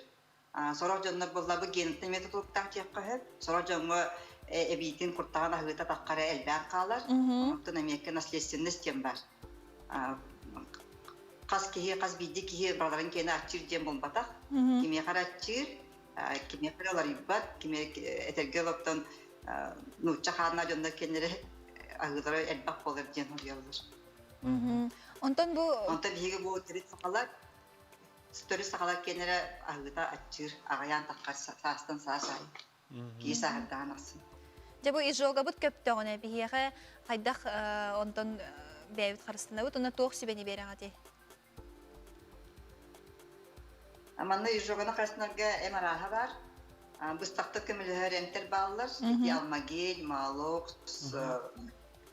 Сорох дьоннор буоллабы генетин эмиэ тутулуктаах диэххэ сөп. Сорох дьоҥҥо эбиитин куртаҕын аһыыта таххара элбээн хаалар. Онтон эмиэккэ наследственность диэн баар. Хас киһи, хас биирдии киһи барыларын киэнэ аччыыр диэн буолбатах. Кимиэхэ эрэ аччыыр, кимиэхэ эрэ уларыйбат, кими этэргэ олортон нуучча хааннаах дьоннор кэннэрэ аһыылара элбэх буолар диэн суруйаллар. Онтон бу Онтон биһиги бу төрүт сахалар төрүт сахалар кэннэрэ аһыыта аччыыр, аҕыйаан таххар саастан саас аайы. Киһи сааһырдаан ахсын. Дьэ бу изжогабыт көптөҕүнэ биһиэхэ хайдах онтон бэйэбит харыстанабыт, онно туох сүбэни биэрэҕитий? Манна изжоганы харыстанарга эм арааһа баар. Быстахтык көмөлөһөр эмтэр бааллар. Ити алмагель, маалокс,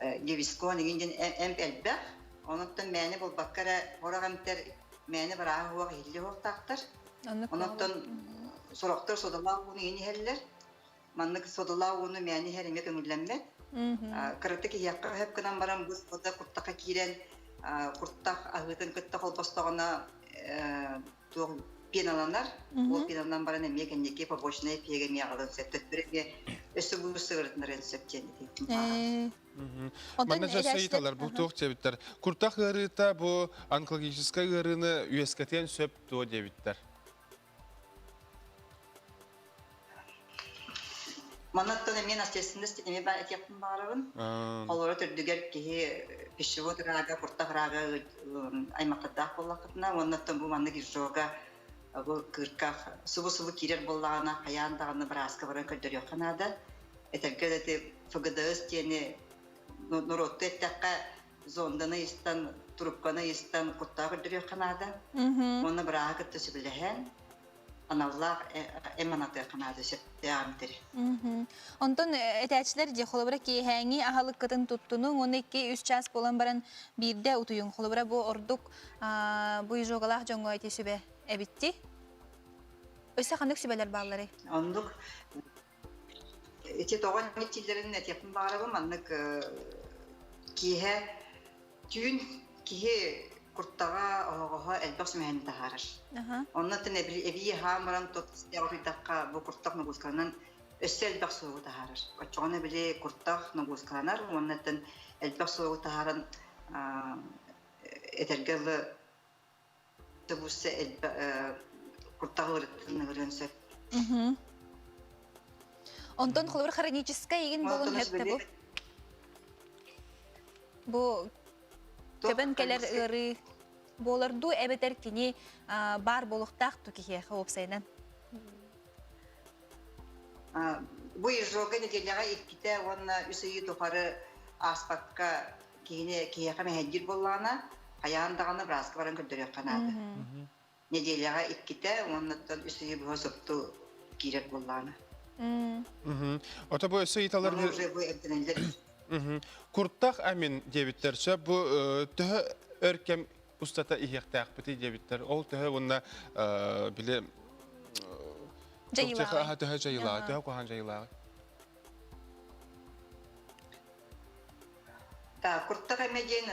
гевискон игин диэн эмп элбэх. Онуттан мээни булбакка эрэ сорох эмтэр мээни барааһа суох иһиллиэ суохтаахтар. Онуттан сорохтор содалаах ууну иһин иһэллэр. Маннык содалаах ууну мээни иһэр эмиэ көҥүллэммэт. Кыратык иһиэххэ сөп гынан баран бу сода куртахха киирэн куртах аһыытын кытта холбостоҕуна туох пеналанар. Ол пеналанан баран эмиэ кэнники побочная эффегэ эмиэ аҕалан сөп. Төттөрү эмиэ өссө бу сыгырытынарын сөп диэн Манна дьэ ыйыталлар бу туох диэбиттэр. Куртах ыарыыта бу онкологическай ыарыыны үөскэтиэн сөп дуо диэбиттэр. Маннаттан эмиэ наследственность эмиэ баар этиэхпин баҕарабын. Олору төрдүгэр киһи пищевод рага, куртах рага аймахтардаах буоллаххытына, уоннаттан бу маннык изжога Бу кыырках субу-субу киирэр буоллаҕына хайаан даҕаны бырааска баран көрдөрүөххэ наада. Этэргэ да ити ФГДС диэни норуоттуу эттэххэ зонданы истэн, трубканы истэн куттаах көрдөрүөххэ наада. Уонна бырааһы кытта сөбүлэһэн аналлаах эм анатыахха наада сөптөөх эмтэри. Онтон этээччилэр дьэ холобура киэһээҥи аһылыккытын туттунуҥ уонна 2-3 чаас буолан баран биирдэ утуйуҥ. Холобура бу ордук бу изжогалаах дьоҥҥо ити сүбэ эбитти. Өссө ханнык сүбэлэр баалларый? Оннук ити тоҕо итиллэрин этиэхпин баҕарабын маннык киэһэ түүн киһи куртаҕа оһоҕоһо элбэх сүмэһини таһаарар. Онно тэн эбии аһаан баран тот утуйдахха бу куртах ногуускаланан өссө элбэх суоҕу таһаарар. Оччоҕуна били куртах ногуускаланар уонна тэн элбэх суоҕу таһааран этэргэ дылы Табуса куртах ыарыытын ыҥырыан сөп. Онтон холобур хроническай игин болун хөптө бу. Бу көбөн кэлэр ыарыы буолар дуу эбэтэр кини баар буолуохтаах ту киһиэхэ уопсайынан. Бу изжога нэдиэлэҕэ иккитэ уонна үс ыйы тухары ааспакка киһини киһиэхэ мэһэйдиир буоллаҕына, хайаан даҕаны бырааска баран көрдөрүөххэ наада. Нэдиэлэҕэ иккитэ уоннаттан үс ыйы быһа супту киирэр буоллаҕына. Ото бу өссө ыйыталар уже бу эмтэнэллэр. Куртах амин диэбиттэр сөп бу төһө өр кэм устата иһиэхтээхпитий диэбиттэр. Ол төһө уонна били Дьайыылааҕый. Төһө дьайыылааҕый, төһө куһаҕан дьайыылааҕый? Да, куртах эмэ диэн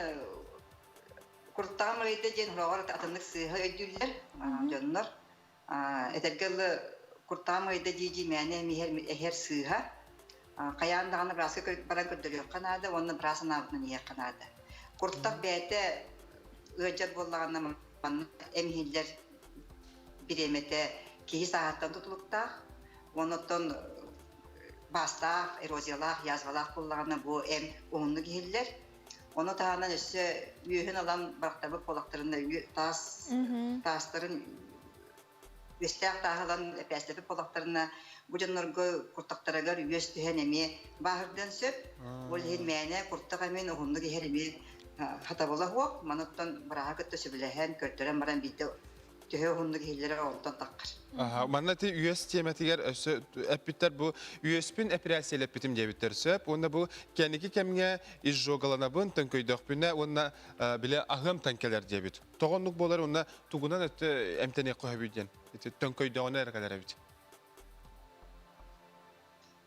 куртаҕым ыйда диэн хороҕор атыннык сыыһа өйдүүллэр дьоннор. Этэргэ дылы куртаҕым ыйда дии-дии мээнэ эмиһэр эһэр сыыһа. Хайаан даҕаны бырааска баран көрдөрүөххэ наада уонна быраас анаабытынан иһиэххэ наада. Куртах бэйэтэ ыалдьар буоллаҕына маннык эмиһиллэр бириэмэтэ киһи сааһыттан тутулуктаах. Оннуттан баастаах, эрозиялаах, язвалаах буоллаҕына бу эм уһуннук иһиллэр. Ону таһынан өссө үөһүн ылан барахтарбыт буоллахтарына таас таастарын үөстээх тааһы ылан эпээстэпит буоллахтарына бу дьоннорго куртахтарыгар үөс түһэн эмиэ бааһырдыан сөп. Ол иһин мээнэ куртах эмин уһуннук иһэр эмиэ хатабыла суох. Маныттан бырааһы кытта сөбүлэһэн, көрдөрөн баран биирдэ төһө уһуннук иһиллэрэ онтон таххар. Манна ти үөс тиэмэтигэр өссө эппиттэр бу үөспүн эпирээссийэлэппитим диэбиттэр сөп уонна бу кэнники кэмҥэ изжогаланабын төҥкөйдөхпүнэ уонна биле аһыам кэлэр диэбит. Тоҕо оннук буолар уонна тугунан өттө эмтэниэххэ сөбүй диэн ити төҥкөйдөҕүнэ эрэ кэлэр эбит.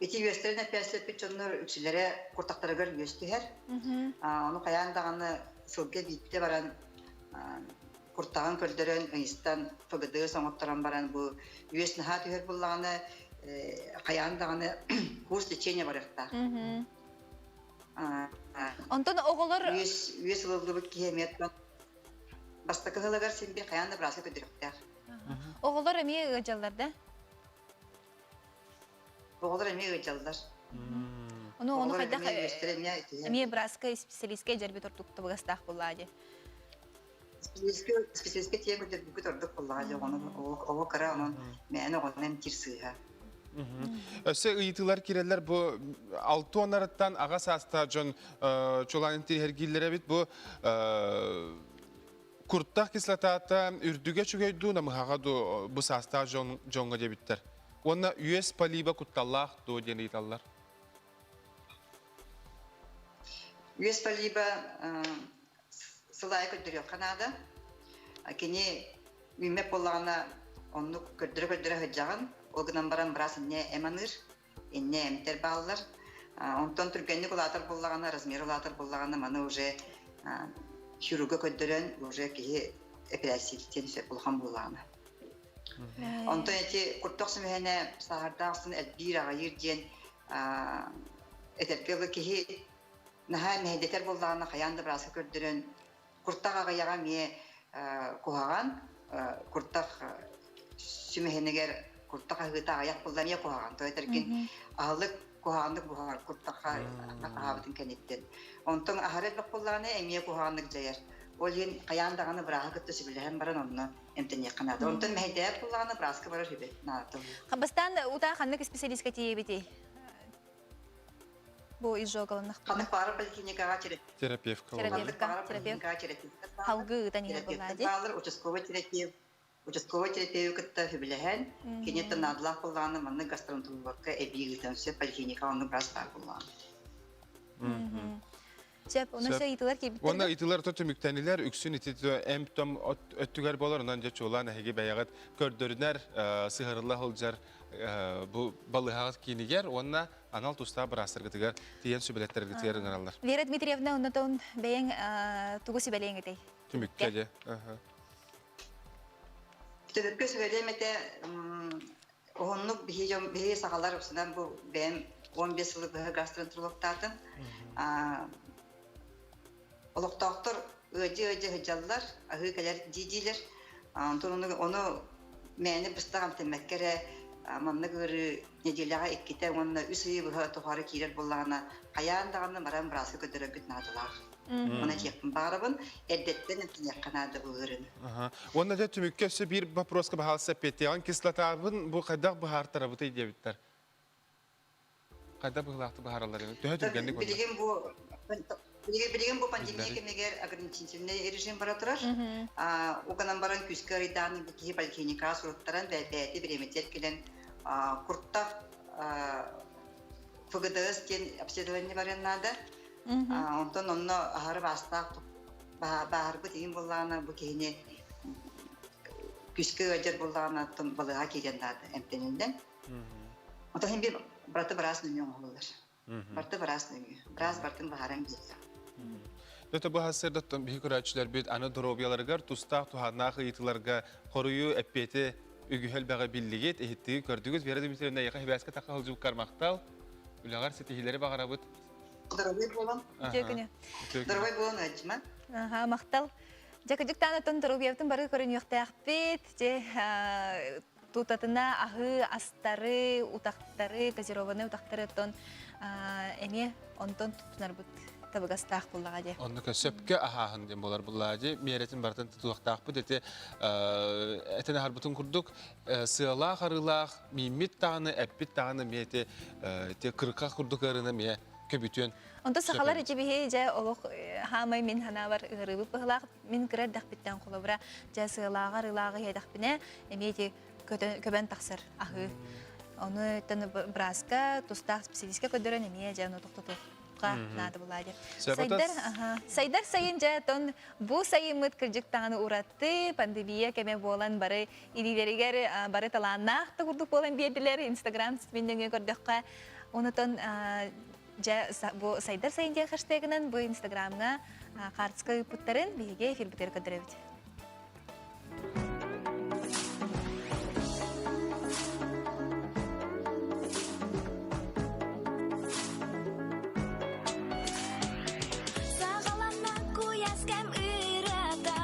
Ити үөстэрин эппээссийэлэппит дьоннор үксүлэрэ куртахтарыгар үөс түһэр. Ону хайаан даҕаны сылга биирдэ баран куртаҕын көрдөрөн, ыйыстан, ФГДС оҥотторон баран бу үөс наһаа түһэр буоллаҕына хайаан даҕаны курс лечения барыахтаах. Онтон оҕолор үөс үөс ылыллыбыт киһи эмиэ бастакы сылыгар син биир хайаан да бырааска көрдөрүөхтээх. Оҕолор эмиэ ыалдьаллар да? Оҕолор эмиэ ыалдьаллар. Ону ону хайдах эмиэ бырааска специалистка дьэрбит ордук табыгастаах буоллаа дии. Специалистка тиийэн көрдөрбүккүт ордук буоллаҕа дии оҕону оҕо кыра онон мээнэ оҕону эмтиир сыыһа. Өссө ыйытыылар киирэллэр бу алтуонарыттан аҕа саастаах дьон чулаан интириэһиргииллэр эбит бу куртах кислотата үрдүгэ үчүгэй дуу намыһаҕа дуу бу саастаах дьоҥҥо диэбиттэр. Уонна үөс полиба кутталлаах дуо диэн ыйыталлар. Үөс полиба сылайа көрдөрүөххэ наада. Кини үүммэт буоллаҕына оннук көрдөрө-көрдөрө сылдьаҕын. Ол гынан баран быраас инньэ эм аныыр, инньэ эмтэр бааллар. Онтон түргэнник улаатар буоллаҕына, размер улаатар буоллаҕына, маны уже хирурга көрдөрөн уже киһи эпэрээссийэлиэн сөп улахан буоллаҕына. Онтон ити куртах сүмэһинэ сааһырдаах ахсын элбиир аҕыйыыр диэн этэргэ дылы киһи наһаа мэһэйдэтэр буоллаҕына хайаан да бырааска көрдөрөн куртах аҕыйаҕа эмиэ куһаҕан куртах сүмэһинигэр куртах аһыыта аҕыйах буолла эмиэ куһаҕан то этэргин аһылык куһаҕаннык буһар куртахха аһаабытын кэнниттэн онтон аһара элбэх буоллаҕына эмиэ куһаҕаннык дьайар. Ол иһин хайаан даҕаны бырааһы кытта сүбэлэһэн баран онно эмтэниэххэ наада. Онтон мэһэйдээт буоллаҕына бырааска барар үбэ наада. Бастаан утаа ханнык исписэлиискэ тиийэбитий? Бу изжогаланнахпына. Ханнык баара поликлиникаҕа терапевтка. Ханнык баара поликлиникаҕа терапевтка. Халгы ыытан иһэр буоллаа дии. Баалар участковый терапевт участковый терапевты кытта сөбүлэһэн, киниэттэн наадалаах буоллаҕына маннык гастроэнтерологка эбии ыытан сөп, поликлиникаҕа оннук быраас баар буоллаҕына. Сөп, онон сөй ыйтылар киирбиттэр. Уонна ыйтылар то түмүктэнилэр, үксүн ити эмп-том өттүгэр болар, онон дьэ чуолаан эһиги бэйэҕит көрдөрүнэр, сыһарылла сылдьар бу балыһаҕыт киинигэр уонна анал тустаах быраастаргытыгар тиийэн сүбэлэттэргитигэр ыҥыраллар. Вера Дмитриевна, оннотон бэйэҥ тугу сүбэлиэҥ этэй? Түмүккэ дьэ. Түмүккэ сүбэлиэм этэ, уһуннук биһи дьон биһи сахалар упсанан бу бэйэм 15 сылы быһа гастроэнтерологтаатым. Олохтоохтор ыадьы-ыадьы сылдьаллар, аһыы кэлэр дии-диилэр. Онтон ону, ону мээнэ быстах эмтэммэккэ эрэ маннык ыарыы нэдиэлэҕэ иккитэ уонна үс ыйы быһа тухары киирэр буоллаҕына, хайаан даҕаны баран бырааска көрдөрөргүт наадалаах. Оны этиэхпин баҕарабын, эрдэттэн эмтэниэххэ наада бу ыарыыны. Уонна дьэ түмүккэ өссө биир вопроска баһаалыста эппиэттиэҕин кислотабын бу хайдах быһаартарабытый диэбиттэр. Хайдах быһыылаахтык быһаараллар төһө түргэнник Билигин бу билигин бу пандемия кэмигэр ограничительный режим бара турар. Уганан баран күүскэ арыйдаан киһи поликлиникаҕа суруттаран бэйэти бириэмэтигэр кэлэн куртах ФГДС диэн обследование барыан наада. Онтон онно аһары баастаах бааһырбыт иһин буоллаҕына бу киһини күүскэ ыалдьар буоллаҕына оттон балыыһаҕа киириэн наада эмтэниллэн. Онтон иһин биир барыта быраас нөҥүө оҥоһуллар. Барыта быраас нөҥүө. Быраас бартын баһаран биэрэр. Өтө бу сырдаттан биһи көрөөччүлэрбит аны доруобуйаларыгар тустаах туһааннаах ыйытыыларга хоруйу эппиэти үгүһү элбэҕи биллигит, иһиттигит, көрдүгүт. Вера Дмитриевна, эйиэхэ хибээскэ тахха сылдьыбыккар махтал. Үлэҕэр ситиһиилэри баҕарабыт. Здоровый буолан. Үтүө күнү. Здоровый буолан ыалдьыма. Аха, махтал. Дьэ, кырдьыктаан оттон доруобуйабытын бары көрүнүөхтээхпит. Дьэ, тутатына аһыы астары, утахтары, газированный утахтары оттон эмиэ онтон туттунарбыт табыгастаах буоллаҕа дии. Оннук сөпкө аһааһын диэн буолар буллаа дии. Миэрэтин барытын тутуохтаахпыт ити этэн аһарбытын курдук сыалаах арыылаах мииммит даҕаны эппит даҕаны эмиэ ити ити кырка курдук ыарыыны эмиэ көбүтүөн Онто сахалар ичибиһи дьэ олох хаамай мин ханаабар ыарыыбыт быһылаах мин кыра эрдэхпиттэн холобура дьэ сыалааҕа арыылааҕы иһэтэхпинэ эмиэ ити көбөн тахсар аһыы ону бырааска тустаах специалистка көрдөрөн эмиэ дьэ ону тохтотуохха наада булаа диэн сайдар сайдар сайын дьэ тон бу сайыммыт кырдьык даҕаны уратты пандемия кэмэ буолан бары илиилэригэр бары талааннаах да курдук буолан биэрдилэр инстаграм ситимин нөҥүө көрдөххө онутон дьэ бу сайдар сайын диэн хэштегынан бу инстаграмҥа хаартыска ыыппыттарын биһиги эфирбитигэр көрдөрөбүт. Саҕаланна куйаас кэм ырыата,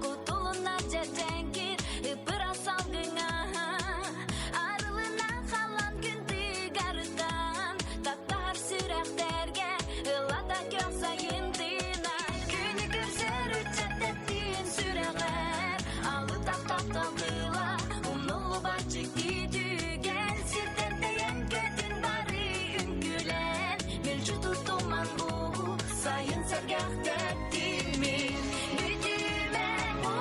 кутулунна дьэдьэҥкир ыпыра салгыҥа. Арылына халан күн тыгарыттан, таптаһар сүрэхтэргэ ыллата көх сайын тыына. Күнү көрсөр ыччат тэптиин сүрэҕэр, алытах тапталыла, умнуллубат дьикти түгэн сиртэн тэйэн көтүн бары үҥкүүлэн, мүлдьү туттуман бу сайын сэргэх тэптимин. Бүтүмэ бу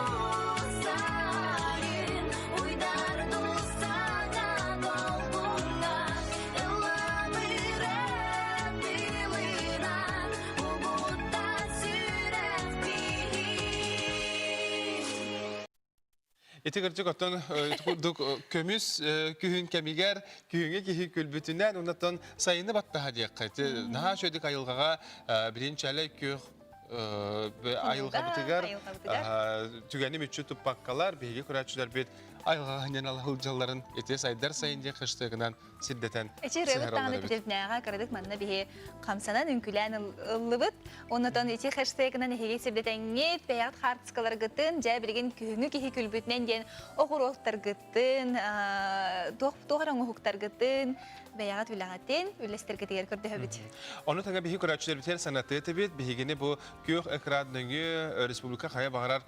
сайын, уйдар тусаҥа долгуҥҥа, ылланыры тылынан, угутта сүрэх биһи. Ити кырдьык оттон курдук көмүс күһүн кэмигэр күһүҥҥү киһи күлбүтүнэн оннотон сайыны баттаһа диэххэ. Ити наһаа үчүгэйдик айылҕаҕа билин чээлэй күөх айылҕабытыгар түгэни мүччү туппаккалар биһиги көрөөччүлэрбит. айылҕаҕа сынньана сылдьалларын ити сайдар сайын диэн хэштегынан сирдэтэн Эчи ырыабыт даҕаны питирднээҕэ кырадык манна биһи хамсанан үҥкүлээн ыллыбыт. Оннотон ити хэштегынан эһиги сирдэтэҥҥит, бэйэҕит хаартыскаларгытын, дьэ билигин күһүҥҥү киһи күлбүтүнэн диэн оҕуруоттаргытын, туох туох эрэ оҥоһуктаргытын, бэйэҕит үлэҕитин үллэстэргитигэр көрдөһөбүт. Ону тэҥэ биһи көрөөччүлэрбитигэр санатыы этибит, биһигини бу күөх экран нөҥүө республика хайа баҕарар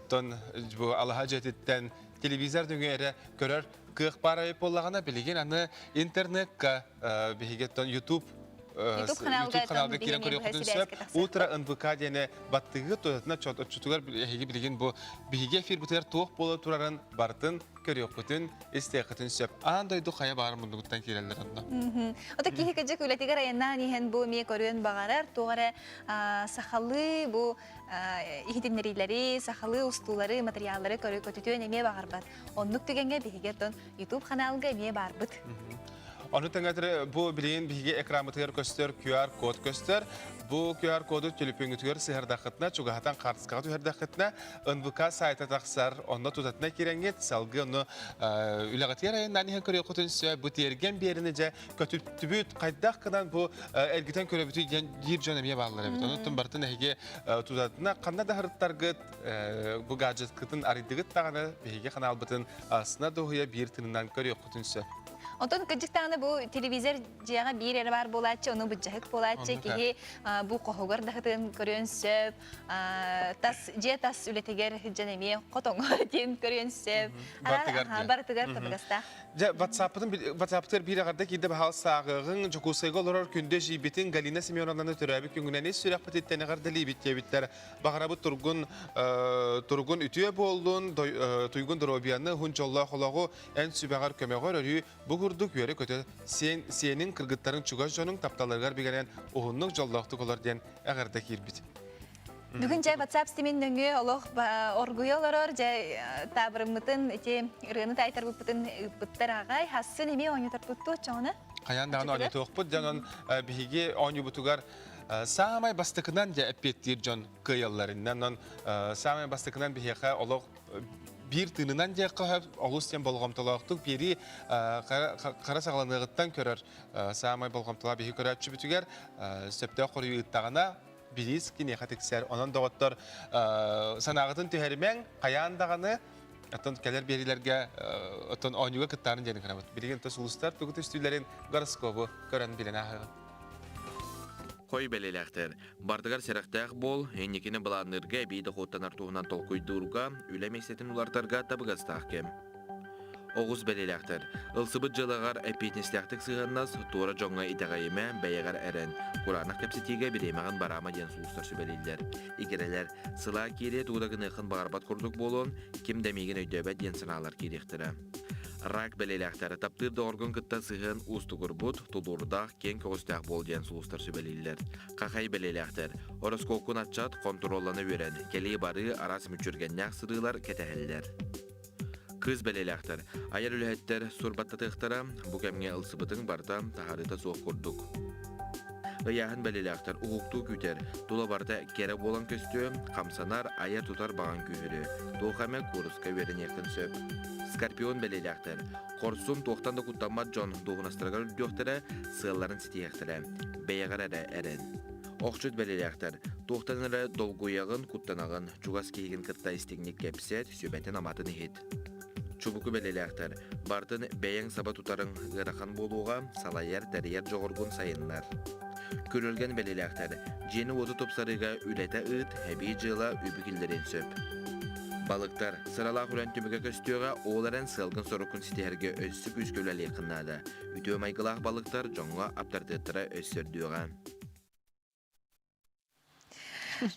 тон бу алаһа дьиэтиттэн телевизор нөҥүө эрэ көрөр кыах баар эбит буоллаҕына, билигин аны интернекка биһиги YouTube YouTube каналга киирэн көрүөххүтүн сөп. Утро НВК диэни баттыгы туһатына отчутугар эһиги билигин бу биһиги эфирбитигэр туох буола турарын барытын көрүөххүтүн, истиэххитин сөп. Аан дойду хайа баар муннугуттан киирэллэр онно. Ото киһи кыдьык үлэтигэр айаннаан иһэн бу эмиэ көрүөн баҕарар, туох эрэ сахалыы бу иһитиннэриилэри, сахалыы устуулары, материаллары көрө көтүтүөн эмиэ баҕарбат. Оннук түгэҥҥэ биһиги оттон YouTube ханаалга эмиэ баарбыт. Ону тэҥэ бу билигин биһиги экраммытыгар көстөр QR-код көстөр. Бу QR-коду төлөпүөҥҥүтүгэр сыһардаххытына, чугаһатан хаартыскаҕа түһэрдэххитинэ, НВК сайта тахсар. Онно тутатына киирэҥҥит, салгыы ону үлэҕитигэр айаннаан иһэн көрүөххүтүн сөп. Бу тиэргэн биэрэни дьэ көтүттүбүт, хайдах гынан бу эргитэн көрөбүтүй диэн диир дьон эмиэ бааллар эбит. Онон барытын эһиги тутатына ханна да һырыттаргыт, бу гаджеткытын арыйдыгыт даҕаны биһиги ханаалбытын астына дуоһуйа биир тыынынан көрүөххүтүн сөп. Онтон кырдьык даҕаны бу телевизор дьиэҕэ биир эрэ баар буолааччы, ону быдьаһык буолааччы, киһи бу хоһугар даһытын көрүөн сөп, тас дьиэ тас үлэтигэр сылдьан эмиэ хотоҥо диэн көрүөн сөп. Барытыгар Барытыгар табыгастаах. Дьэ, WhatsApp-ытын WhatsApp-тыгар биир эҕэрдэ киирдэ баһаал сааҕыаҕыҥ, Дьокуускайга олорор күндү эдьиийбитин Галина Семеновнаны төрөөбүт күҥҥүнэн ис сүрэхпититтэн эҕэрдэлиибит диэбиттэр. Баҕарабыт тургун тургун үтүө буоллун, туйгун доруобуйаны, уһун дьоллоох олоҕу эн сүбэҕэр көмөҕөр өрүү бу курдук үөрэ-көтө сиэн, сиэниҥ кыргыттарыҥ чугас дьонуҥ тапталларыгар бигэнэн уһуннук дьоллоохтук олор диэн эҕэрдэ киирбит. Бүгүн дьэ WhatsApp ситимин нөҥүө олох оргуйа олорор, дьэ таабырыммытын, ити ырыаны таайтарбыппытын ыыппыттар аҕай. Хассын эмиэ оонньоторбуттуу оччоҕуна? Хайаан даҕаны оонньотуохпут дьонон биһиги оонньуубутугар саамай бастакынан дьэ эппиэттиир дьон кыайалларынан онон саамай бастакынан биһиэхэ олох биир тыынынан диэххэ сөп олус диэн болҕомтолоохтук биэрии хара саҕаланыаҕыттан көрөр саамай болҕомтолоох биһи көрөөччүбүтүгэр сөптөөх хоруйу ыыттаҕына бириис киниэхэ тиксэр. Онон доҕоттор санааҕытын түһэримэҥ, хайаан даҕаны оттон кэлэр биэриилэргэ оттон оонньууга кыттаарын диэн ыҥырабыт. Билигин тус улуустар тугу түстүүлэрин гороскобу көрөн билэн ааһыаҕын. Хой бэлиэлээхтэр. Бардыгар сэрэхтээх буол, инникини былаанныырга эбии дохуоттанар туһунан толкуйдуурга, үлэ миэстэтин уларытарга табыгастаах кэм. Оҕус бэлиэлээхтэр. Ылсыбыт дьыалаҕар эппиэтинэстээхтик сыһыаннас, туора дьоҥҥо итэҕэйимэ, бэйэҕэр эрэн. Кураанах кэпсэтиигэ бириэмэҕин бараама диэн сулустар сүбэлииллэр. Игирэлэр, сылаа киириэ тугу да гыныаххын баҕарбат курдук буолуон, ким да миигин өйдөөбөт диэн санаалар киириэхтэрэ. Рак бэлиэлээхтэр таптыыр доҕоргун кытта сыһыан уустугурбут, тулуурдаах, киэҥ көҕүстээх буол диэн сулустар сүбэлииллэр. Хахай бэлиэлээхтэр, ороскуоккун аччат, хонтуруоллана үөрэн, кэлии-барыы араас мүччүргэннээх сырыылар кэтэһэллэр. Кыыс бэлиэлээхтэр, айар үлэһиттэр сурбаттатыахтара, бу кэмҥэ ылсыбытыҥ барыта таһаарыыта суох курдук. Ыйааһын бэлиэлээхтэр уһуктуу күүтэр, тула барыта кэрэ буолан көстүө, хамсанар, айар-тутар баҕаҥ күүһүрүө, туох эмэ кууруска үөрэниэххин сөп. Скорпион бэлиэлээхтэр, хорсун туохтан да куттаммат дьон дуоһунастарыгар үрдүөхтэрэ, сыалларын ситиһиэхтэрэ. Бэйэҕэр эрэ эрэн. Охчут бэлиэлээхтэр, туохтан эрэ долгуйаҕын, куттанаҕын, чугас киһигин кытта истиҥник кэпсэт, сүбэтин-аматын иһит. Чубуку бэлиэлээхтэр, барытын бэйэҥ саба тутарыҥ ыарахан буолуоҕа, салайар, тэрийэр дьоҕургун сайыннар. Күрүлгэн бэлиэлээхтэр, дьиэни-уоту тупсарыыга үлэтэ ыыт, эбии дьыала үбү киллэриэн сөп. Балыктар, сыралаах үлэн түмүгэ көстүөҕэ, ол эрэн сыалгын-соруккун ситиһэргэ өссө күүскэ үлэлиэххин наада. Үтүө майгылаах балыктар дьоҥҥо аптарытыаттара өссө үрдүөҕэ.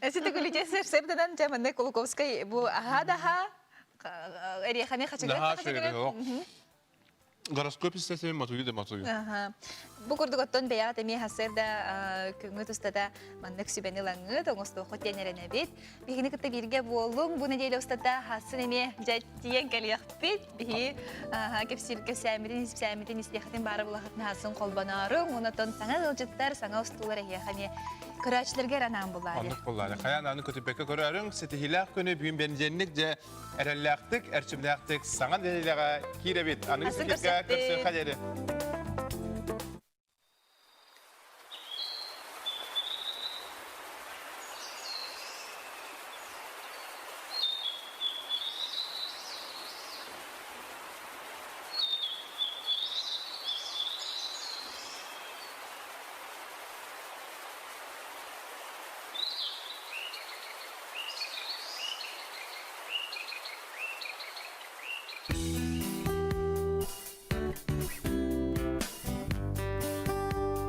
Эсити күлүтэ сэрсэрдэнэн дьэ манна Кулаковскай бу аһаа да аһаа эриэхэни хачыгырат Наһаа хачыгырат. үчүгэй. Гороскоп истесем матуйу да матуйу. Аха. Бу курдук оттон бэйэҕит эмиэ сарсыарда күҥҥүт устата маннык сүбэни ылаҥҥыт, оҥостуоххут диэн эрэнэбит. Биһигини кытта бииргэ буоллуҥ. Бу нэдиэлэ устата хассын эмиэ дьэ тиийэн кэлиэхпит. Биһи кэпсиир кэпсээммитин, испсээммитин истиэххитин баара булахытын хассын холбонооруҥ. Онон саҥа ыалдьыттар, саҥа устуулар эһиэхэ эмиэ көрөөччүлэргэ анаан булаары. Оннук буллаары. Хайаан аны көтүппэккэ көрөөрүҥ, ситиһиилээх күнү бүгүн бэнидиэнньик дьэ эрэллээхтик, эрчимнээхтик саҥа нэдиэлэҕэ киирэбит. Аныгы Асын ситиргэ көрсөхпүт. көрсүөххэ диэри.